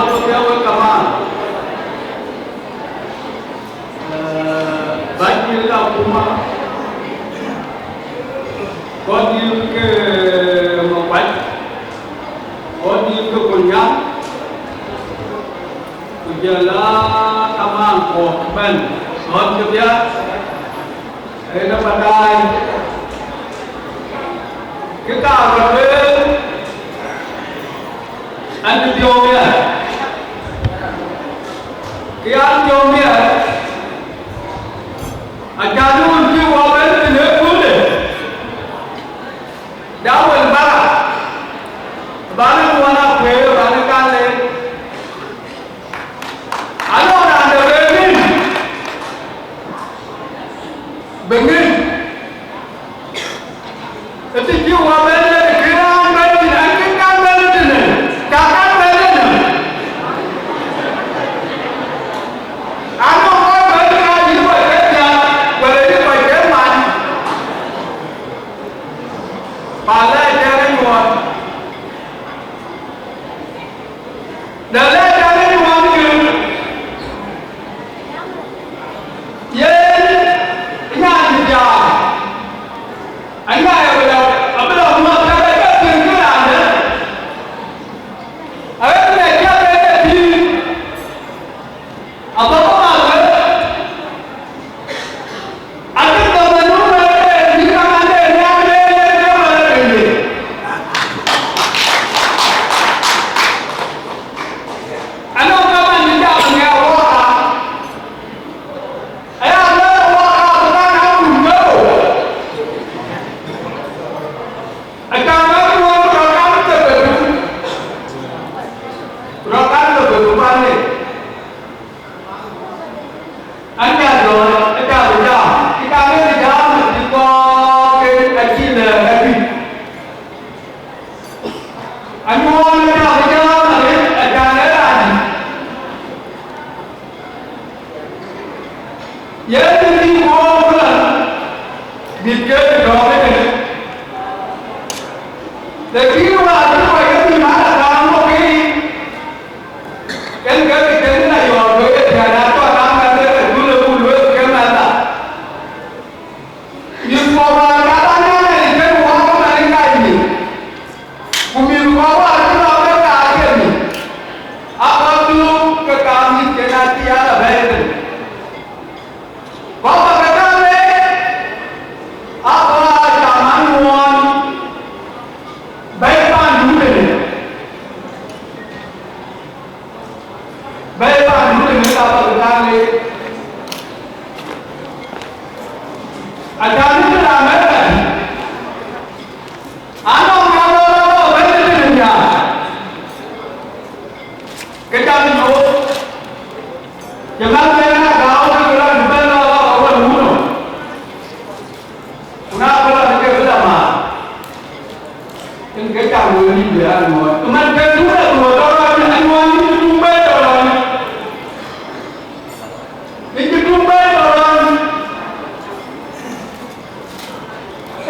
Wek kaman, eh, bäny dït ke akuma, kɔc dït ke Makuac, kɔc dït ke Kolnyaŋ, ku jɔl a kaman kɔ̈k bɛ̈n, ɣɔn ke biäk, ënë bä daai, kë ka rɔt lueel, an, cï piɔ̈u miɛt, kë an, piɔ̈u miɛt, acan wun cï wɔ bɛ̈n tënë kulë, da wël bara, bä në ŋuɔn akuëër, bä në kan len. Anɔŋ raan de bɛ ŋic, bɛ ŋic. Ë të cï wɔ bɛ̈n ë kë raan bɛ̈n thïn, an, kën kan bɛ̈n ë tënë, ka kan bɛ̈n ë nɔm. Anɔŋ kɔc bɛ̈n ka yï kɔc ke thiaak, wala yï kɔc ke man. Pa lɛɛc tɛ̈n ë ŋuɔɔn. Na lɛɛc tɛ̈n ë ŋuɔɔn kën, yen nyan cï thiaak, anyan abï lɔ, abï lɔ ŋuɔɔn, ka ke piŋ kë raan dɛ̈. Aɣet në cäk ke ke tïŋ, abɔ̈ ke mat wek, acï thɔ̈n ë nu wek ke bï kaman de nhial le le ke wek ke ye. Anɔŋ kaman cï jam në awɔɔr, aya lɔ awɔɔr, abï kan abun ke rou. Acan wek ruɔ̈ɔ̈n rɔt kan ke bɛ dum, rɔt kan ke bɛ dum pan ë. An, ca jɔɔr, ë ca bï jam, cï ka bï jam, cï kɔɔr ke acï lɛ̈k abï. Anyuɔɔn ë ca bï jam arëët, acan ë raan dït. Yen cï bï guɔ̈ɔ̈r ku la, bï ke tɔ̈ɔ̈k ëtënë. Lakin wäär cï kɔc ke bï mat akaam bɔ̈ ke yic, yen ke bï tënë la yɔ̈ɔ̈k wek ë tiɛ̈n, aa tɔ̈ kaam ka ke ke dhul ë buk lueel ke mɛnhda. Mïth kuɔ wäär ka la nɛn ë kën wä ke man ë ka yï. Ku mïth kɔ̈k wäär cï lɔ ke kaar ke mïth, aa kɔc dhuk ke kaar mïthken acï ya lɔ bɛ̈ɛ̈i thïn. Kɔ̈k bä ke kaŋ leec, aa kɔc aa cam anuɔɔn bɛ̈ɛ̈i paandu tënë. Bɛ̈ɛ̈i paandu tënë ka bä ke kaŋ leec. Acan në raan bɛ̈ɛ̈i paandu. Anɔŋ ka lɔ lɔ lɔ bɛ̈n ë tënë nhial, ke cam nyuɔɔth, cï man bɛ̈n ë gääu ke rɔt bɛ̈n lɔ lɔ ke wën wun nɔm, ku na bï lɔ ke bï la maar, yen ke cam wël yïn bï anuɔɔn. Ku man ke duŋ ë duɔ̈ɔ̈r tɔ rɔt, anuɔɔn yïn cï duŋ bɛ̈n tɔ rɔt. Yïn cï duŋ bɛ̈n tɔ rɔt.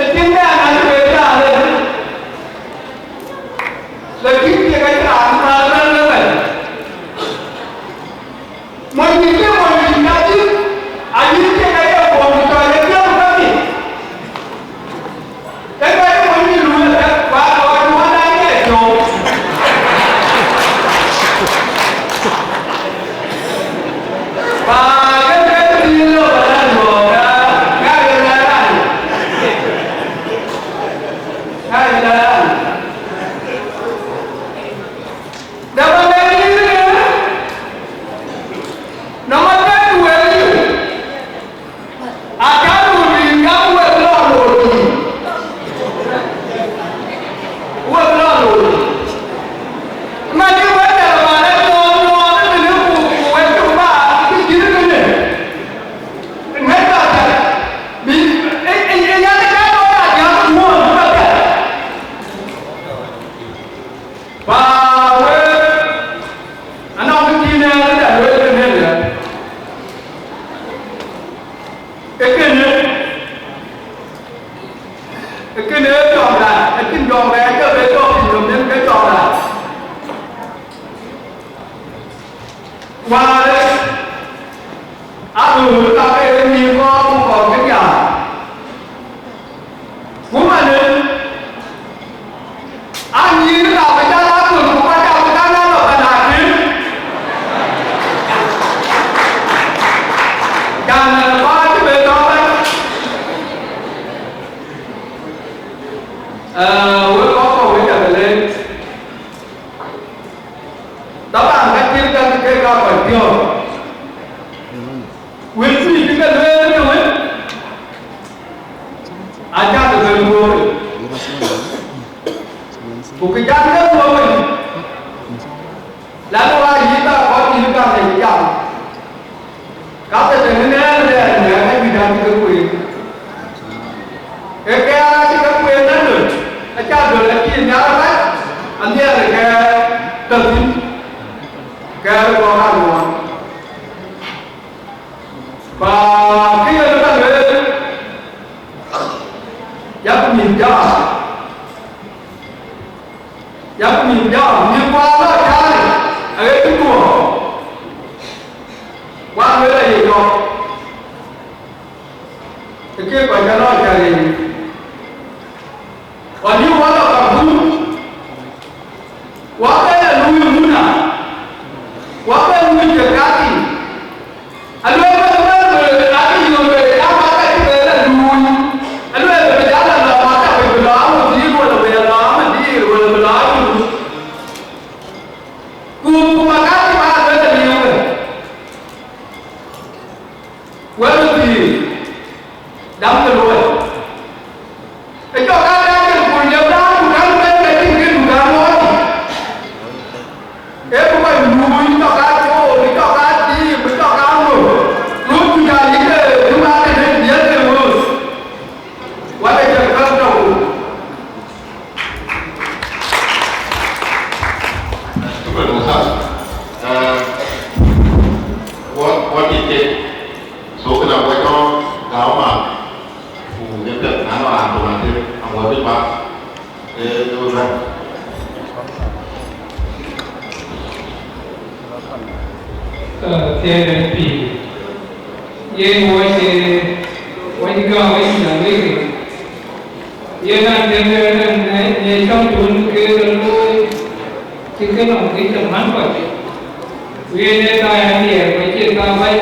Ë tiŋ de an, acï wek cä rëër, lakin tiek acï raan päl bɛ̈n ëbɛ̈n. Mony yïn ke mony yïn ka cï, ayï tiek aye guɔ̈m cɔl ë piɔ̈u bäkï. Ke ka ye mony yïn lueel ëbɛ̈n, ku aa lɔ wä wä na ye cöök. Ba ke ke tïŋ lɔ ba la luɔɔk, ka, ka ye la raan. Ka ye la raan. Wäär, aa, röör ka ke ye mïth kɔ̈k ku kɔ̈k ke diaal. Ku manë, aa, nyïïr ka bï jal aa thöl ku kɔc abï kaŋ aa lɔ bɛ̈n akïm. Can, ë, kɔc acï ben tɔ̈ bɛ̈n. Ë, wek kɔc kɔ̈k wek ca ke leec. Taban, ka cït ka ke ka kɔc piɔ̈ɔ̈th. Wël juëc cï ke lueel ënë wën, acä ke bɛ̈n luɔ̈ɔ̈i. Ku kë cän ke luɔ̈ɔ̈i, la ke wa yï ka kɔc yï ka ke jam. Ka ke tënë nɛɛr rɛɛr në ka juëc acï ke kueen. Ee kɛɛr acï ke kueen në döl, acä döl acï nhiaar rac, anhiɛɛr ë kɛɛr tɔ̈ thïn, kɛɛr ë kɔc kaŋuan. Ba kë yen ka lueel, yak mïth jam. Yak mïth jam, mïth kuan lɔ cäätë, aɣet cï guɔ. Kuan wël aye jɔk, ë ke kɔc ke lɔ cäätë. Ɣɔn yï wä lɔ Khartoum, wä ke lɔ luui muna, wä ke luui cï kaki. Aluel bä bä bä, ake yöök bë, ya bä ka cï bɛ lɔ luui. Aluel bë bë jal lɔ lɔ bä ka bë bë lɔ amudhiir, wala bë lɔ amudhiir, wala bë lɔ amudhiir. Ku, ku bä ka cï bä luel aliu bë. Wël dhiir, dam ke luɔi. Ë cɔk aa bɛ̈n ke kul ye raan ku kan bɛ̈n ke tïŋ ke du kan luɔi. Ee ku kɔc luui, cɔk aa cool, cɔk aa tiim, cɔk aa ŋö. Röt ku jal yï ke du kan ke den diël ke ŋö. Wala jal kan tɔ̈u. Shukran, Ustaz. Eh, what, what is it? So, kënë aguɔ tɔ̈ gäu math, ku ë piɛth na nɔŋ raan tök atëk, aguɔ tëc bath, ee, ee wek bɛ̈n. Ee, thiëëc en pïïr. Yen wɔ cï, wɔ cï gäu ë cïn awëëk. Yen an, jɛn ë, ë, ë, ë cɔm tuun ke rɔt looi, cï ke nɔm ke cï man kɔc. Ku yen ë thaai an, diɛɛr, ku acie thaai bac.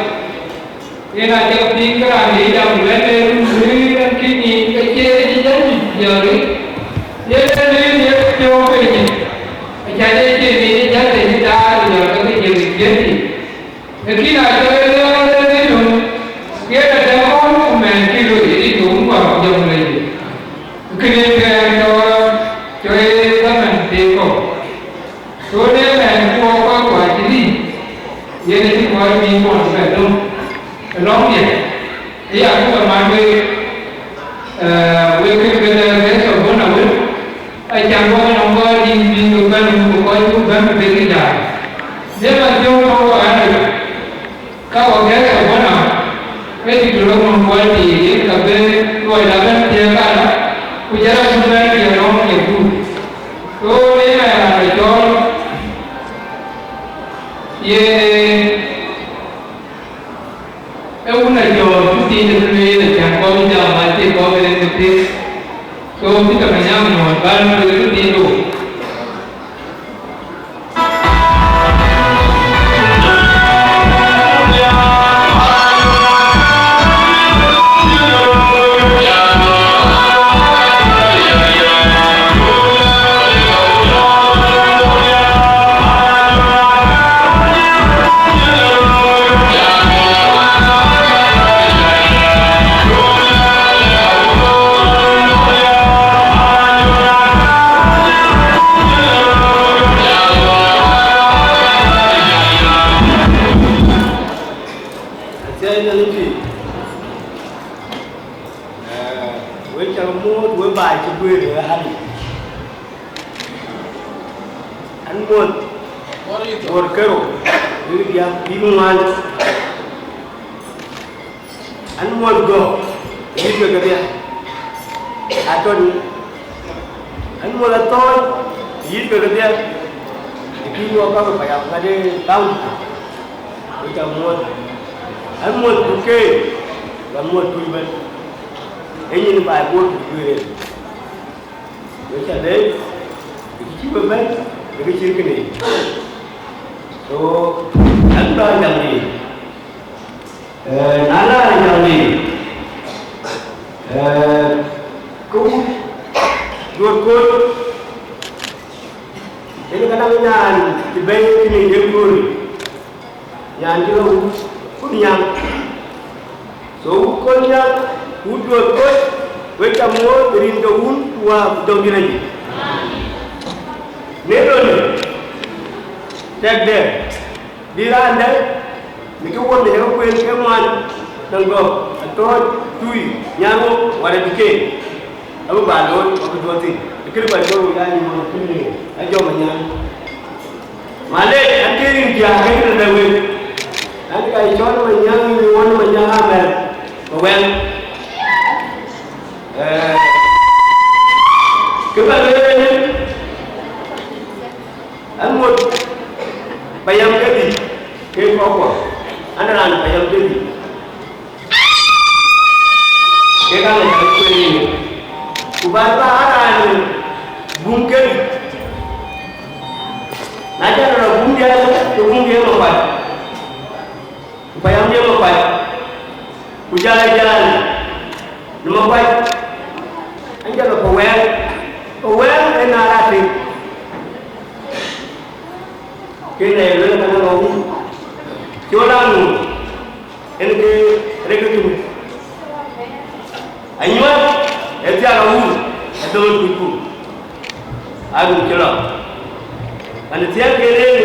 Yen acä piŋ ke raan de jam, ku lɛ̈k ë run luui an, kï ŋic ke cie cï jam, jɔ̈ɔ̈ri. Yen ë luui ye piɔ̈u piny. Acä de cie ŋic ë jam de cï daai, ku jɔl ke ke jël ë jiëëcdï. Lakin acɔl ë lëu ë lëu, yen adɛ̈ ɣɔn ku mɛɛn cï loi ë dït ku ŋuak jɔŋ lei. Kënë kɛɛr cɔɔr, cɔl ë dhaman pek kɔ̈u. Cɔl ë mɛɛn ku wɔ kɔc ku acï lïïm, yen acï kɔc bï kɔn bɛ döŋ ë lɔ̈ŋdiɛ̈. Ë ya ku ke man wek, ee, wek kën ke lɛ̈k rɛ̈ɛ̈r cɔk bɔ̈ na wën, acan wɔ nɔm kɔc dït bï ke bɛ̈n ku kɔc ku bɛ̈n ke bek ë jai. Dë man thiɔ̈u tɔ̈u wɔ ɣän ë wek, ka wɔ gɛ̈ɛ̈k cɔk bɔ̈ na, ke dït röt nɔm kuɔl tiic, yen ka bï luɔi la bɛ̈n thiëëk kadä, ku jɔl raan cï bɛ̈n tiɛɛl nɔm ye gup. Ku yen ë raan ë cɔɔl, yen ë Ee wun a jɔɔr, bï thiin de lueel, acan kɔc bï jam, acie kɔc bï rin ke thiëëk. So, bï ke Manyang nyuɔɔth, bä lueel bï thiin de wok. Athiɛɛi Nhialic pïïr. Ee, wek cä muɔ̈ɔ̈th, wek baai cï guëër ë ɣän yic. An muɔ̈th Bor Kero, wek diäk, wek ŋuan. An muɔ̈th Gɔ̈k, yïth ke kedhie. Atɔ̈. An muɔ̈th Athɔ̈ɔ̈ny, yïth ke kedhie. Ë kï nyuɔɔk ka ke payam ŋadë kaunti. Wek ca muɔ̈th, an muɔ̈th ku keek, an muɔ̈th tuc ëbɛ̈n. Ee nyin baai Bor ku guiir en. Wek ca leec, ë kë cï we bɛ̈n, ë kë cït kënë yic. So, an bä jam dïït. Eh, na la jam dïït, eh, ku duöt kɔc, yen ka däŋ nyan cï bɛ̈i kënë ye kööl. Nyan cï lɔ wut Kolnyaŋ. So wut Kolnyaŋ, wut duöt kɔc, wek ca muɔ̈th rin ke Wun ku Wät ku Jɔŋdït Lajik. Në lɔn tɛ̈kde, bï raan dɛ̈ në kë wun de kë kueen ke ŋuan, nɔŋ gɔ̈k, atɔ̈ɔ̈c, tui, nyan wok, wala dï keek. Abï ba looi, abï duɔ̈ɔ̈r thïn. Ë kënë ba jɔ̈ɔ̈r wek, aa, nyin wun kënë, a jɔ̈ɔ̈r Manyaŋ. Malec, an ke rin diäär ke kënë lɛ̈k wek. An ka ye cɔl Manyaŋ, nyin wun Manyaŋ amɛ̈r, ba wɛ̈ŋ. Eh, kë ba lueel, an ŋot payam kedhie, ke kɔ̈kkuɔ, an raan payam kedhie. Ke ka ŋic kueer yic, ku bä bä aa raan buŋ kedhie. Na cä rɔt buŋ diɛɛr, ke buŋ diɛɛr makuac, ku payam diɛɛr makuac, ku jäl aa jäl në makuac, an jɔl lɔ pawɛɛr, pawɛɛr ee na raan tïŋ. Kënë ee luel ka na ŋɔ̈u, col aa ŋu, en ke rek tum. Anyuɔɔth ë thiak awur, adöŋ kucku, arum cï lɔ. An thiak ke rëër,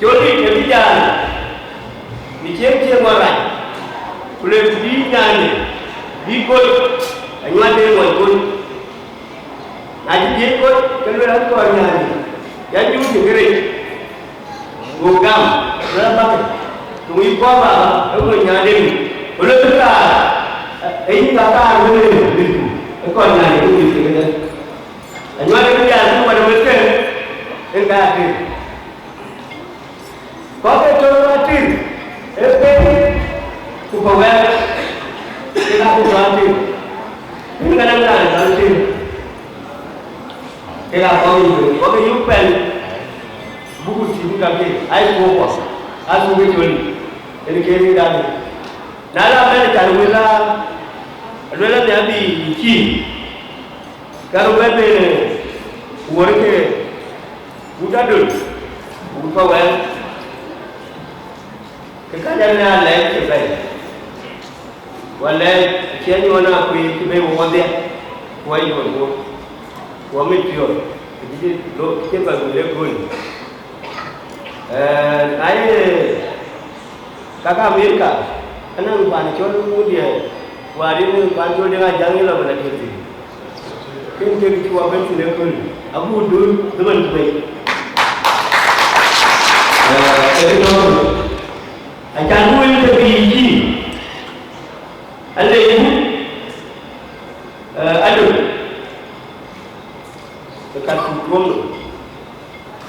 col dït ë bï jaan, bï cieŋ cieŋ ŋuɔt rac, ku le bï nyaande, bï kony, anyuɔɔth de ŋuɔt kony. Na cï dhiëc kɔc, ke luel an, kɔɔr nyaande, yan, nyuuthë kërɛɛc. Go gam, luel abäkë, ku ŋic kuɔɔr baba, ë ŋö nyaande mïth, ku luel bï kaar, ë yïn ka kaar wënë mïthku, ë kɔɔr nyaande ku mïthkë kedhie. Anyuɔɔth de bï jaan ku wɛ̈t ë mïthkë, en ka ater. Kɔc ke tɔ̈ ater, ee pei ku pawɛɛr, kek aa ku tɔ̈ ater. Piny ka däŋ raan tɔ̈ ater, kek aa kɔc yic wei, kɔc ke yök pɛl, buku tïŋ kakë, aa kuɔɔr kuɔ, aa thuk ë col yic, en ke rin dak. Na la bɛ̈n ë can wël aa, aluel an, abï cïï, ka röt bɛ̈n bɛ̈n ë wuɔ̈r ke wut adöl, wut pawɛɛr. Ke ka jam në alɛɛc cï bɛ̈i, ku alɛɛc acï anyuɔɔn akuëëc cï bɛ̈i wok wadhiɛ, ku ayuɔɔn wok, ku amit piɔ̈ɔ̈th, ku cï lok cï kɔc wël ë kööl. Eh, na ye kaka Amerika, anɔŋ paan cɔl ŋudiɛ̈, ku arin paan cɔl Deŋ Ajaŋ ë lɔ bï lɔ tiɛ̈t thïn. Kën kek cï wɔ bɛ̈n thïn ëkööl, agut dööl dhëmën ku bei. Eh, ee tɔ̈u, acan wël ke bï yï, alec, eh, adöl, ke ka cuk tuɔ̈m nɔm.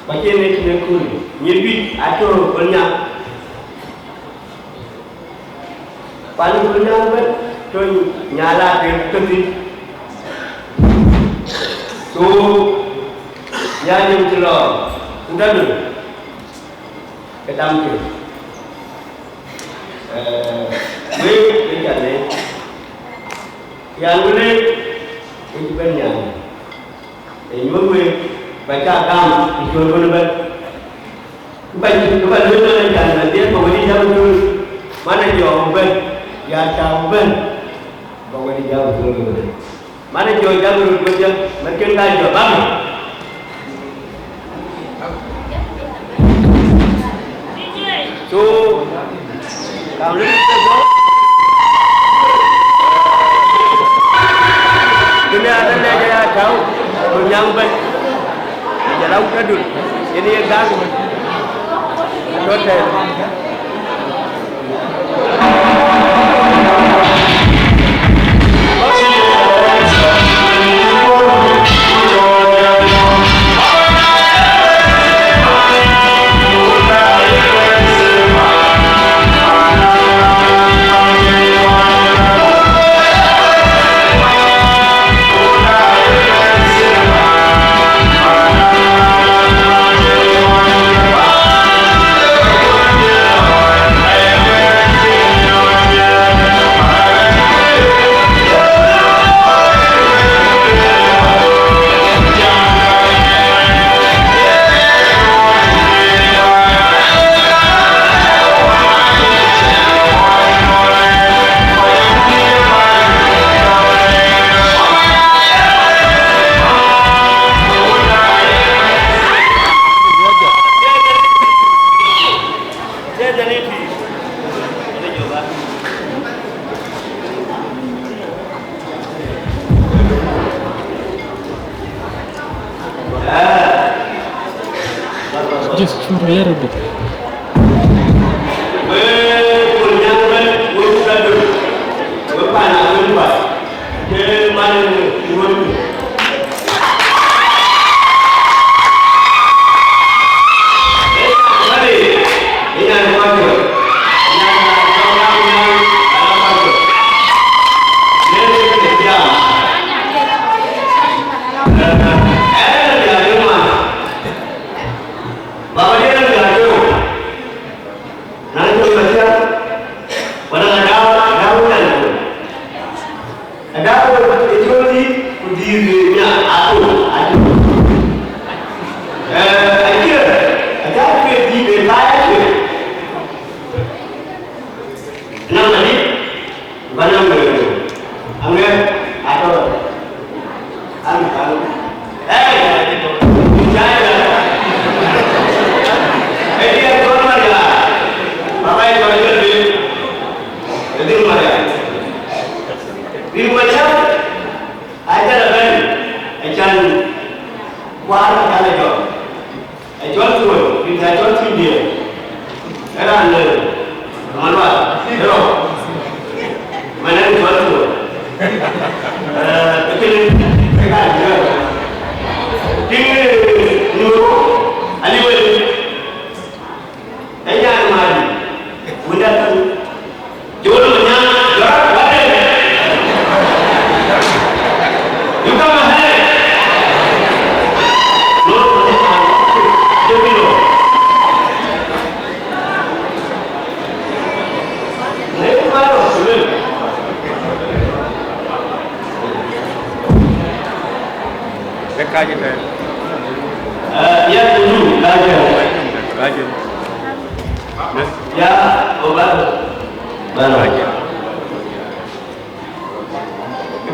Ba cïn ë tïn ëkööl, nyïïr juëc atɔ̈ Kolnyaŋ. Pan Kolnyaŋ ëbɛ̈n tɔ̈ Nyal Ater tɔ̈ thïn. So, Nyal Ater cï lɔ ku dädun ke tam ke. Eh, wek, wek ca leec. Yan wël ë, wek cï bɛ̈n Nyal. Ee nyuöth wek, ba ca gam ë cuöl wën ëbɛ̈n. Ba, ba lueel wën ë can, ba dhiëëth ba wël ë jam ë cuöl, man ë jɔɔk ëbɛ̈n, ya cäu ëbɛ̈n, ba wël ë jam ë cuöl wën ëbɛ̈n. Man ë jɔɔk jam röt wël jam, man kën ka jɔɔk bäk. So, kam lëk ke bɔ̈, kënë aa lɛc aya tääu, ku nyaŋ bɛ̈ny, ku jɔl a wut adöl, yen ye gam, tɔ̈ tɛ̈ɛ̈n. Just a little bit. Baba dia na dia tu. Nang tu baca. Wana ada ada yang tu. Ada orang itu di di nya aku aku. Eh, aja aja tu di di kaya tu. Nama ni? Banang dulu. Angge atau anu anu. Eh, jaya. Eh, dia tuan Maria. Bapak itu ada di di Maria. Di Maria. Aja ada kan. Aja kuar aja ada jom. Ë cɔl Tuɔl, rin ka cɔl Tuɔl diɛɛr. Ë raan lëu, Malual, ë rɔ̈u. Man ë cɔl Tuɔl. Ee, ë kënë, ë ka diɛɛr. Tiŋ, ee, nu, aliu ë. Ë nyan Mali, wunda tu. Jɔl Manyang, jɔl waden. You come ahead. No, no, no, no. Ë kacï tɛ̈n. Ee, ya, tunu, kacï. Kacï. Ya, o ba. Ba. Kacï.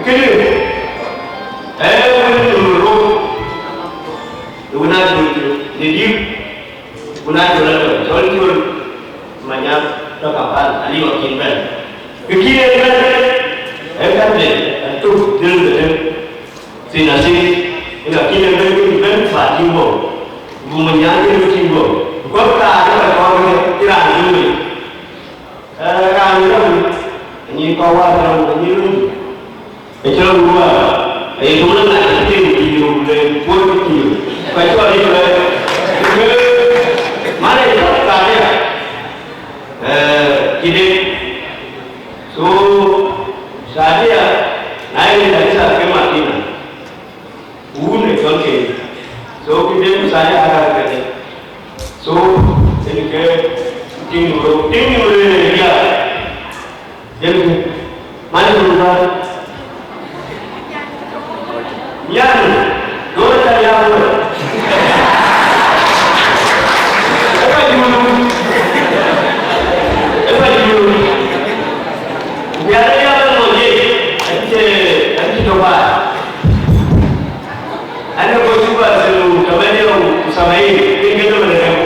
Kënë, ee, wën ë röt, wën aa jɔl, në dït, wën aa jɔl atɔ̈, cɔl Tuɔl Manyang tɔ̈ Kampala, aliu akïn bɛ̈n. Kë kïn en bɛ̈n, ee ka de, atök dhël de dhël, thin athïn, ë ka kïn en bɛ̈n, kïn bɛ̈n ba tïŋ guɔ̈p, ku Manyang kïn bï tïŋ guɔ̈p. Guɔ̈p kaar ë ka kɔɔr bï cï raan bï wël. Ee, raan rɔ̈m, anyi kɔc wäär rɔ̈m, anyi röm. Ë cï rɔ̈m wäär, aye töŋ ë ŋac ë tïŋ, ku yök le puɔ̈r ë tïŋ. Ka cɔl yï le, man ë cɔl Thadia. Ee, cï dek. So, Thadia, na ye kanitha ke Madina. Wun ë cɔl ke. So, kï de Messiah aka këde. So, en ke tiŋ ro, tiŋ ro ya. En ke. Mani ro ba. Yan. Dora ta ya ro. Eba yulu. Eba yulu. Ya ya ba mo ye. Ante, ante to ba. Ana ko juba sinu tamania u sabaini, kin gado mana dako.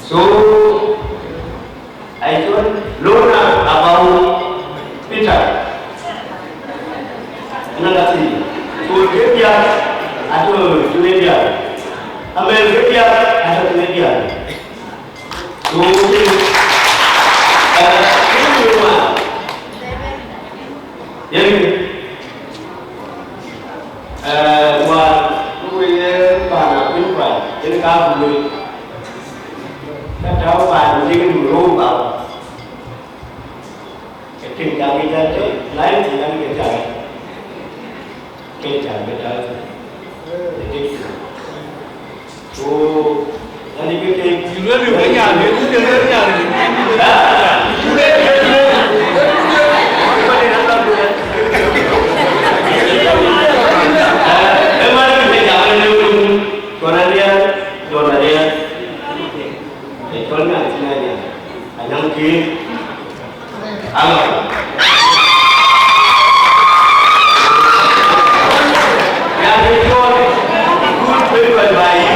So, I told Lona about Peter. Ina kati, so kebia ato tunebia. Amel kebia ato tunebia. So, eh, ini rumah. Yen, eh, wäär ku ye paan akuny paan, yen ka ku lueel. Ka tääu paan ku tek du rou bä. Ke tïŋ cak ke jal tei, lain tïŋ an ke cak. Ke cak ke jal tei. Ke tïŋ. Ku, yani ke ke. Yïn luel yï ke nyan, yïn luel yï ke nyan. Ha? Yïn luel yï ke nyan. Ë man ke jam në Jɔn Ariɛl, Jɔn Ariɛl. Ë cɔl nyan cïn aya. Anyaŋ kï. Aŋa. Ya ke cɔl, kul ben wɛl ba yï,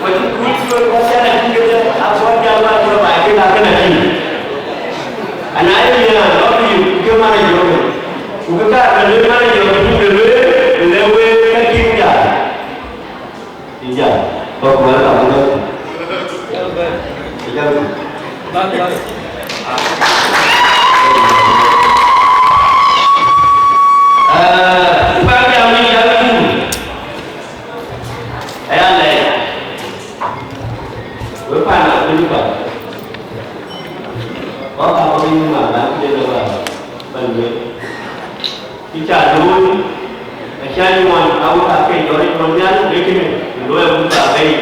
wɛl kul cɔl ba cän a cïn ke jɛ, a cɔl jal ba cɔl ba cïn a kën a cïn. Nyan ŋuan, awek ake jɔt ë cɔl nhial, wek kënë, ku looi awek abɛ̈i.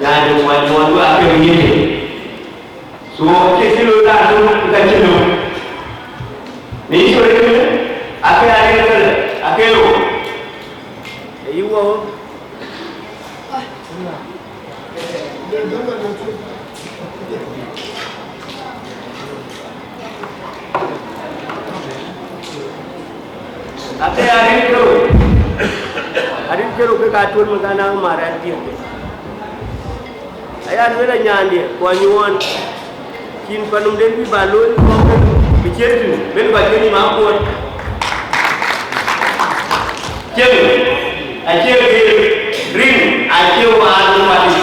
Nyan de ŋuan ŋuan, wek ake yen. So, acie cï looi raan töŋ ka cï looi. Në history kënë, ake aril kënë, ake rou. Ee yï wɔ. Ake aril kërou, aril kërou ke ka tuöl mïth anaŋ mar an diëëth. Aya luel a nyaandiɛ, ku anyuɔɔn, cïn panum den bï ba looi kɔ̈k bï ciëër tïŋ, ben ba cïn ma kuɔt. Cieŋ, acie geer, rin, acie waar në pati.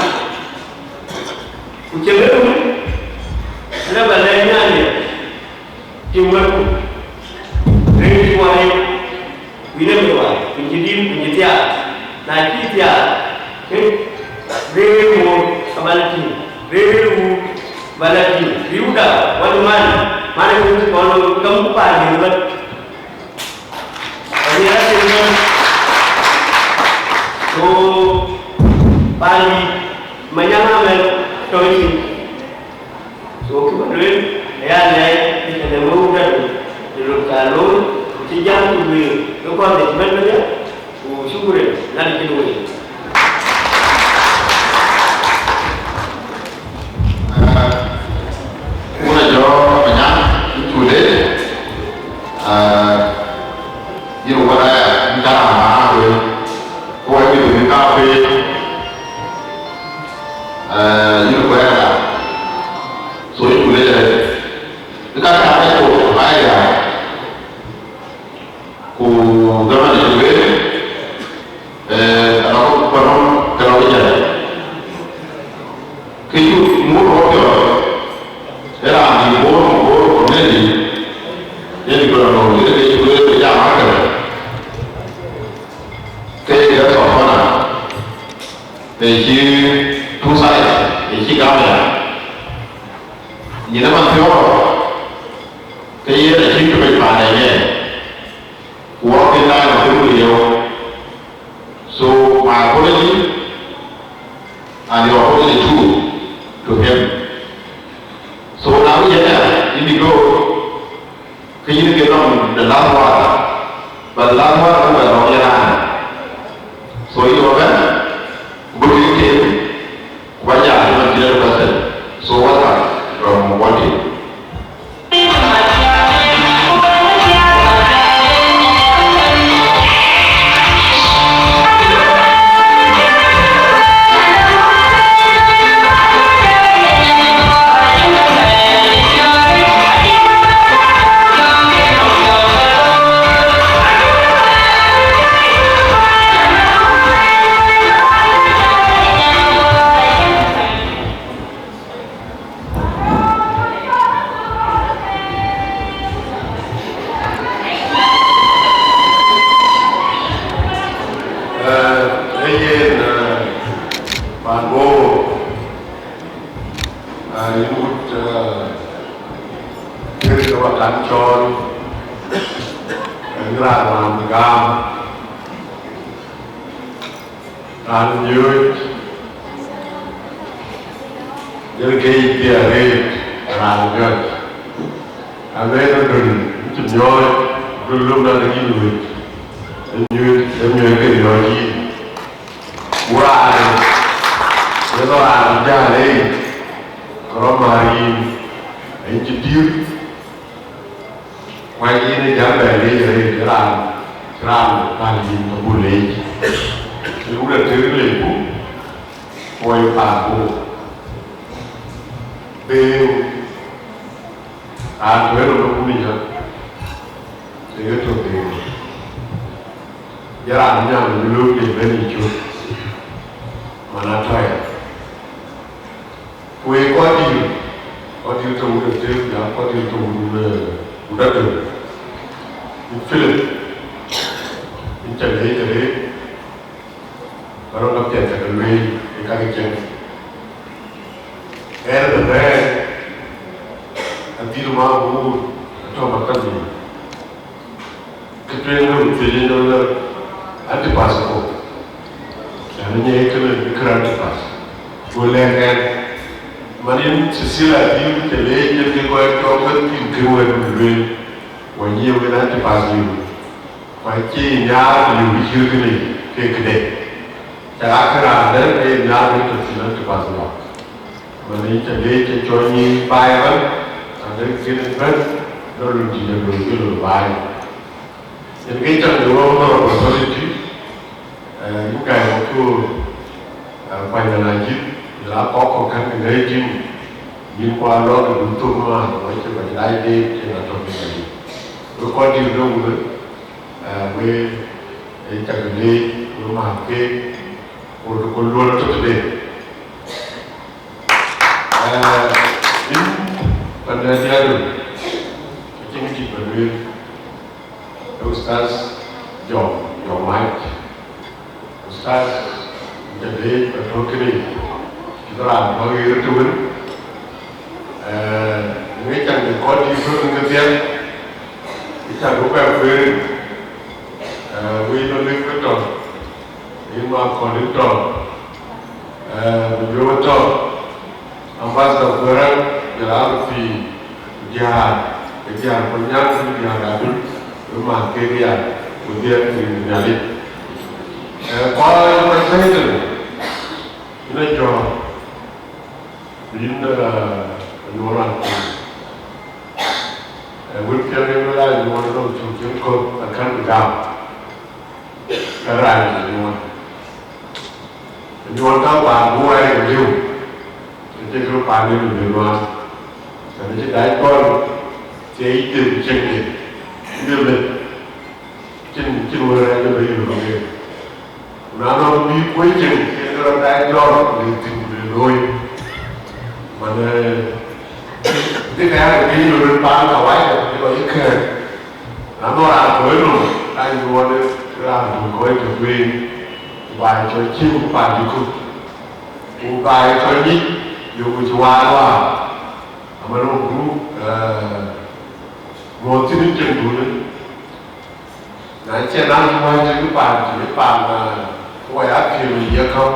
Ku cieŋ ë run, ënë ba lɛ̈k nyaandiɛ, tim wɛ̈tku, rin cï wai, ku yïn ë mit wai, ku cï dït, ku cï thiaak. Na cï thiaak, ke rëër woor, ka ba lɔ tïŋ, rëër wuur, ba lɔ tïŋ. Riëëuda, wɛ̈t man, man ë kɔn cï kɔn looi, gam ku paan diëth ëbɛ̈n. Aye rɔt cïn nɔm, ku paan dït Manyaŋ Amɛ̈l tɔ̈ cin. So, kë ba lueel, aya lɛɛc, ë tëde wëu dɛ̈t, të röt ka looi, ku cï jam ku lueel, ke kɔn dït bɛ̈n bɛ̈n ya, ku shukran, na dï cïn wëi. Wun a jɔ Manyaŋ, yïn cu leec, yïn wala yïn ka raan bä na wëu, ku wɛ̈t bï bï ka pei, yïn kuɛɛr da. So yïn cu leec arëët. Ka ka ka ko aya. Ku dhaman ë wël, eh, rɔt ku rɔt ke rɔt jal. Ke yï mur rɔt yɔ, ë raan dï bor, bor ku neni, yen dï bor nɔm, yen ke yï wël ë jam akër. Ke ye gɛ̈t thɔn kɔn a, ë cï two side, ë cï gam ya. Nyin ë man thiɔ̈k, ke yen acïn kë bec paan ë yen. Ku wɔ ke daai nɔm thïn ku liëëu. So my apology and your apology too to him. So na wïc ënë, yïn dï go, ke yïn ke nɔm the last word. But the last word ke bɛ nɔm yen raan. So yïn wɔ bɛ̈n, ku bï tïŋ tim, ku ba jam cï man cï requested. So welcome from Wadi. Ee, ee yen, ee, paan Bor, ee, yïn wut, ee, kërkë ba kan cɔɔl, ee, yïn raan wään bï gam. Raan miööc, yen ke yic bï arëët raan miööc. Amen, adun cï miööc, dun lum na de yïn wëc. Ë miööc, ë miööc ke miööc yïn. Ku raan, yen raan jäl ë yic, ke rɔt määr yïn, ë yïn cï dïr. Wɛ̈t yïn ë jam bɛ leec arëët, raan, raan päl yïn abuk leec. Yïn wun atëër leec ku, ku wɔ ye päl ku. Dheeu, raan tueer nɔm abuk nya, të ye tök dheeu. Ye raan nyan ë luk de bɛ̈n yï cök, man atɔ̈ ya. Ku ee kɔc dïïr, kɔc dïïr tɔ̈ wun ë tëëk, ya kɔc dïïr tɔ̈ wun, eh, wun adöŋ. Yïn Philip, yïn ca leec arëët, ba rɔt ka piɛth ca ke lueel ë ka ke cieŋ. Ɣɛn ë bɛ̈ɛ̈r, adhil ma wuur, atɔ̈ maktab yic. Kë tueŋ rou thiëc ë nɔm lɔ, Antipas ko, yani, nye kënë bï kër Antipas. Go lɛ̈k ɛn, man yïn Cecilia, bï wïc të leec yen ke kɔc cɔk bɛ̈n thïn kën wɛ̈t bï lueel, wɔ nyiëë wën Antipas liu. Ku acï nhiaar liu cït kënë ke këde. Ca aa kë raan dɛ̈t ke nhiaar wën tɔ̈ thïn Antipas lɔ. Man yïn të leec ë cɔl nyin baai ëbɛ̈n, and then kën bɛ̈n, nɔn luny cï jɔ luny ke lɔ baai. Yen ke cäŋ de wek honorable authority, eh, yïn gäi wek ku, eh, kuany na jïth, la kɔk kɔ̈k kän ke ŋäc tïŋ, yïn kua lɔ ke dun thok man, wek cï kɔc rac deet, cï na tɔ̈ ke ŋäc. Wek kɔc dït de wun, eh, wek, eh, cak de leec, wek mäth keek, wek ke kɔc luɔl tɔ̈ tëde. Eh, yïn, pan de diäär, acïn kë cït ba lueel. Ustaz Jɔk, Jɔk Mac. Ustaz, yïn ca leec ba tɔ̈ kënë, cï bï raan bä ɣer të wën. Eh, në cäŋ de kɔc dït tɔ̈ në kedhie, yïn ca duɔ̈k bɛ kueer, eh, wëi lɔ lëk ke tɔ̈, yïn ma kɔn yïn tɔ̈, eh, ku jɔ tɔ̈. Ambassador Kueran, jɔl a röt thii, ku diäär, ku diäär Kolnyaŋ, ku diäär Adut, wek mäth keek ya, ku dhiɛl rin Nhialic. Eh, kɔc president, yïn a jɔ̈ɔ̈r, yïn, eh, Anyuɔɔn raan kuc. Eh, wël piɛth yen wek aa Anyuɔɔn lɔ cök cïn kɔ̈th akän bï gam. Ka raan Anyuɔɔn. Anyuɔɔn ka waar bï wɛɛr ë liu, ke cï kë paan ë bï nuan. Tënë cï dac gɔl, ke yï dhil cieŋde, dhil lëk, cïn, cïn wël rɛɛc ë bï yök ë ŋeer. Ku na nɔŋ bï kuöc cieŋ, ke ke rɔt dac jɔl, ku le thïn, ku le looi. Man, eh, dhil ka yak piny lɔ röt paan kawaida, ke lɔ yï kɛ̈ɛ̈k. Na nɔŋ raan kɔc nɔm, ka yï ŋuɔɔt raan tök kɔc tök wei, ku baai cɔl cïn ku paan cï kut, ku baai cɔl nyic, yöku cï waar waar. Ama nɔm ku, eh, ŋuɔɔt thïn cieŋ dunë. Na cïn raan cï wäc cï paan cï paan, eh, ku wɔ ya piëëm ë ye käu,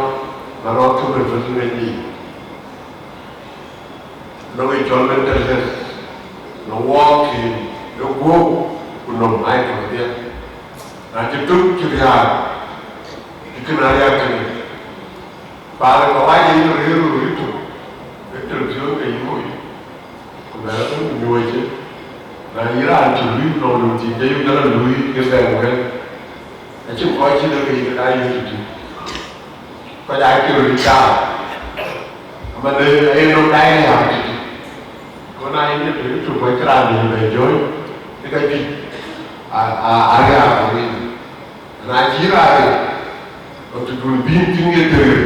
na rɔt tök ë tök ë nyic. Nɔŋ ë cɔl mental health, në wɔɔk kï, në guɔ̈u, ku nɔm aa tɔ̈ dhiɛl. Na cï tök cï riääk, cï kën aa riääk kënë. Paan kawaja yïn rëër röör yï tök, ë television ke yï woi, ku bɛ rɔt nyuɔɔc ë. Na yïn raan cï luui nɔm luui thïn, ke yï jɔl a luui ke bɛ̈n wël. Acïn kɔc cï lëk ke yïn ka yïn tïtï. Kɔc aa cï röt caar, aman ë, ë nɔm daai riääk tïtï. Go na yïn ë tëë tök kɔc cï raan dït bɛ jɔ̈ɔ̈ny, ë ka juëc, a, a, a riääk ku rin. Na cï raan rin, nɔm të dun bï yïn tïŋ ye tëër,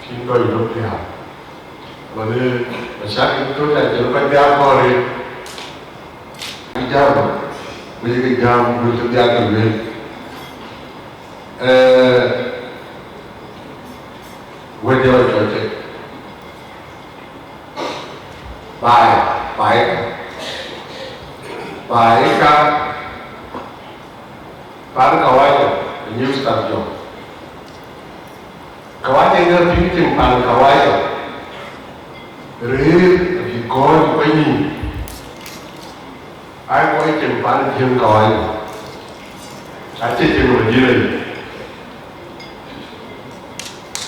cïn dɔc nɔm riääk. Wala, mashakil tɔ̈ ya jël kɔc bï a kɔɔr rin. Jam, ku yek jam, ku të bï a ke lueel. Eh, wɛ̈t ya cɔl cek. Baai, baai ka. Baai ka. Paan kawaja, a new start jɔ. Kawaja ŋa piŋ tiŋ paan kawaja. Rëër abï kɔ̈ɔ̈c ë kɔc nïïm. Aa kɔc cieŋ paan cieŋ kawaja. Acie cieŋ Madina yic.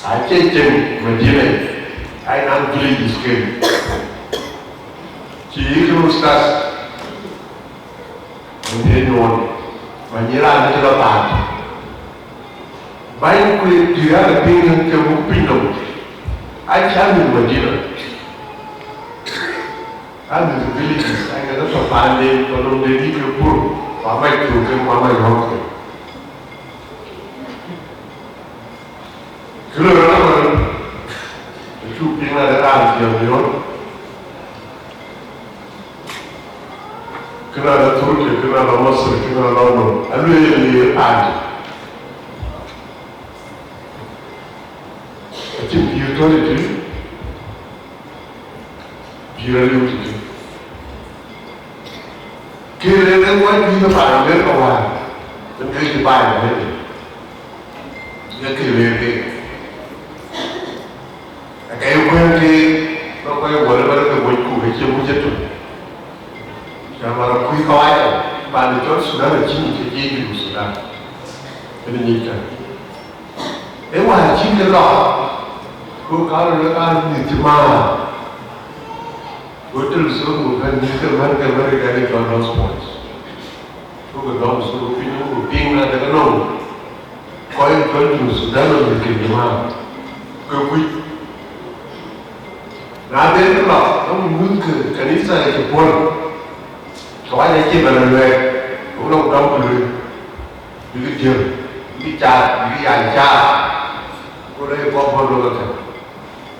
Acie cieŋ Madina yic. Aa nɔŋ villages ke. Cï yï kë ustaz. Yen nuɔɔn, bäny raan cï lɔ paat. Bäny ku ye dït raan ë piny ke muk piny nɔm, acä mïth Madina. Aa mïth villages, aa ke tɔ̈ paanden, tɔ̈ nɔmden yï ke pur, ku amac thöökken, ku amac rɔ̈ɔ̈kken. Kë lɔ rɔt ëmën, acuk piŋ adë raan thiɔ̈k yɔ̈ɔ̈k. Kënë alɔ Turkey, kënë alɔ Masir, kënë alɔ nɔm, alueel ye paandï. Acïn pïïr tɔ̈ tëtï, pïïr aliu tëtï. Kë ë ë wɛ̈t juëc ë paan America wäär, ë ke cï baai America. Ke ke le ke. Aka ye kuɛɛr ke, ba kɔc wël ba ke moc ku ke cie muc etök. Cä mär kuc kawaja, paan cɔl Sudan acïn ke cie Junub Sudan. Ënë nyic ka. Ë wäär cï ke lɔ, ku ka röt le ka mïth cï määr. Ku tel thok ku bɛ̈n mïth ke mär ke mär ke cɔl North Point. Ku ke dɔm thok piny ku piŋ na de ke nɔm. Kɔc cɔl Junub Sudan nɔm mïth ke jama. Ke kuc. Na de ke lɔ, nɔm mïth ke kanitha ke puɔl. Kawaja cï bɛ̈n luɛɛk, ku lɔ dɔm ku lueel. Bïk diëër, bïk cath, bïk yany cath. Ku rɛ̈ɛ̈r kɔ̈k bɔ̈ luɔk ëtɛ̈n.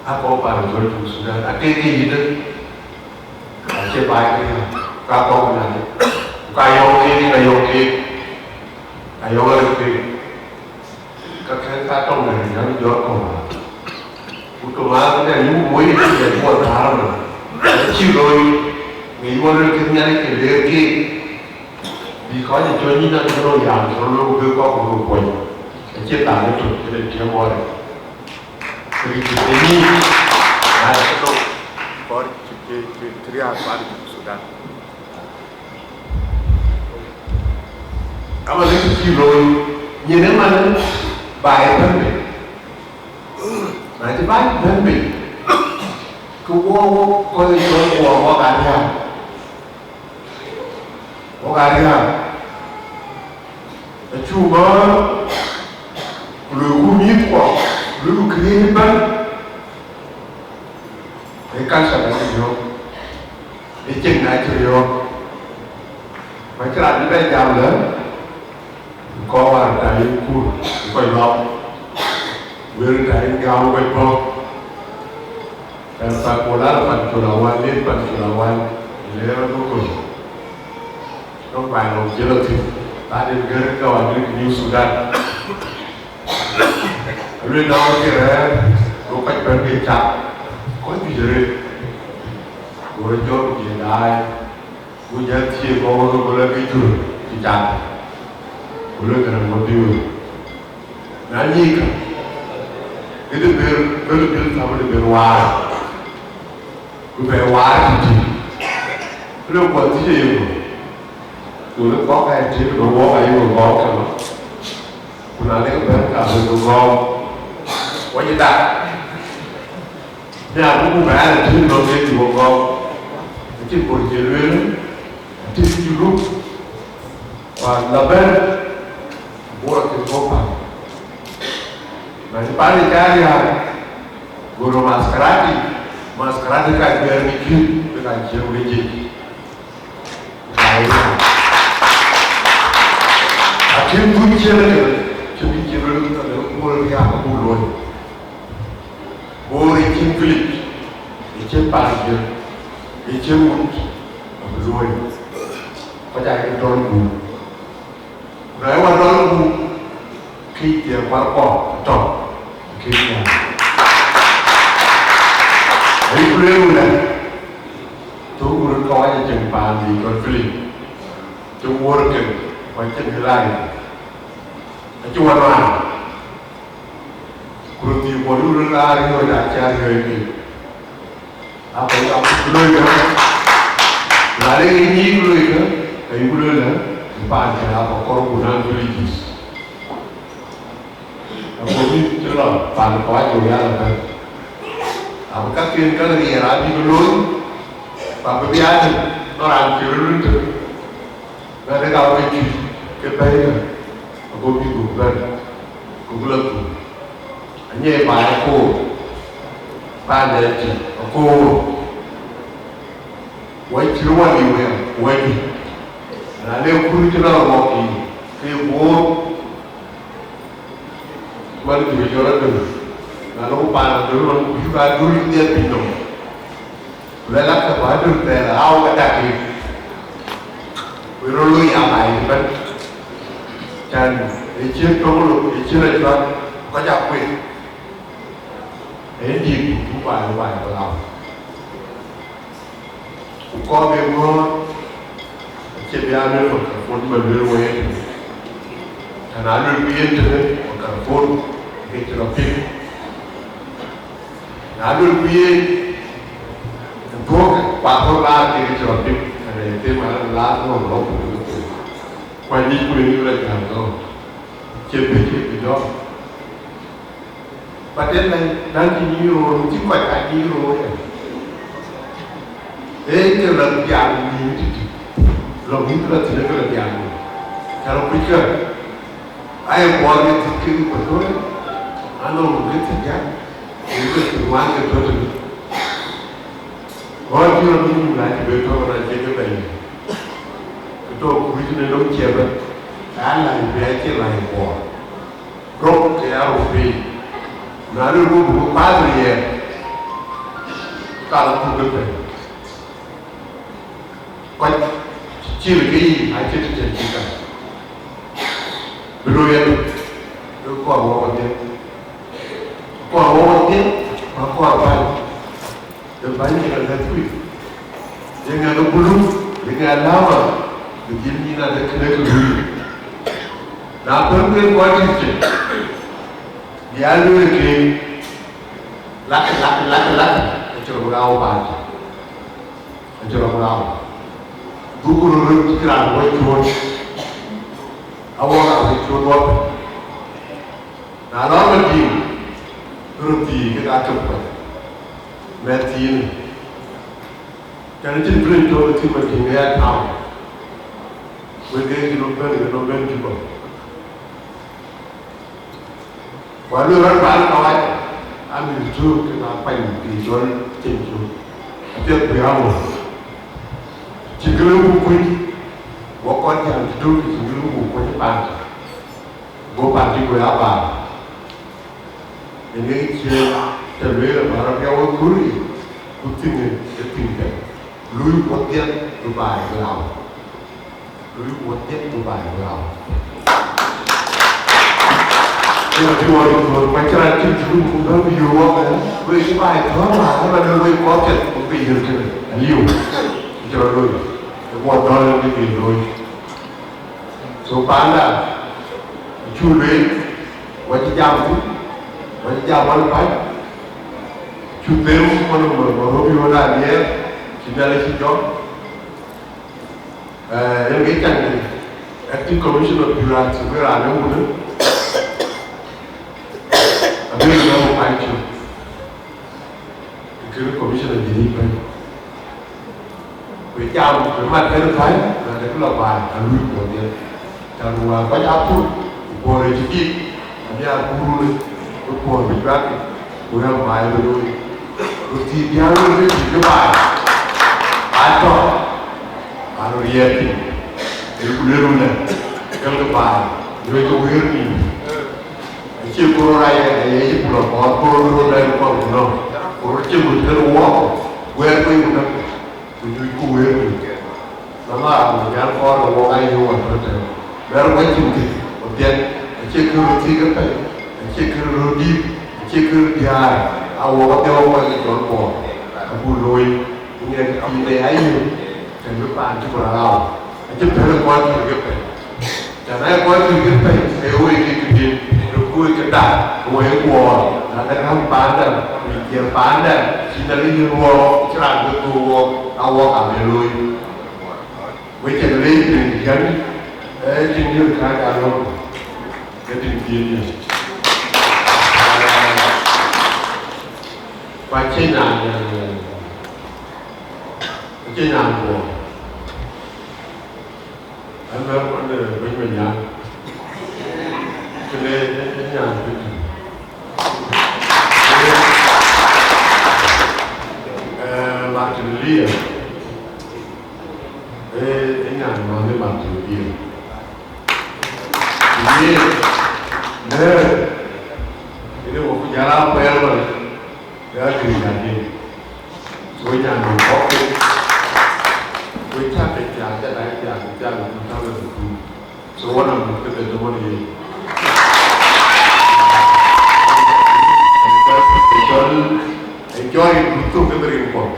Akɔ̈k paan cɔl Junub Sudan, ake ke yïdë. Acie baai ke ya, ka kɔ̈k nyan. Ku ka yɔ̈ɔ̈k keek, ka yɔ̈ɔ̈k keek. Ka yɔ̈ɔ̈k arëët keek. Ka kɛ̈n ka tɔŋ de rɛ̈ɛ̈r nyan jɔt kɔ̈k. Ku tɔŋ aa këdɛn yïn woi, yïn woi thaar ëmën. Acï looi, ŋic wɔ luel kë Nhialic ke leer keek. Bï kɔc ë cɔl nyïn aa cï rɔt yam cï rɔt look bï kɔk ku röt kuɔny, acie thaar ëtök ënë tiëm wɔ rɛ̈ɛ̈r. Kë cï ke nyïn, na cï look, kɔc cï ke, ke, ke riääk paan Junub Sudan. Ama lëk cï looi, nyin ëmën baai bɛ̈n bei. Na cï baai bɛ̈n bei, ke wɔ, wɔ kɔc ë cɔl wɔ, wɔ ka riääk. Wok aa riääk, acuk ŋɔ̈ɔ̈r, ku loiku mïthkuɔ, ku loiku këriëëc ëbɛ̈n, ee culture na cï riɔ̈ɔ̈k, ee cieŋ na cï riɔ̈ɔ̈k. Ku acïn raan bï bɛ jam lë, kɔc wäär ta yïn kuur, ku kɔc lɔ̈ɔ̈k, wël ta yïn gam kɔc bɔ̈. Pan Pancol ala Pancol awal, len Pancol awal, le rɔt ku kony. Rɔt baai lɔŋ cï lɔ thïn, baden gɛ̈r ka wal lik New Sudan. Aluel na wek ke rɛ̈ɛ̈r, go kɔc bɛ̈n ke cak, kɔc juëc arëët. Go rɔt jɔt ku jël daai, go jɔ thiëëk kɔ̈k, go lɔ ke jur cï cak. Go lɔ ke rɛ̈m bɔ̈ biur. Na nyïïk, ke de ber, ke de ber thamë de ber waar, ku bɛ waar tïtï. Ku le kuɔth thiëc ye ku, ku le kɔ̈k aa tït, ku wok aa ye ku gɔ̈ɔ̈k ke lɔ. Ku na le ke bɛ̈n ka bï ku gɔ̈ɔ̈k, wɔ cï dak. Nhiaar ku buk bɛ̈ɛ̈r ë tïŋ nɔm ke cï wok gɔ̈ɔ̈k. Acïn bɔ̈ cï lueel, acïn cï luk. Wään la bɛ̈n, buk rɔt cïn kɔ̈k päl. Na cï paan ë cä riääk, go rɔt maskarati, maskarati ka juɛɛr ke cït, ke ka ciëŋ ke cït. Acïn kuc ciëën ëtënë, cïn kë cï lueel, ka de Bor riääk abuk luɔ̈i. Bor ë cïn Philip, ë cïn Pandiɛ̈, ë cïn wut, abï luɔ̈i. Kɔc aa ke dɔl gup. Ku na ye wä dɔl gup, kë thiëëk kuar kɔ̈k tɔ̈, kë thiëëk. Ayï ku lueel wëlë, thök ku röt kɔc aa cieŋ paan bï cɔl Philip, cï wuɔ̈ɔ̈r kën, ku acïn kë lac, acï wä nuan. Ku röt thii kuɔn yuk röt laar yööc, acä riɔ̈ɔ̈c piny. Apiɛth abuk loikë, na le ke nyïïk loikë, ke yuk loikë, paan cä la kɔkɔr ku naŋ villages. Ago mïth cï lɔ paan kɔc ago ya lɔ bɛ̈n. Abï kaken ka riɛɛr abï ke looi, ku abï bï adï nɔn raan cï röt luny tök. Bɛ̈n ë ka wek cuc ke bɛ̈ɛ̈ikë, ago bï gök bɛ̈n, gök lɔ thuk. Anyɛ baai akoor, baai dɛɛt cï akoor. Wɛ̈c cï rɔt wä liu ë wɛ̈c juëc. Na le kur cï lɔ rɔɔk yiic, ke ye guöör. Wɛ̈t juëc jɔl adöl. Na lok paan adöl ɣɔn, ku yïk adöl dhiɛl piny nɔm. Ku luɛl akë ku adöl thɛɛr aa wek adak yic. Wek rɔt looi ya baai ëbɛ̈n. Cän ë cïn tök lok, ë cïn acuat, kɔc aa kuet. Ee dït ku baai, baai ku lau. Ku kɔɔr bï ŋɔ̈ɔ̈r, acie bï aa luel microphone, bä luel wei ëtënë. Tën aa luel ku yen tënë microphone, ke cï rɔt piŋ. Na luelku yen, dhuɔ̈k kuath ɣɔn laar ke cï rɔt piŋ, kën ë them an, laar ɣɔn lɔ ku duku. Kuany yic ku yen yï rɔt jäl dhɔ̈k. Cie bï cï bï jɔ̈ɔ̈k. But then, like, dan cï nyïïr roor, cï kɔc aa nyïïr roor ë. Ee, ke la dhial nyïïr tïtï. Lɔ nyïïr la thïn ke la dhial nyïïr. Ka rɔ kuc kë. Aye kuɔɔr ke thïn ke Equatoria. Anɔŋ ke thïn jam. Ke ke thïn wan ke tɔ̈ tënë. Ɣɔn cï rɔt nyïïr la cï bɛ tɔ̈ na cï ke bɛ̈ny. Ke tɔ̈ kuc në nɔm ciɛpɛ. Ka la bï acï la kuɔɔr. Rok ke ya rou piny. Na lë rou buk path riɛɛr, ka la puk ke pɛ̈i. Kɔc cil ke yiic acï të cïn cï ka. Bï rou yɛn, bï kɔɔr wɔ wadhiɛ. Kɔɔr wɔ wadhiɛ, ba kɔɔr bäny. Ë bäny ke la lɛ̈k kuc, ye ŋɛk ë bulu, ye ŋɛk alama, bï dhil nyin adek kënë ke luui. Na päl kueer kɔc cït cï, bï aa lueel ke lak, lak, lak, lak, acï rɔt ɣau bäny, acï rɔt ɣau. Dhuk röt röt cï raan wɔ cuööt, awɔ raan wɔ cuööt wɔ. Na lɔ Madiŋ, röt thii kek aa tök kɔc, mɛt thiinë. Tɛ̈n cïn piny tɔ̈u ë thïn Madiŋ ë ya tääu, wek ke cï lɔ bɛ̈n, ke lɔ bɛ̈n Juba. Ku alueel rɔt paan kawaja, aa mïth tök kek aa kuany piny cɔl cin cök, apiɛth ku ya ŋö. Cïn kë lëu ku kuny, wɔ kɔc jam cï tök, cïn kë lëu ku kuny paan. Go paan cï guëër abaar. Yen ke ciëën të lueel ë bä rɔt ya wek kööl yic, ku thiŋ ë thiŋ tɛ̈n. Luui kuɔth dhiɛl bï baai bï rau. Luui kuɔth dhiɛl bï baai bï rau. Yen abï wɔ röt kuɔth, ku acïn raan cïn cï luui ku bä bï yöök wɔ ëlë, wek cï baai tɔ̈ɔ̈r wäär ëmɛn wek kɔc piɛth ku ke yiël kënë aliu. Cï rɔt looi, ë guɔ dɔ̈ɔ̈r ë bï looi. So panda, acuk lueel, wɔ cï jam thïn, wɔ cï jam wan päc, cuk them wan ë mɔ̈l mɔ̈l röm yööt aa liɛɛr, cï Nhialic cï jɔk. Eh, yen ke caŋ de acting commissioner of July, so ke raan ë wun ë, abï röt nɔm ë päc cök. Kërë commissioner jëric bɛ̈ny. Ku jam ku mat kën päi, na dek lɔ baai, ka lui kuɔth dhiɛl. Ka ruääi kɔc aa thur, ku kuɔɔr ë cï dït, abï aa kuur, ku kuɔɔr bï juak, ku rɛ̈m baai bï looi. Ku thii diäär wën ke thii ke baai, aa tɔ̈, aa röt riɛɛr piny. Ee ku lueel wënë, gɛlkï baai, luɔikï wëër piny. Acie kor rac, aye cï ku lɔ kɔɔr kor röt dai kɔɔr ku nɔm, ku röt cï mut kën wɔɔk, guɛɛr kuec ku nɔm, ku nyuc ku wëër ku. Na la raan jäl kɔɔr ke wɔɔk aye wɔɔk röt tɛ̈n. Bɛ̈r wɛ̈c cïn kë, ku piɛth, acie kë röt thii ke pɛ̈i, acie kë röt dïït, acie kë röt diäär, a wɔɔk adhie wɔɔk kɔc ke cɔl kɔɔr, abuk looi, ku ŋɛk pïïr de ayï, tɛ̈n bï paan cï ku raan rau, acï pɛ̈l ë kɔc kë ke pɛ̈i. Cän aa kɔc cï kë pɛ̈i, ke woi ke këdiën, ke kuöc ke dak, ke woi guɔɔr, na de räm paanda, ku ye jiël paanda, cïn Nhialic yen wɔɔk, cïn raan bï dhuöök wɔɔk, a wɔɔk abï looi. Wek cä ke leec në diäŋ, ee, tiŋ diëër kääc aa lɔ̈k, ke tiŋ thiëëc diäŋ. Ku acie nyan, acie nyan guɔ. An bɛ kɔn de bɛ̈ny bɛ nyan. Kënë ë nyan bï tïŋ. Eh, Martin Lia. Eh, ë nyan mɔ̈n de Martin Lia. Yen, nɛ̈ɛ̈r, ënë wɔ ku jal aa kuɛɛr ëmën, ya kï nyan yen. So nyan de kɔ̈k piny. Wek cä ke thiaak, cä dac thiaak, thiaak ë two thousand two. So wan a muk ke the demon ye. Ë cɔl, ë cɔl in du thok ke the rin kɔn.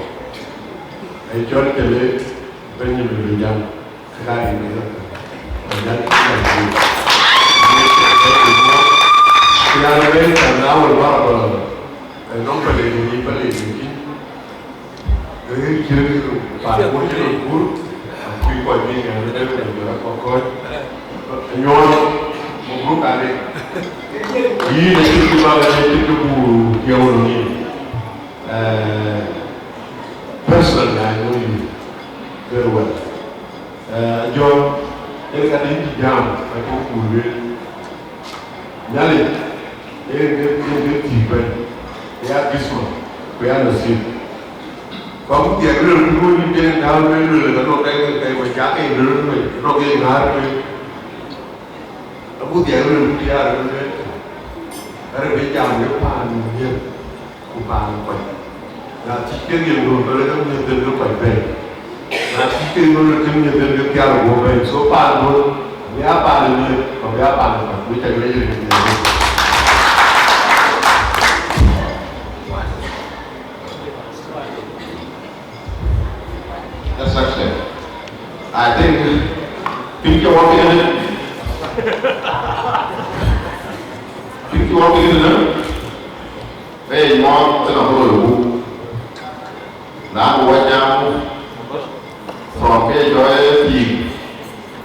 Ë cɔl Jale Benjamin Lujan. Ke ka rin ke the. Lujan ke the. Ya le ben ka Wun cï lɔ guur, kuc kɔc bï ŋɛn ë dɛ̈t ë jɔt akɔ̈k kɔc. Nyuɔɔn, mabruk ade. Yïn acï cï bä ɣɛn acï cï guur tiɛɛu nɔm yïn. Eh, personally, I know you very well. Eh, Ajɔk, yen ka dï cï jam, acï guur lueel. Nhialic, ee ke, ee ke thiëëc bɛ̈ny, ku ya Christmas, ku ya nasib. Ku abï dhiɛl rëër ku duööny dït den dääu lueel, lueel ka nɔk dɛk ke kɛc, ku cak ke rëër lueel, nɔk ke ŋäär lueel. Abï dhiɛl rëër ku diaar lueel, arë bï jam wek paan nhiëër. Ku paan kɔc. Na cï kek yen ŋö, ke lɔ ke miëth dhël ke kɔc bɛ̈ɛ̈i. Na cï kek ŋö, ke miëth dhël ke pial guɔ bɛ̈ɛ̈i. So paan duöl, abï a paan ë miëth, ku abï a paan ë kɔc. Wek ca juëc rin ë miëth dhël. That's success. I think, piny cï wɔ piŋ ënë. Piny cï wɔ piŋ ënë. Ee, nyuɔɔth ënɔɔnë ku loi ku, na ku wɔ jam from ke jɔ ë pïïr,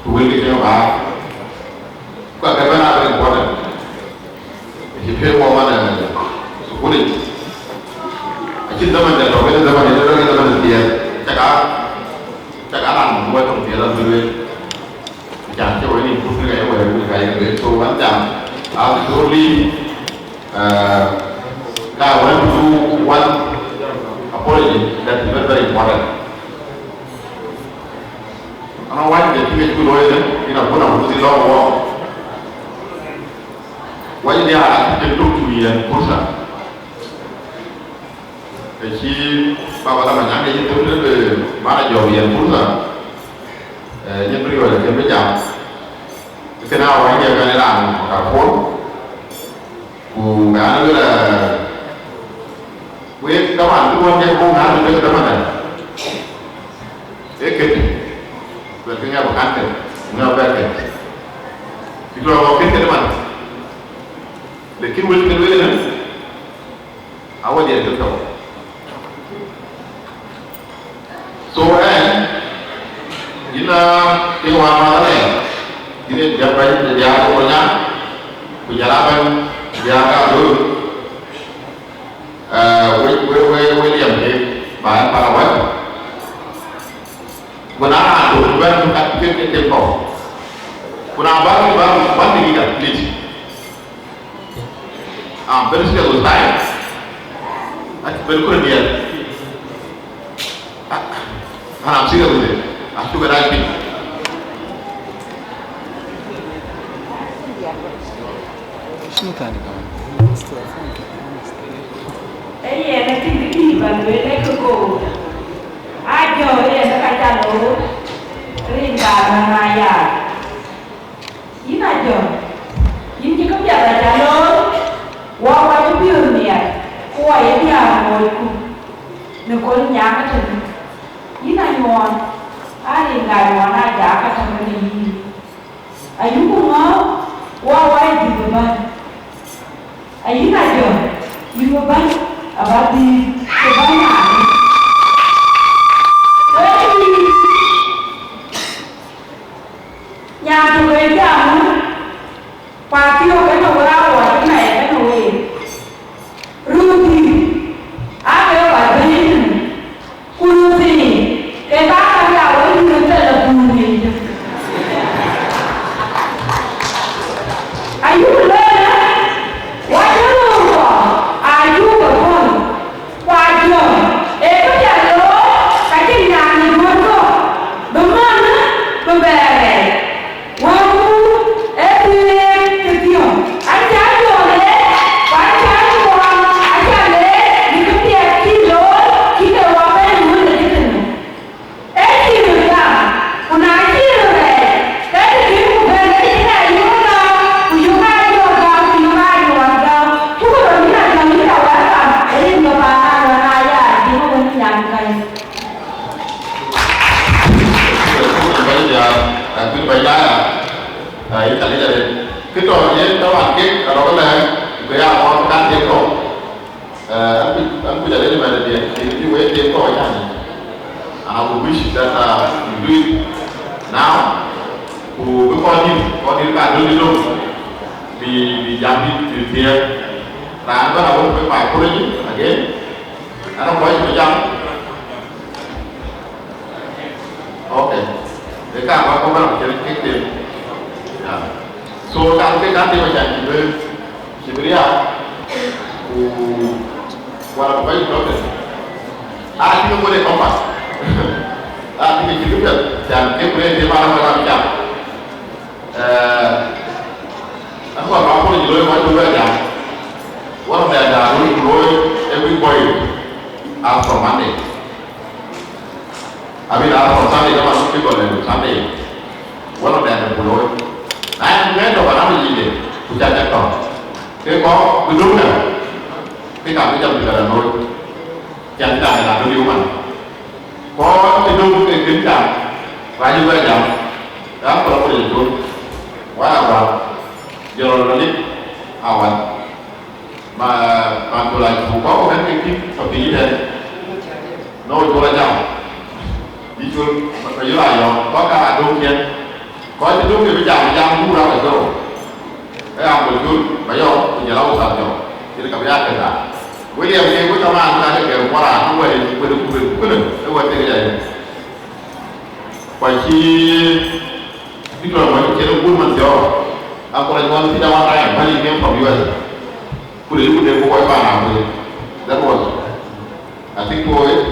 ku wël ke cïn baar, ku akë bɛ̈n aa very important. Acï piëëc wɔ man ë thukulic. Acïn dhaman dɛ̈ tɔ̈, kënë dhaman ë tɔ̈, kënë dhaman ë thiëëth. Caka, caka raan wɔ tɔ̈ thiëëth abï lueel. Can cï wɔ nin kut kë ka ye wɛ̈ɛ̈r wun ka ye lueel. So, wan jam, a totally, uh, ka I want to do one apology that is very, very important. Ana wany de tïŋ ë cuk looi ënë, yen abun abun dhil lɔ wɔ. Wany de a cï tuk cu yɛn pursa. Ë cï Baba Lama Nyaŋ ke yïn thëm tëde man a jɔk yɛn pursa. Eh, yen bï riɔ̈ɔ̈c ke bï jam. Kënë a wany de bɛ̈n raan ka pol. Ku ŋa luel, wek taban, kë wën tek buk ŋaar në bek taban, ee ket, wek ke ŋa bï kan ket, ŋa bï ket. Bï tɔ̈ ŋɔk ket ket man. Lakin wël ke lueel ënë, a wä diɛt ke tɔ̈u. So, eh, yïn a, yïn wä ma rɛɛc, yïn ë diäk bɛ̈ny de diäär ke Kolnyaŋ, ku jɔl a bɛ̈ny diäär ke Adöl, eh, we, we, we, we liɛm kek, ba ɣɛn pal awäc. Ku na raan tök bɛ̈n ka ke, ke tem kɔ̈u. Ku na bä, bä, bä, bä, please. I'm very serious with time. That's very good, dear. And I'm serious with it. I took a right thing. شنو تاني كمان؟ Ee yen acïn kë dït bä lueel ë kë koor. Ajɔ yen ë ka ca loor, rin kaar nɔn aya. Yïn Ajɔ, yïn cï këpiɛth aca loor, wɔ wɔ cï piöör miɛt, ku wɔ ye diäär moocku në Kolnyaŋ ëtënë. Yïn Anyuɔɔn, aa rin ka Anyuɔɔn aa jak ka tɔ̈ kenë yïn. Ayuku ŋɔ̈ɔ̈th, wɔ wɔ ye dhïc ëbɛ̈n. Ayïn Ajɔ, yïn ëbɛ̈n aba dhïc ku bä nyaai. Wek yïn, nyan tök ë jam, ku athiɔ̈k kenë wek awɔc ëmɛɛc kenë week. Röördït aake kɔc bɛ̈ɛ̈i tënë, ku röördït ke ka ka ya wek yïn ë thel abun yic. Ayuku lueel ëlä, wɔ cï röör kɔ̈k aa cuk ke pɔ̈l, ku Ajɔ ee këpiɛth looi, ka cïn nyan ë duɔ̈n kɔ̈k bï man bï bɛɛr rɛɛc. Wëëtku ee thiëëk tëthiɔ̈k, an, cä jɔ leec, ku an, cä kuɔɔn, acä leec në këpiɛth cï looi, cï ke wɔ bɛ̈n ë wël ë tëthiɔ̈k. Ee cïï röt gam, ku na cïï röt rɛɛc, ke të kïn ku bɛ̈n, ke cïn aa yök gam, ku yök aa jɔ gam, ku yök aa jɔ gam. Cukë röt yïn Ajɔ, yïn ca wɛ̈ɛ̈r gam, ë rin ke paan aa luɔn aa ya, cïn wën nyan käi. Bɛ̈ny diaar, a kuc bɛ̈ny daai, a, a, yïn ca lec arëët. Kë tɔ̈ yen taban kek arɔ̈k ëlɛ̈ɛ̈ŋ, ku ya ɣɔn kan tem kɔ̈u. Eh, an kuc, an kuc arëët ëmɛn ëdiɛn, cï, cï wek tem kɔ̈u acan yic. And I would wish that uh, you do it now. Ku bï kɔc dït, kɔc dït ka döŋ dït döŋ. Bï, bï jam dït, bï thiëëk. Raan bɛ̈n awär bï my apology again. Ana kɔc bï jam. Okay. Ë ka ba kɔc bɛ̈n cï kek them. Yeah. So ka ke ka them acan cï bï, cï bï riääk. Ku wala ku kɔc tɔ̈ thïn. Ah, cï ke ŋot ë compass. Ah, cï ke cï ke piɛth. Can ke ku rëër them ana kɔc raan cam. Eh, aku ba apology looi kɔc tök bï jam. One of the, the rule looi every point as from Monday. I mean, as from Sunday, kama siku ya leo, Sunday. One of the rule looi. Na ya ngendo bana mjinde, kuchacha kwa. Ke ko kudunga. Ke ka kuja mjinde looi. Kiasi gani na duni woman. Kɔc cï döŋ ke kën cam, raan cï bɛ jam, raan kɔ̈k kɔc cï döŋ, wala wal, jɔl lɔ lik awan. Ma, ma col a cu kɔ̈k kɔ̈k kën ke kï tɔ piny tɛ̈n. No col a jam. Bï col, ma yol a yɔ̈ɔ̈k, kɔc ka a döŋ ciɛ̈n. Kɔc cï döŋ ke bï jam, jam buk raan ke dhorou. Ë Uncle Jur, ba yɔ̈ɔ̈k, ku jɔl a Usap Jɔk. Yen ka bï ya kën raan. William ke ku thaman ka ke ke kuɔra, ku wɛ̈t, wɛ̈t, wɛ̈t, ku kënë, ë wɛ̈t tek jai. Kua cï Victor Mɔny cïn ë guur man thiɔ̈k. Uncle Jur cï da wan raan, bäny came from U S. Ku le ku de ku kɔc paan a ku. That was, I think, two oh eight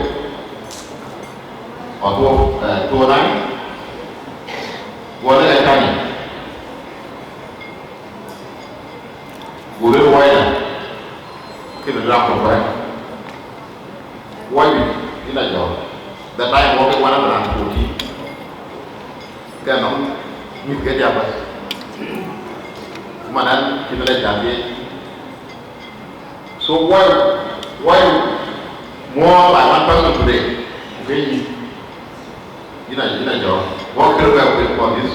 or two, uh, two oh nine. Wala ë tani. Go lueel wai da, kë bï rap ku kuɛɛr. Wai bï, yïn a jɔ̈ɔ̈k. That time wɔ ke one hundred and fourteen. Ke nɔm mïth ke diäk bas. Ku man an, cïn lec jam ye. So why, why more by one person today? Ku ke yïn. Yïn a, yïn a jɔ̈ɔ̈k. Wɔ kërë bɛ wait for this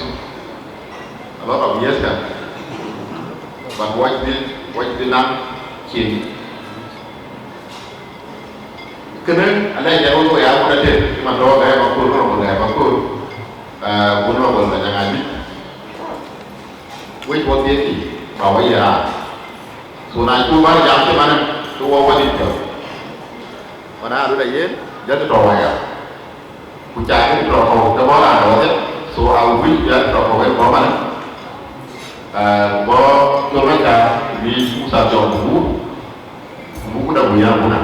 a lot of years ago. But watch this, watch this now, cin. Kënë alɛc jɛ wek ya wun atet, cï man tɔ̈ Gäi Makur, Honorable Gäi Makur, eh, Honorable Manyang Adït. Wec wɔ thiëëc, ba wɔ ye raar. So na cuk bä jam cï manë, ke wɔ wä dït piɔ̈u. Mana röt ayen, jɔt tɔ̈ waya. Ku ca kë tɔ̈ kɔ̈u ke bɔ̈ raan dɔ̈ɔ̈r thïn. So I will wish bï a tɔ̈ kɔ̈u en bɔ̈ manë. Eh, bɔ̈ col Macar, bï Musa Jɔk ku buk. Ku buk da bï ya buna.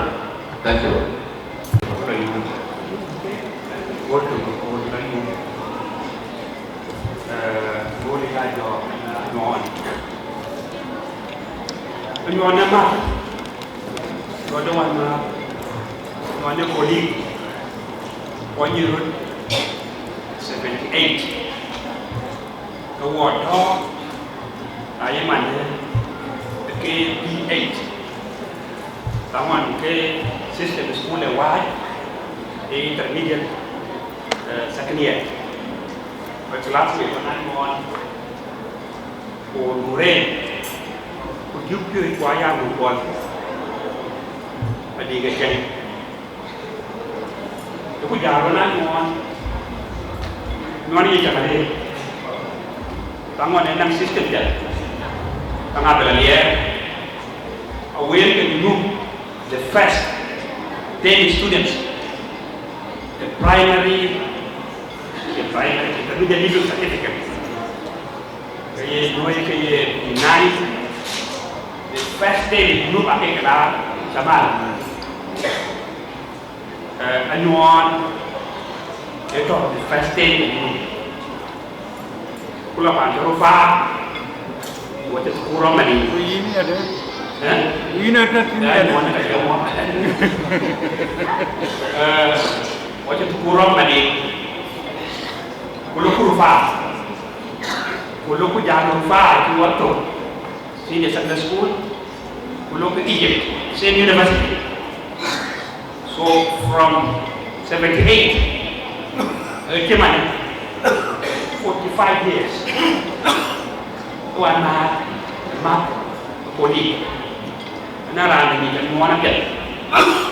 Thank you. Welcome, welcome. Eh, bɔ̈ ni ka jɔ, eh, nyuɔɔn. Nyuɔɔn ë math. Rɔt ë wan, wan ë colleague, kuɔny ë röt seventy eight. Ke wɔ tɔ̈, aye man ë ke P eight. Taman ke system school ë wääc, ë intermediate, eh, second year. Ke classmate wan ë ŋuɔɔn. Ku Nuren, ku jök piööc ku aya muk kuɔl, adï ke cɛŋ. Ku jal rɔt na nuɔɔn, nuɔɔn ye cäk arëët. Ka ŋuɔn en naŋ system piɛth, ka ŋa bï lɔ liɛɛr. Awël ke Junub, the first ten students, the primary, the primary, the middle level certificate. Ke ye nyuɔɔc ke ye P nine, the first day in Junub ake ke la Shamal. Eh, anyuɔɔn, ë tɔ̈ the first day in Junub. Ku la pan cï röt paar, wɔ cï thukul rɔm mɛn yic. Ku yïn yadë? Eh? Ku yïn ë tɔ̈ thïn yadë? Eh, anyuɔɔn ë ka cï rɔm. Eh, wɔ cï thukul rɔm mɛn yic. Ku lok ku röt paar. Ku lok ku jal röt paar cï wɔ thök. Senior Secondary School, ku lok Egypt, same university. So from seventy eight, eh, cï man, forty five years. Wan ma, ma, colleague. Na raan ni kan ŋuɔn apiɛth.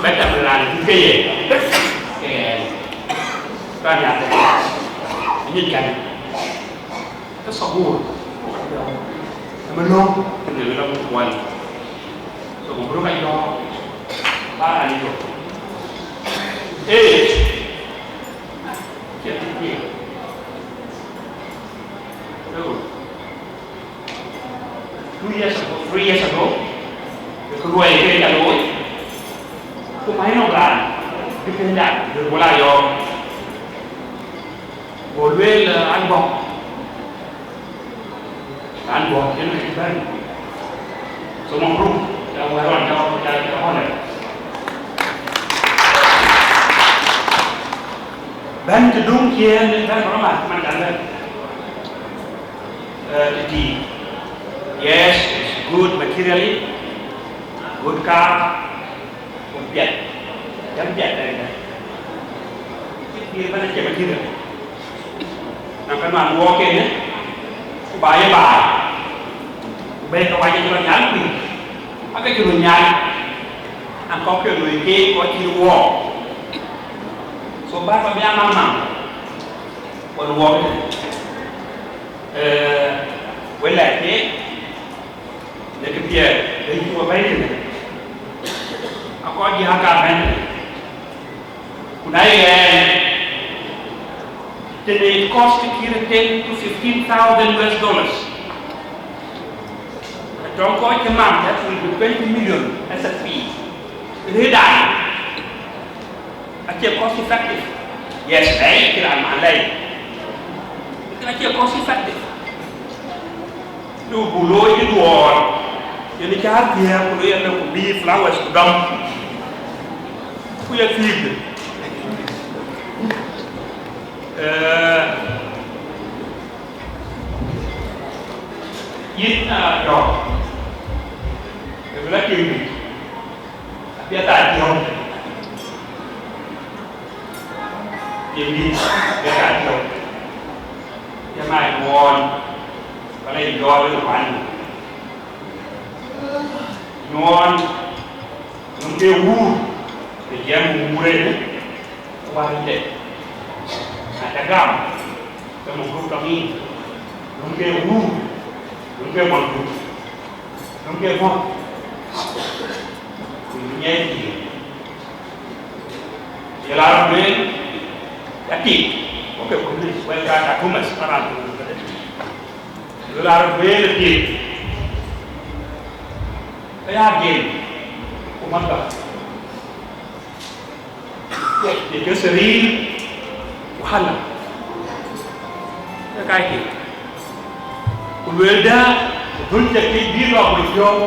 Bɛ̈t raan ni ke ye. Eh, Raan ya tɛ̈, anyec kɛn. Ke sabur. Ëmën löŋ, kënë lɔ kuɔl. So, ku bï röt ka jɔɔk, ba raan yök. Ee, cie thïn thiëëk. Ëë, two years ago, three years ago, ke luɔi ke ca looi. Ku mac nɔm raan, bï kënda, bï bula yɔɔk. Go lueel, eh, an bɔ̈. An bɔ̈, yen ke cï bɛ̈n. So, mafruk, ya wɛ̈ɛ̈r ɣɔn, ya, ya, ya ɣɔn. Bɛ̈n të döŋ ciëën, bɛ̈n bä mat, man can bɛ̈n. Eh, të tïï. Yes, it's good materially, good car, ku piɛth. Jam piɛth bɛ̈n bɛ̈n. Cï bɛ̈n acie material. Na ka nuan wɔɔk kenë, ku ba ye baai. Ku bɛ̈i ke wac acï rɔt nyal kuc, ake cï röt nyal. An kɔ̈k ke loi keek kɔc cï wɔɔk. So, bä bä bï a maŋ maŋ. Wën wɔɔk, eh, we lɛ̈k keek, në kë piɛth, bï cï we bɛ̈i tënë. Akɔc diäk aa ka bɛ̈n. Ku na ye ɣɛn, tënë it cost kï ten to fifteen thousand U S dollars. Tɔŋ kɔc cï maŋ, that will be twenty million S S P. Rëëdan. Acie cost effective. Yes, lɛi, cï raan man lɛi. Lakin acie cost effective. Du bu looi cï duɔɔr, yen cä thiëëk, ku looi yen ku bï flowers ku dɔm. Ku ye thiëëk. Eh, yïn, ah, dɔm. Ë bï la tiŋ dït. Apiɛth aa tiɔ̈u. Ye mïth, apiɛth aa tiɔ̈u. Ye mac ŋuɔɔn, wala ye jɔɔr ë kuany. Ŋuɔɔn, nöm ke wuur, të jiɛɛm wuur ënë, wär ëde. Na ca gam, ke muk ruk tɔŋ yiic. Nöm ke wuur, nöm ke mɔ̈l dut. Nöm ke mɔ̈k, ku nyiɛɛi thiin. Ye la rɔt lueel, ya tik, wok ke kuny, wek ka ka Thomas, ka raan Thomas këdë. Ye la rɔt lueel tik, ke ya gel, ku mat ka. Ye ke serir, ku hala. Ke kai ke. Ku luelda, dhöl ca kec bï lɔ ku jɔ̈ɔ̈k.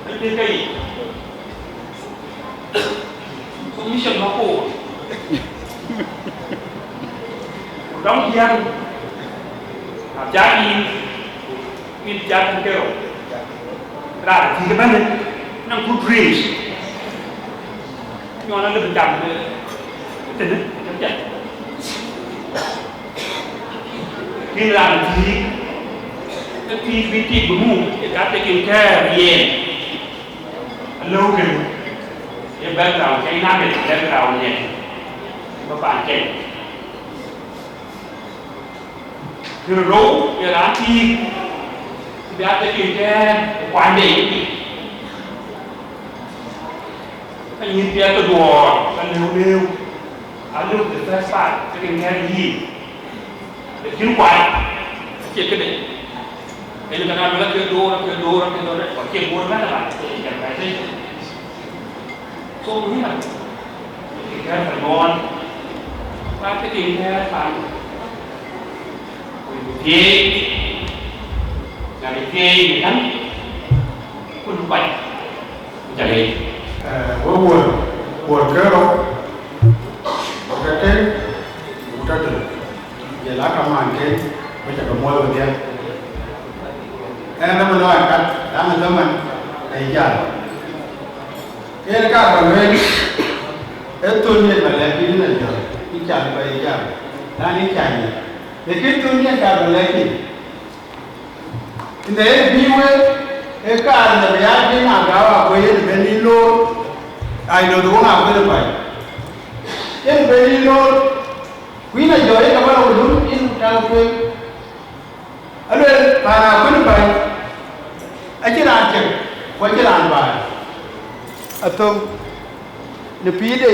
Ë ke ke yic. Ku mission ma koor. Ku dɔm jiäk. Apiath yïn. Yïn piath yïn kerou. Raan thiëëk ëbɛ̈n, nɔŋ good dreams. Nyuɔɔn alëu bï jam, eh, tënë, tënë piɛth. Yïn raan thiëëk, ke thiëëk bï tik bï muk, ye ka taking care yen. Alëu kënë, ye background, ke inake background yen. Bä paan keny. Kërou ye raan tiik, bï a taking care ë kuany de yic. Ka nyïïn piɛth ke duɔɔr, ka lëu lëu, a lëu the first part, taking care of yic. Lakin kuany, acie këde. Yen ka na luel ake door, ake door, ake door, ku acie door mɛn ëbɛ̈n, acie generalization. So, muhimu, taking care of the lawn, ba taking care of the family. Ku thiëëi, na de thiëëi në käŋ, ku du kuany, ku ca leec. Eh, we wuɔ̈r, wuɔ̈r ke rou, ku ke tëk, ku tɔ̈ tëk, ye la kamaan ken, ku ca ke muɔ̈l wedhie. Ɛn rɔt lɔ akat, dan ë dhaman, ë jal. Yen ka ba lueel, ee thon yen ba lɛ̈k yïn ë jɔl, yïn cal ba ye jam, raan yïn ca nyic. Lakin thon yen ka ba lɛ̈k yïn. Ënde yen bï wek, ee kaar na bï aa jiëŋ agäu akuëc yen ben yïn loor, ai, nɔ̈th wok akuëc ë pany. Yen ben yïn loor, Ku acïn raan baai. Athöŋ në pïïrde,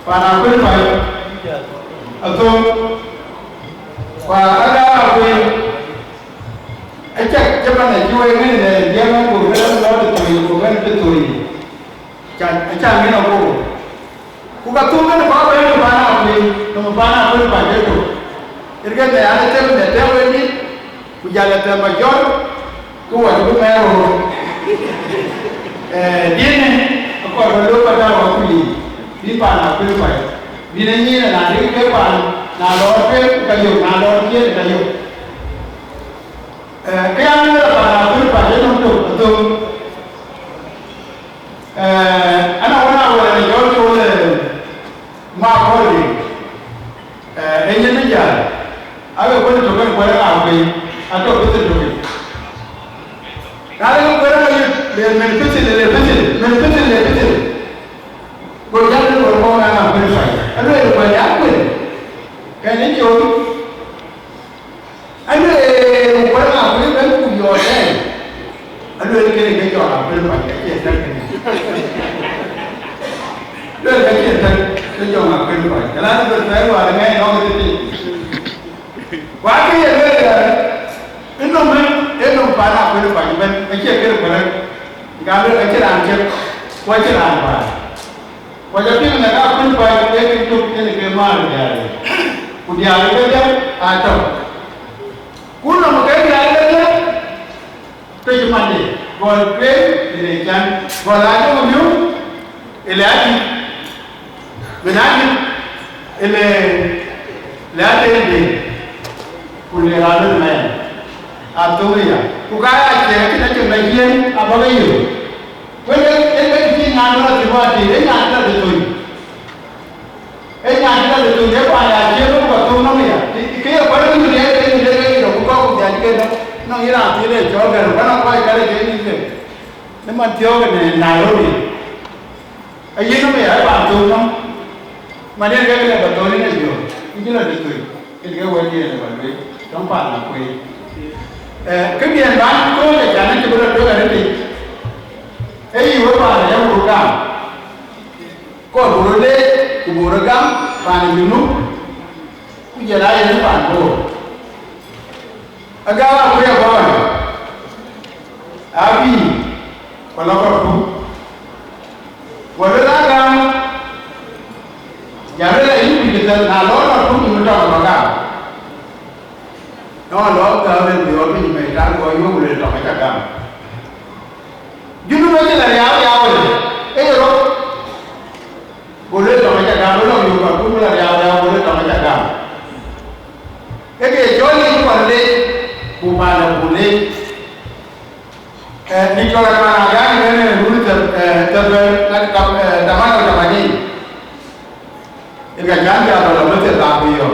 pan akuël pac, athöŋ, ku adaar akuël, acak cï man acï wek ŋën në diɛɛm, ku ŋën lɔ të thoi, ku ŋën të thoi. Ca, aca ŋën ago. Ku ka thuk kën kɔc bɛ̈n në pan akuël, në pan akuël pac ëtök. Ërkë në an, ë them në tɛ̈ɛ̈u ë dït, ku jäl ë them ba jɔt, ku wɔ cï bï mɛɛr röör. Eh, diënë, akɔɔr ba lok ba tääu akuël yic, bï pan akuël pac. Bï në nyin ë na dï ke pan, na lɔɔr tueŋ, ka yök, na lɔɔr ciëën, ka yök. Eh, kë ya lueel pan akuël pac ë nɔm tök, athöŋ. Eh, ana wën a wɛ̈ɛ̈r ë jɔl cool, eh, Makuɔl Deŋ, eh, ë nyin bï jäl, awe kuën tök en kuɛ̈r ë ŋa piny, atɔ̈ pith ë tök en. Na le kuɛ̈r ë ŋa yïth, le mën pith, le pith, mën pith, le pith. Go jäl ë kuɛ̈r kɔn ë ŋa kuën pai, alueel kuɛ̈r ya kuën, kɛn ë col. Alueel, ku kuɛ̈r ŋa kuën bɛ̈n ku yɔɔt ë. Alueel, kënë ke jɔŋ akuël pac, acie tɛ̈n kënë. Lueel, ka cie tɛ̈n, ke jɔŋ akuël pac. Këlan bï thɛɛr wäär ŋɛɛc nɔm ë tëthic. Ku akë ye lueel ë, ë nɔm ë, ë nɔm pan akuël pac ëbɛ̈n, acie kërë kuɛ̈r. Ka lueel, acïn raan cïk, ku acïn raan baai. Ku jɔ piŋ në ka kuël pac, ee kë cök kën ke määr diäär. Ku diäär kedhie aa tɔ̈. Ku nɔm ke diäär kedhie, ke cï mande, gɔl tueŋ, ë le can, gɔl aa jɔ miu, ë le adït, min adït, ë le, le atëël de, ku le raan ë mɛɛn, athöŋ aya. Ku ka ya ciɛɛŋ, cïn acïn la yiën, abä ke yök. Wek, wek, wek, cï nyan rɔt cï rɔt tïŋ, ee nyan rɔt de thöny. Ee nyan rɔt de thöny, ee kuany ya ciëën rɔt ku thöŋ nɔm ya. Kë, kë ye kuany rɔt de, ke yïn de, ke yïn de, ku kɔk ku dhiac ke nɔm. Nɔŋ yïn raan thiëëc ee cɔl gɛ̈r, ku nɔŋ kɔc kɛ̈l ee ke yïn de. Në man thiɔ̈k në Nairobi. Ayï nɔm ya, ee kuany thöŋ nɔm. Man yen ke ke le ba thöny në yök, yïn cï rɔt de thöny. Kën ke wɛ̈t yen ë ba lueel, tɔŋ paan akuëi. Eh, këdiɛ̈n bän kööl ë can acï bï rɔt tueŋ arëtic, ee yï wek paan ë ya wur gam, kɔɔr bï rɔt leec, ku bï rɔt gam paan ë Junub, ku jɔl aa yen ë paan Bor. Agam akuëi abɔ̈ ëmën, abï, ku lɔ Khartoum. Wala la gam, jam la yï ku jëthɛn na lɔ lɔ tum yï tɔŋ ba gam. Nɔ lɔ gam ren bi wɔ piny mɛi tan gɔ yom le tɔŋ ca gam. Junub acï la riau riau le, e ye rɔ. Go le tɔŋ ca gam, lɔ yom ba tum la riau riau, go le tɔŋ ca gam. Ke ke jɔl yï kɔn le, ku paan ku le. Eh, Victoria Maraga ni kene runi te, eh, te be, na tam, eh, tamani wa tamani. Ika janja ba la mete la ku yo.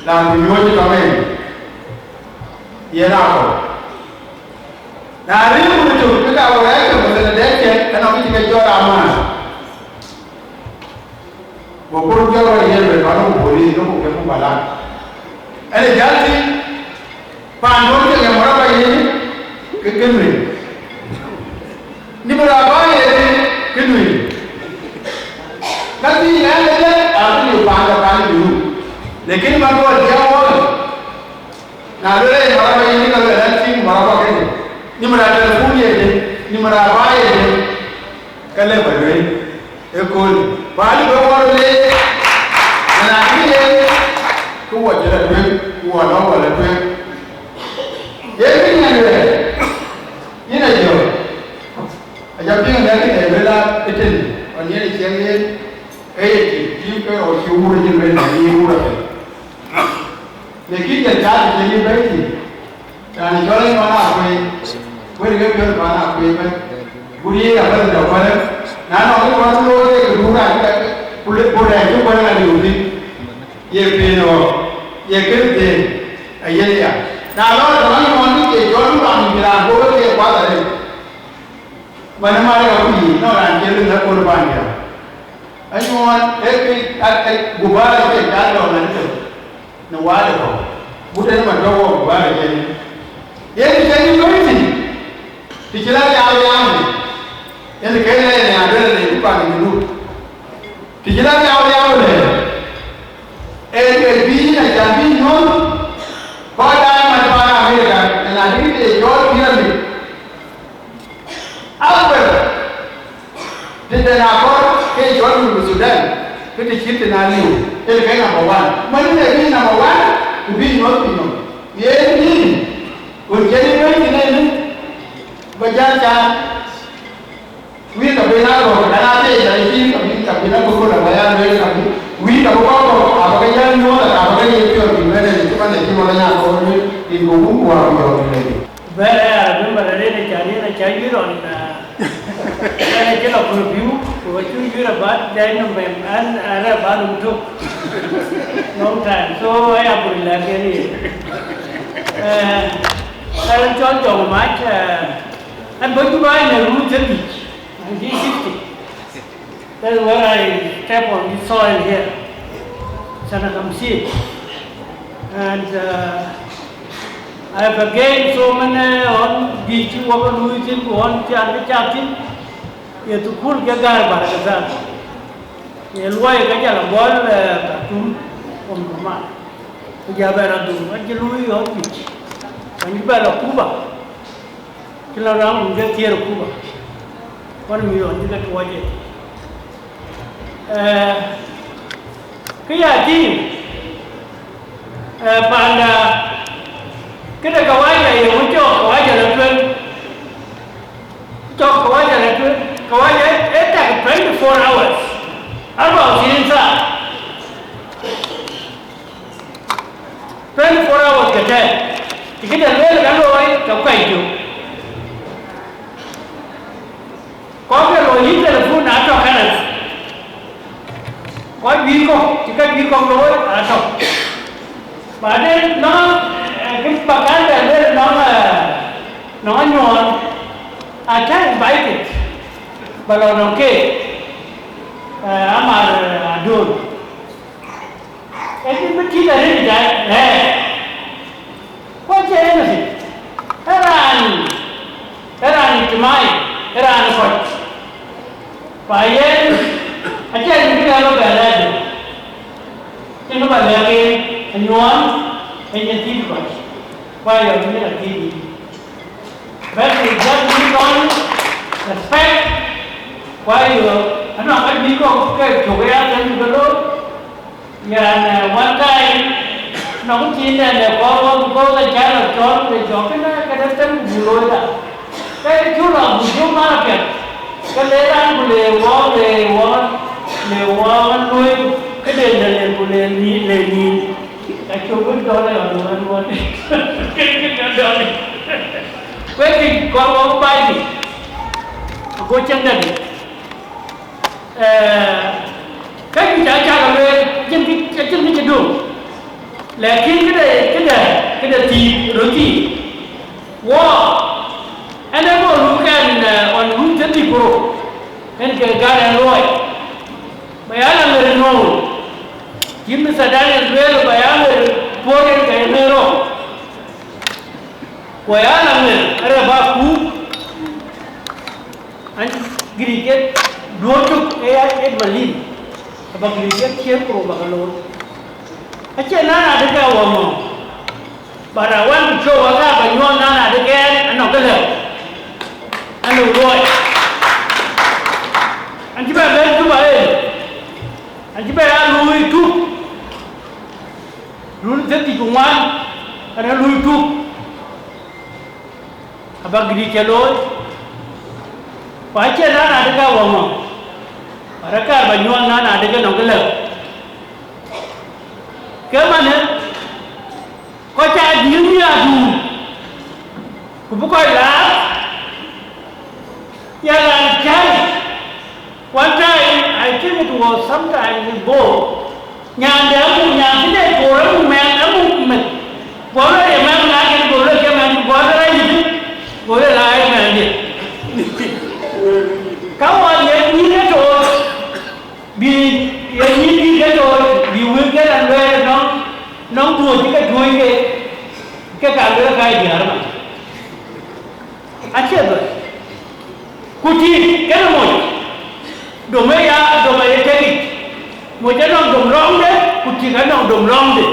La ku yo ni kame. Ye na ko. Na ri ku tu ka wa ya ke mete de ke, kana mi ke jora ma. Go kur jɔl rɔ yen bɛ pan ku boli, ku ke ku balan. Ɛn ë jäl tïŋ, paan duɔ̈n ke ŋɛm rɔt ba yen, ke ke nuëëc. Ni bï rɔt ba yen, ke nuëëc. Ka thïn ɛn ë jɛl, a bï liu paan ke paan ë Junub. Lakin man duɔ̈n diɛɛm wɔ, na luel ë maraba yïn, ka luel an, cïn maraba kënë. Ni mara telefon ye de, ni mara ba ye de, ka le ba luel. Ëkööl, ba ni bɛ wɔ le, na na ki ye, ku wɔ jɛ la tueŋ, ku wɔ lɔ wɔ la tueŋ. Ye ki nyan luel, yïn a jɔ. A jɔ piŋ dɛ ki dɛ luel a ëtën, ɣɔn yen ciɛŋ yen, ee ye ti, ti ke rɔ ci wur jin luel na ni wur a pɛn. Lakin jɛn cath cï yï bɛ̈ɛ̈i thïn, raan cɔl ë man akuëi, wën ke piɔ̈n man akuëi bɛ̈n, ku riëëc abɛ̈n dɔ̈k wɛ̈lë, na nɔŋ kë kɔn looi ke ke duur rac, ku le, ku rɛɛc cï kuɛ̈n aliu thïn, ye peen ɣɔ̈k, ye kënë thëën, ayen ya. Na lɔ tɔ̈ anyuɔɔn ke cɔl bï raan bï raan bɔ̈ ke kuath arëët, man ë mat ë ka ku yiic, nɔŋ raan cï lëŋ ë kɔn bän ya. Anyuɔɔn, ee ke, a, ee, gubara ke ca dɔm ɛn tök në wääda kɔ̈u. Ku tënë man tɔ̈ wok bäär yen, yen cï yen luɔ̈i thïn, të cï la riaau riaau në, yen ke lɛɛr në aduël në ku pan ë Junub. Të cï la riaau riaau në, ee ke bï yïn acan bï nyuɔ̈th, kɔc daai man pan America, ë na dï ke cɔl pyramid. Aguer, tëde na kɔɔr ke cɔl Junub Sudan, ke të cït të na liu, ee ke number one. Man ë bï number one, ku bï nyuɔ̈th piny nɔm. Yen yïn, wën cï yen luɔ̈i thïn ënë, ba jäl cä, wïïr ka ben a gɔ̈k, ka na thieei, ka cï ka bï, ka bï na gɔ̈k, ka ba ya lueel ka bï, wïïr ka bï kɔc kɔ̈k, aba ke jäl nyuɔ̈th, aba ke ye piɔ̈ɔ̈th bï bɛ̈n ënë, cï man ë cï man ë nya kɔɔr lueel, rin ku wun ku wa ku yɔ̈ɔ̈k lueel. Bɛ̈ɛ̈r aya, remember arëët ë can yen aca yuiir ɣɔn, ah, ɣɛn acï lɔ kɔ̈r pïu, ku acuk yuiir abat dɛɛc nɔm bɛ̈n, an, arɛ̈ɛ̈r ba nɔm tök. Long time. So, aya bur lɛ̈k en yen. Eh, ɣɛn cɔl Jɔŋ Mac, eh, ɣɛn bɔ̈ Juba në run thiërdhïc, nineteen sixty. That's where I step on this soil here. Sana Kamsi. And, uh, I have again so many on beach, wok luitin, on tian ke chatin. Ye tukul ke gar bar ke zan. Ye luai ke jala bol, uh, Khartoum, Omdurman. Ku ja bɛ̈n adhum, aci lui on beach. When you bɛ̈n Juba. Cï lɔ raan wun ke thiëër Juba, ɣɔn milion cï ke tuɔɔc ë. Eh, kë ya tïŋ, eh, panda, këde kawaja ye ŋö cɔk kawaja la tueŋ, cɔk kawaja la tueŋ, kawaja ë tak twenty four hours, arba wa ishirin saa. Twenty four hours ke tɛ̈ɛ̈n, të këde lueel ka looi, ke kuany cök. Kɔc ke looi yïn telephone atɔ̈ Canada. Kɔc juëc kɔ̈k, cï ka juëc kɔ̈k looi atɔ̈. Baden nɔŋ, eh, kë ba kan bɛ lueel nɔŋ, eh, nɔŋ anyuɔɔn, aca invited, ba lɔ nɔŋ keek, eh, amar, eh, adol. Ëtïn bï tït arëët ë rɛ̈ɛ̈r, ku acie anything. Ee raan, ee raan ijtimai, ee raan ë kɔc. Pa yen, acie anything bï rɛ̈ɛ̈r bɛ lɛ̈ɛ̈t. Cïn kë ba lɛ̈k en, anyuɔɔn, ee nyin tït kɔc. Ku ayɔ̈l bï nyin athiëëc yic. Bɛ̈ɛ̈r kë jɔt bï kɔn respect, ku ayɔ̈l, anɔŋ kɔc bï kɔn ke cök ë ya them bï ke looi. Yan, eh, one time, nɔŋ thiindɛn de kɔɔr wɔ, because acä lɔ cɔɔl ku le jɔk kënë, kënë them ku buk looi da. Ke cuk lɔ buk jɔk man apiɛth. Ke le raan ku le wɔ, le wɔ, le wɔ ɣän luöi, këden de le ku le ni, le ni. Ka cuk wek dɔl ë ɣɔn ɣän ɣɔn. Ke, ke, ke dɔl. Wek kë kɔɔr wɔ ku baai dï. Ago cieŋ dɛ̈t. Eh, ka juëc acä ke lueel, acïn kë, acïn kë cï döŋ. Lakin këde, këde, këde thiëëk, röt thiëëk. Wɔ, ɛn ë bɔ̈ ruk ɛn, eh, ɣɔn run thiërdhïc ku rou, ɛn ke gär ɛn luɔi. Ba ya la ŋer ënɔɔnë. Cï Mister Daniel lueel ba ya ŋer puɔ̈r ɛn ke yen ë rou. Ku ya la ŋer, arë ba kuuk. An giric ke duɔ̈ɔ̈r tök ë ya ë Berlin, aba giric ke thiëër ku rou ba ke loor. Acie naan adï ke awɔŋ nɔm, but I want to show aka ba nyuɔɔth naan adï ke ɛn anɔŋ kë lëu, an lëu luɔi. An cï bɛ bɛ̈n Juba en, an cï bɛ ya luui tuk, run thiërdhïc ku ŋuan, an ë luui tuk. Aba giric cë looi, ku acie naan adï ke awɔŋ nɔm, arë kaar ba nyuɔɔth naan adï ke nɔŋ kë lëu. Ke manë, kɔc aa dhil nhiaar dhuur, ku bï kɔc laar, ya raan cäär. One time, I think it was sometime ago. Nyan de amuk, nyan cï de koor amuk mɛn, amuk meth. Go lɔ ye mɛn na ken, go lɔ ye mɛn, go lɔ ye yïth. Go lɔ la ye mɛn de. Ka wɔ ye nyïïn ke toor, bï ye nyïïn bï ke toor, bï wël ke la luɛɛl nɔŋ, nɔŋ duööc cï ke duööc ke. Ku tik kënë moc, dom ë ya, dom aye tek yic. Moc anɔŋ dom lɔŋde, ku tik anɔŋ dom lɔŋde.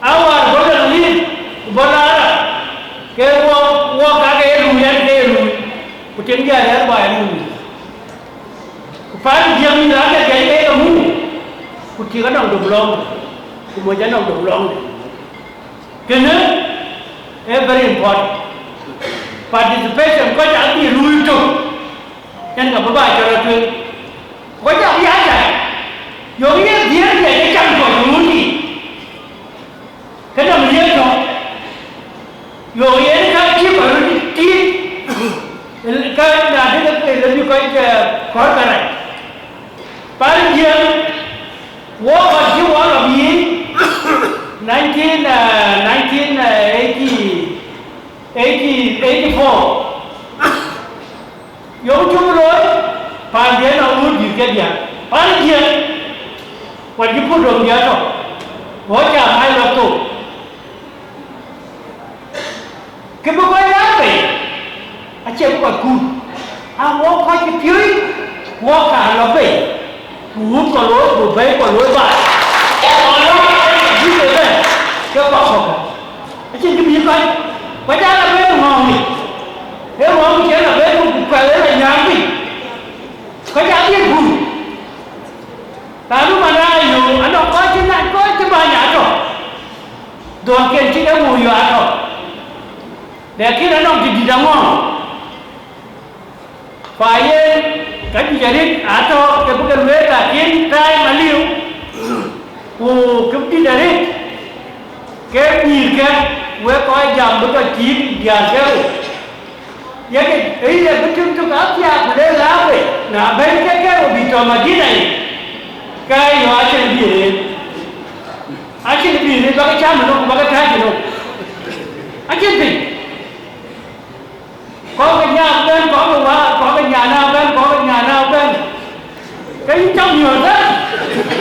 Awär bɔ̈ lɔ lir, ku bɔ̈ lɔ Arab, ke wɔ, wɔ kake ye luui, ɣɛn ke ye luui, ku tiŋ diäär ɣɛn ba ye luui. Ku paan jiëëm yïn raan de gɛny ke ye muk, ku tik anɔŋ dom lɔŋde, ku moc anɔŋ dom lɔŋde. Kënë ee very important. Participation, kɔc abï luui tök, yen ka bï ba cɔl rɔt tueŋ. Kɔc abï aa cak, yök ye dhiëëth ye cam kɔc ŋuɔ̈t yiic. Këdäŋ liëëth tɔ̈, yök yen ka cï kɔc röt tiit, ka na dï ke lë bï kɔc, eh, kɔ̈r kärac. Pan jiëëm, wɔ kɔc cï wɔ lɔ bï nineteen, eh, nineteen eighty, eighty, eighty-four. Yöŋ cuk looi, paandiɛ̈ nɔŋ wut dït ke diäk. Pan jiëëm, wɛ̈t cï pur dom diäk tɔ̈, ɣɔ̈c cam aa lɔ thok. Kë bï kɔc raan bei, acie bï kɔc kuut, a wɔ kɔc cï piööc, wɔ ka lɔ bei, ku wut kɔc looi, ku bɛ̈i kɔc looi baai. Bï ke bɛ̈n, ke kɔc kɔ̈k. Acïn kë bï kɔc, kɔc aa lɔ bɛ̈n ŋɔ̈ɔ̈ŋ yic, ee ŋɔ̈ɔ̈ŋ cï lɔ bɛ̈n, ku kuɛl ë lɔ nyääŋ piny. Kɔc aa dhiëth guur. Raan nu man aa yöök, anɔŋ kɔc cï na, kɔc cï bäny aa tɔ̈. Dhuɔ̈nken cï ke wur yök aa tɔ̈. Lakin anɔŋ të dït aŋɔ̈ɔ̈ŋ. Fa yen, ka juëc arëët aa tɔ̈ ke bï ke lueel, lakin time aliu. Ku kë dït arëët, ke nyïïrkë, wek kɔc jam bï tɔ̈ cït diäär ke rou. Yeke, ee ye bï tïŋ tök athiaak ku le lääk wei, na bɛ̈n ke ke wo bï tɔ̈ Madina yic, ke yɔ̈ acïn bï rëër. Acïn bï rëër, bäkë cam ënɔm, bäkë tääc ënɔm. Acïn piny. Kɔ̈k ke nyaak bɛ̈n, kɔ̈k ke wäär, kɔ̈k ke nyan aa bɛ̈n, kɔ̈k ke nyan aa bɛ̈n. Ke yïn cam miɔ̈ɔ̈r thɛɛr,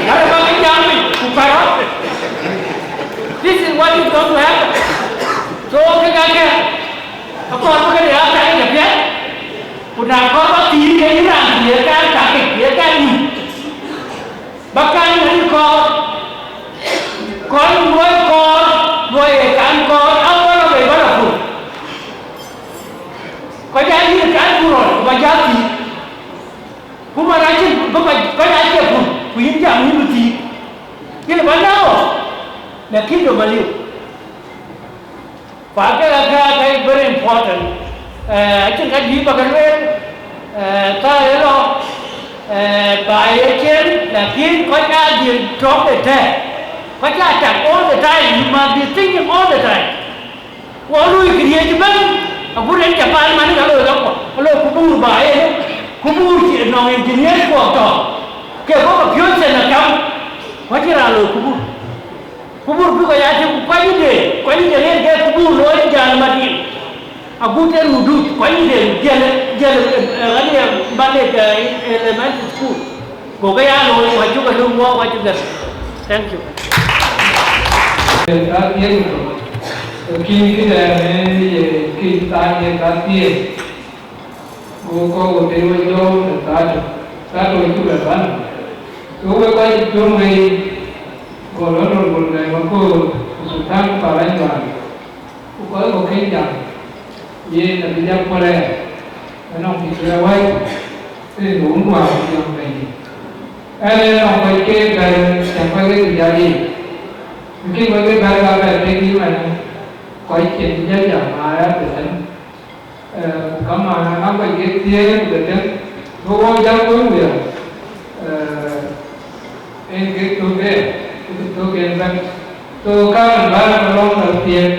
ŋäth ë bäk jam piny, ku päl rɔt. This is what is going to happen. So, kek akë, akɔɔr bï këde ya kac ke piɛth, ku na kɔɔr bä thiir ke yïn raan thiëër kan kakë, thiëër kan nyuc. Bä kan ŋäth kɔɔr, kɔc luɔi kɔɔr, luɔi ë kan kɔɔr, abä lɔ bei bä lɔ pur. Kɔc aa yïn kan pur rɔt, ku bä jäl thiir. Ku man acïn bï kɔc, kɔc aa cie pur, ku yïn jam yïn bï thiir. Yïn bä nɔ̈k ɣɔn, lakin dom aliu. Ku akë ka, ka, ka very important. Eh, acïn ka dïït bä ke lueel, eh, thaa ë lɔ, eh, ba ye cen, lakin kɔc aa dhiël tɔ̈k ëtɛ̈ɛ̈n. Kɔc aa tak all the time, you must be thinking all the time. Wɔ lui këriëëc ëbɛ̈n, agut en Japan man ka loi kakuɔ, aloi kubur ba en, kubur cï nɔŋ engineer kuɔ tɔ̈, ke bɔ̈ ke piööc sen akam, ku acïn raan loi kubur. Kubur bï kɔc aa tïŋ, ku kuany de, kuany de yen ke kubur looi jal Madina. Agut en hudud, kuany de jël, jël, eh, ɣɛn ye Malek, eh, elementary school. Go ke ya looi, ku acuk alöŋ wɔ, ku acuk gɛ̈t. Thank you. Ka thiëëc ku tök. Kïn këdɛn ë ye kïn thaany ye ka thiëëc. Go kɔ̈k wo tëë we jɔ̈ɔ̈k në thaa tök, thaa tök cï bɛ bän. Ke we kɔc cï piɔ̈n wei, go lɔ lor bol mɛn makööl, ku Sultan Palany Bän. Ku kɔc kɔ̈k ke jam, yen abï jam kuɔlɛ, anɔŋ kï cï rɛ̈ɛ̈r wääc, rin wun wäär jam bɛ̈ny. Ɛn ë nɔŋ kɔc ke bɛ̈n, cäk kɔc ke bï jal yic. Kï wek ke bɛ̈n ka bɛ̈n ke yï man, kɔc cïn jal jam aa ya bɛ̈n. Eh, ku kamaan, na kɔc ke thiëëc ku ke tëk, ke wɔ jam wëu ya, eh, en ke tök de, ke tök en bɛ̈n. So, kamaan bä rɔt lɔ̈ŋ rɔt thiëëc.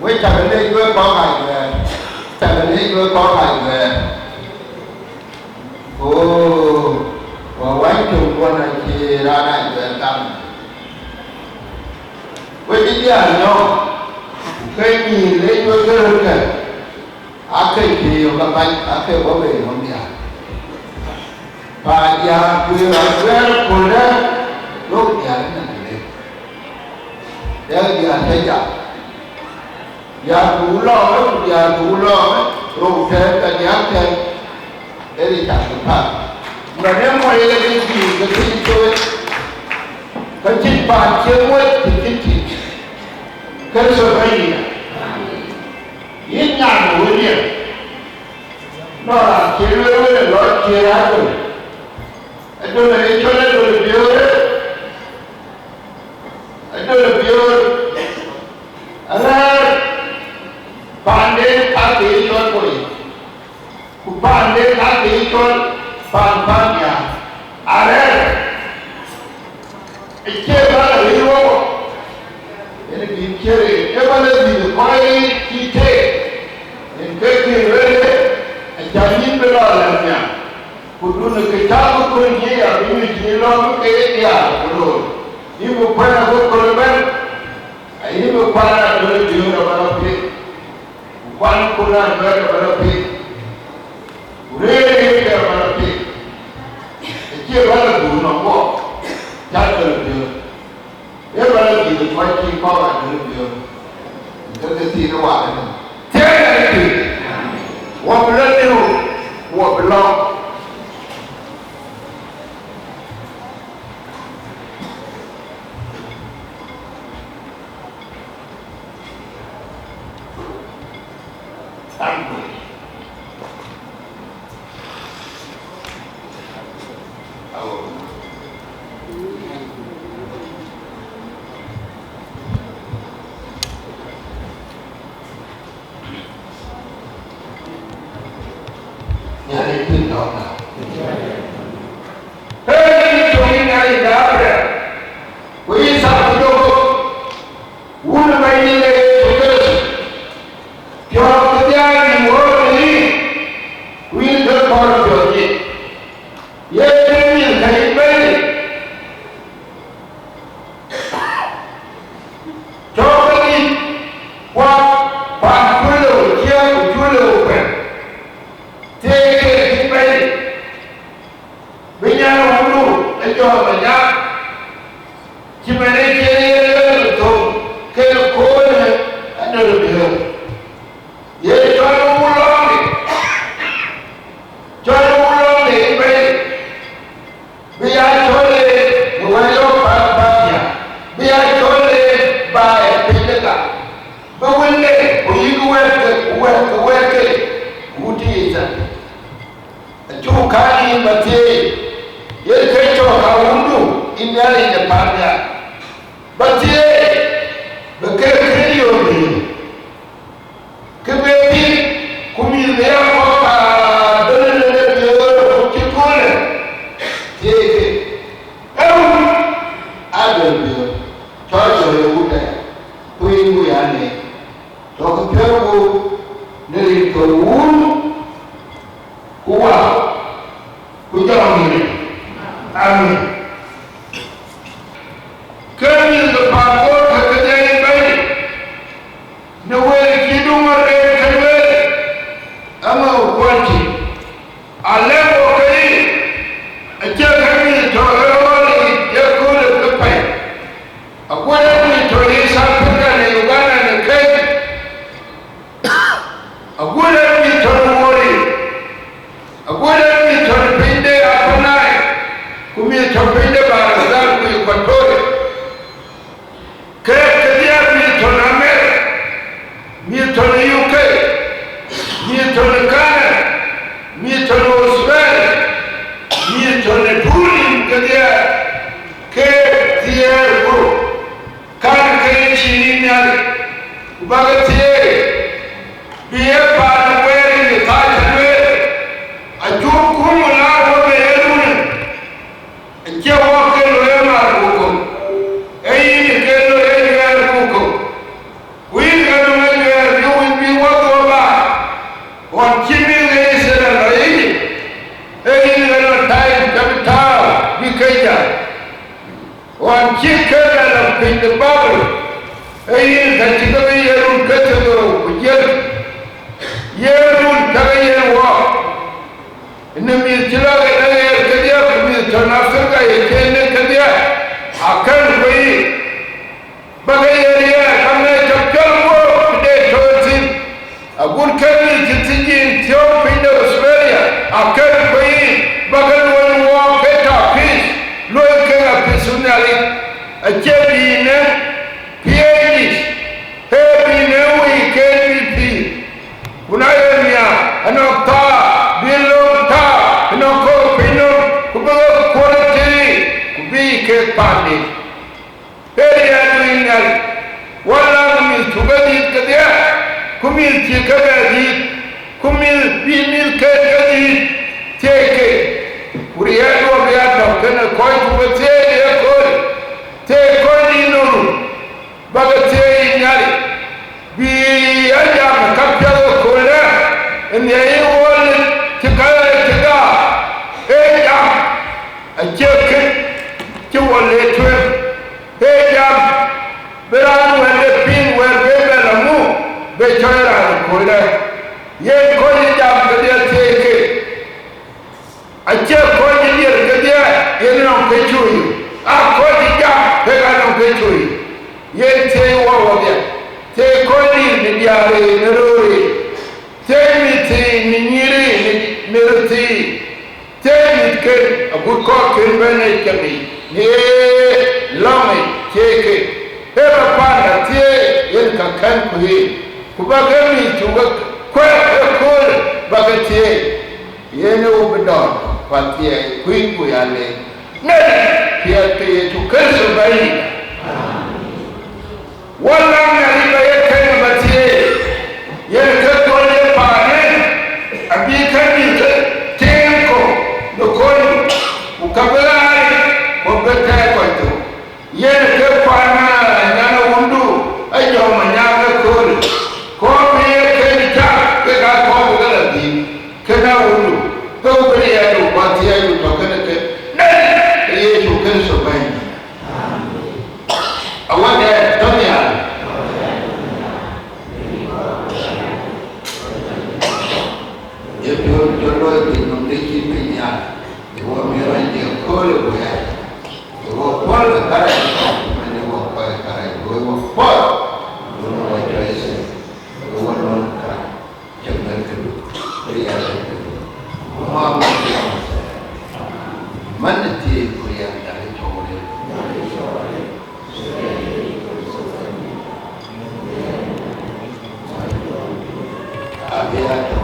Wek cä ke leec wek kɔc kac duɛɛr, cä ke leec wek kɔc kac duɛɛr. Ku wä wany töŋ kuɔn acï raan aa juɛɛr kam. Wek cï diäär nyɔk, ku ke nyïïn leec wek ke röt kë, aa ke cï yök abany, aa ke bɔ̈ bei nɔm diäär. Ba diäär ku yök ajuɛɛr kööldä, duɔ̈k diäär ënɔŋ lek. Dɛ̈k diäär cä jam. Diäär ku lɔɔk, ku diäär ku lɔɔk. Rou tɛ̈ɛ̈n ka diäk tɛ̈ɛ̈n, ë rin cath ke päl. Mɛn ë mɔc ë lec ë dhil ke piny tueŋ, ka cïn paan cie muɔc të cïn tïŋ. Kërtho Bɛ̈nydït. Yïn nyan ë wël yen, nɔn raan cï lueel wël ë lɔc cï raan wël. Adöl ë cɔl adöl ë biöörë, adöl ë biöör, arɛ̈ɛ̈r paanden ka ke ye cɔl bɔi, ku paanden ka ke ye cɔl paan paan ya arɛ̈ɛ̈r. Acie bä lɔ rëër wok, yen bï ciëër ë bä lɔ dhil kɔc cï teek, yen ke kë lueel, aca yïn bï lɔ lɛ̈k nhial. Ku dun kë cä bï kuöny yï abï nyuc yï lɔ bï ke diaal ku looi, yïn bï kuɛ̈n abï köl ëbɛ̈n, ayï bï kuan adöl ë biöör abä lɔ piŋ, ku kuan kun ajuɛɛr abä lɔ piŋ, ku rëër ë ke abä lɔ piŋ, acie bä lɔ dhuk nɔm guɔ, cä adöl ë biöör. Ee bä lɔ dhil tuɔc cï kɔ̈k adöl ë biöör, ke ke thiin ë waak ënɔm. Thiëëc ë pïïr, wɔ bï lɔ liu, wɔ bï lɔ. Nhialic piny lɔ̈ɔ̈kda. Ee yïn cök yïn Nhialic de Abraɣam, ku Yithak ku Jakop, Wun ë Bɛ̈nydït de Yecu Kërtho, piɔ̈ɔ̈th bï dhiau yïn wëu në yïn, ku yïn ke kɔɔr piɔ̈ɔ̈th yic. Ye kën mïth ka yïn Bɛ̈nydït, cɔk ke dït kuak, paan cuk lëu ciëën ku cuk lëu kuɛ̈n. Thiëëc keek yïn Bɛ̈nydït, bï nyan wundu ë jɔɔk ë nyaak, cï man ë cïn yen ë lëu thok ke koolë adöl ë biöör. Ye cɔl wun lɔ̈ɔ̈ŋde, cɔl wun lɔ̈ɔ̈ŋde yïn Bɛ̈nydït, bï ya cɔl ë wɛ̈t lɔ paan paan ya, bï ya cɔl ë baai piny de gam, bï wënde ku yïk wɛ̈ɛ̈t ke, ku wɛ̈ɛ̈t ke, wɛ̈ɛ̈t ke, ku wut tïï ye thɛn. Acuk kääc yïn bä thieei, yen ke cɔk awundu yïn Nhialic de paannhial, bä thieei, bï ke kën yöök në yïn, kë be thïn, ku mïth bï ya kɔ̈k adöl ë lënë biöör ku cï köölë, thieei ke. Ee wun adöl biöör, cɔl jɔl ë wun dɛ̈, ku yïn ku ya neec, tɔ̈ ke piɔ̈ɔ̈th gup në rin ke Wun, ku Wä, ku Jɔŋdït. Amen. Ke mïth ke paan Bor ke kedhie yïn Bɛ̈nydït, në wël cï duŋ arëët ke lueel, aŋäu kuɔl cï. Alɛ̈k wok ke yic, acie ke mïth tɔ̈ ë ɣɔ̈l yic ye köölë ke pɛ̈i, aguɔ rɛ̈ɛ̈r mïth tɔ̈ East Africa në Uganda në Kenya, aguɔ rɛ̈ɛ̈r mïth tɔ̈ në Warri, aguɔ rɛ̈ɛ̈r mïth tɔ̈ në piny de Upper Nile, ku mïth tɔ̈ piny de Bahr el Ghazal ku Equatoria. Ke kedhie mïth tɔ̈ në America, mïth tɔ̈ në U K, mïth tɔ̈ në Canada, mïth tɔ̈ në Australia, mïth tɔ̈ në tuuc kedhie, ke thiëër gup, kan ke ye cïn yïn Nhialic, ku bä ke thieei, bï ye paan wɛ̈ɛ̈r yïn ë thac cä lueel, acuk kum ë laar wok ë ye run. Acie wok ke loi ë mar ku kök, ee yïn ke loi ë juɛɛr ku kök, ku yïn ke nɔŋ ë juɛɛr bï wïc bï wok dhuɔ̈k baai. Ɣɔn cï mïth ke Yithriɛl lɔ Ijip, ee yïn ke lɔ taim ke bï tääu bï ke jäl. Ɣɔn cï Kenan lɔ piny de Babel, ee yïn ka cï ke bï ye run ke thiërdhorou ku jiël, ye run ka ke yen wɔɔk. Në mïth cï lɔ ɣet aɣeer kedhie, ku mïth tɔ̈ në Africa ye cïn në kedhie, akën kueyic, bä ke ye riɛɛr, ka ŋɛc cɔk cɔl guöp de tɔ̈ thïn, Agut kën mïth cï thiëc yïn thiɔ̈k piny de Australia, akën kueer yïn, ba ke luɔny wɔɔk ke tɔ peace, luɔi kek a peace Nhialic, acie bï nɛn P H Ds, ee bï nɛn wëi ke bï pïïr. Ku na ye nhiaar, anɔŋ thaar, bï lööm thaar, anɔŋ kɔ̈k piny nɔm, ku bï ke kuɔ̈t ë tëë, ku bï kek paandiɛ̈. Ee riɛɛt wëi Nhialic, wala mïth cuk ke dhiëth kedhie, ku mïth cï ke bɛ dhiëth, ku mïth bï mïthken ke dhiëth, thiëëc ke. Ku riɛɛt duɔ̈k ya tɔ̈ kënë kɔc cuk ke thiëëc ë kööl, thiëëc kɔc dït nɔm, ba ke thiëëc Nhialic, bï a jam ë ka piɛth ë kööldä, ë nhiɛɛr yï wöl cï ka cï gaar, ee jam, acie kën cï wöl le tueŋ, ee jam, bï raan wɛ̈tde piŋ wɛ̈t bï bɛ lɔ muk, bï cɔ̈c raan ë kööldä. Yen kɔc ë jam kedhie thiëëc ke. Acie kɔc ë diɛɛr kedhie yen nɔŋ ke cuui, a kɔc ë jam kek anɔŋ ke cuui. Yen thiëëc wɔ wɔdhia, thiëëc kɔc dït në diäär yiic, në röör yiic, thiëëc mïth thii në nyïïr yiic, në, në röör thii, thiëëc mïthken agut kɔ̈k kën bɛ̈n ë cam yic, në lɔ̈ŋ yic thiëëc ke. Ee ba panda thiëëc yen ka kɛ̈n ku yen, ku ba ke mïth cuk ke kuɛ̈ɛ̈k ëköölë ba ke thiëëc. Yen ë wo bï dɔ̈ɔ̈r, ku athiɛɛi kuïn ku ya leec, nɛn piɛth ke Yecu Kërtho Bɛ̈nydït. Wala Nhialic ba ye kɛ̈n ba thiëëc, yen ke kony ye paanë, abï kɛ̈n bï ke tiiŋ kɔ̈u në kony, ku ka bï raaric, ku bï tɛ̈ɛ̈k kɔc thok. Yen ke kuan nyan wundu, ajɔ̈k manyaŋ ëköölë, kɔɔr bï ye kën cak kek aa kɔɔr bï ke lɔ dhïc, kën aa wundu, ke wo bï riɛɛtdu ku athiɛɛidu tɔ̈ kënë ke nɛn ke Yecu Kërtho Bɛ̈nydït. Awädɛn tɔ̈ nhial, ye piɔ̈u cï looi piny nɔm de cï piny nhial, ye wo miɔɔc de köölë ku ya. Wo pɔ̈l ë kärɛc, mɛn ë wo kɔc kärɛc, wo wo pɔ̈l, wo wo jɔɔc thïn, wo wo lon kärɛc, cï mɛn këdu, riɛl këdu, ku mɔ̈ɔ̈r mɛn cï mɛn thɛɛr, mɛn ë thiëëc ku riɛl Nhialic cɔɔl ë. Abï a tɔ̈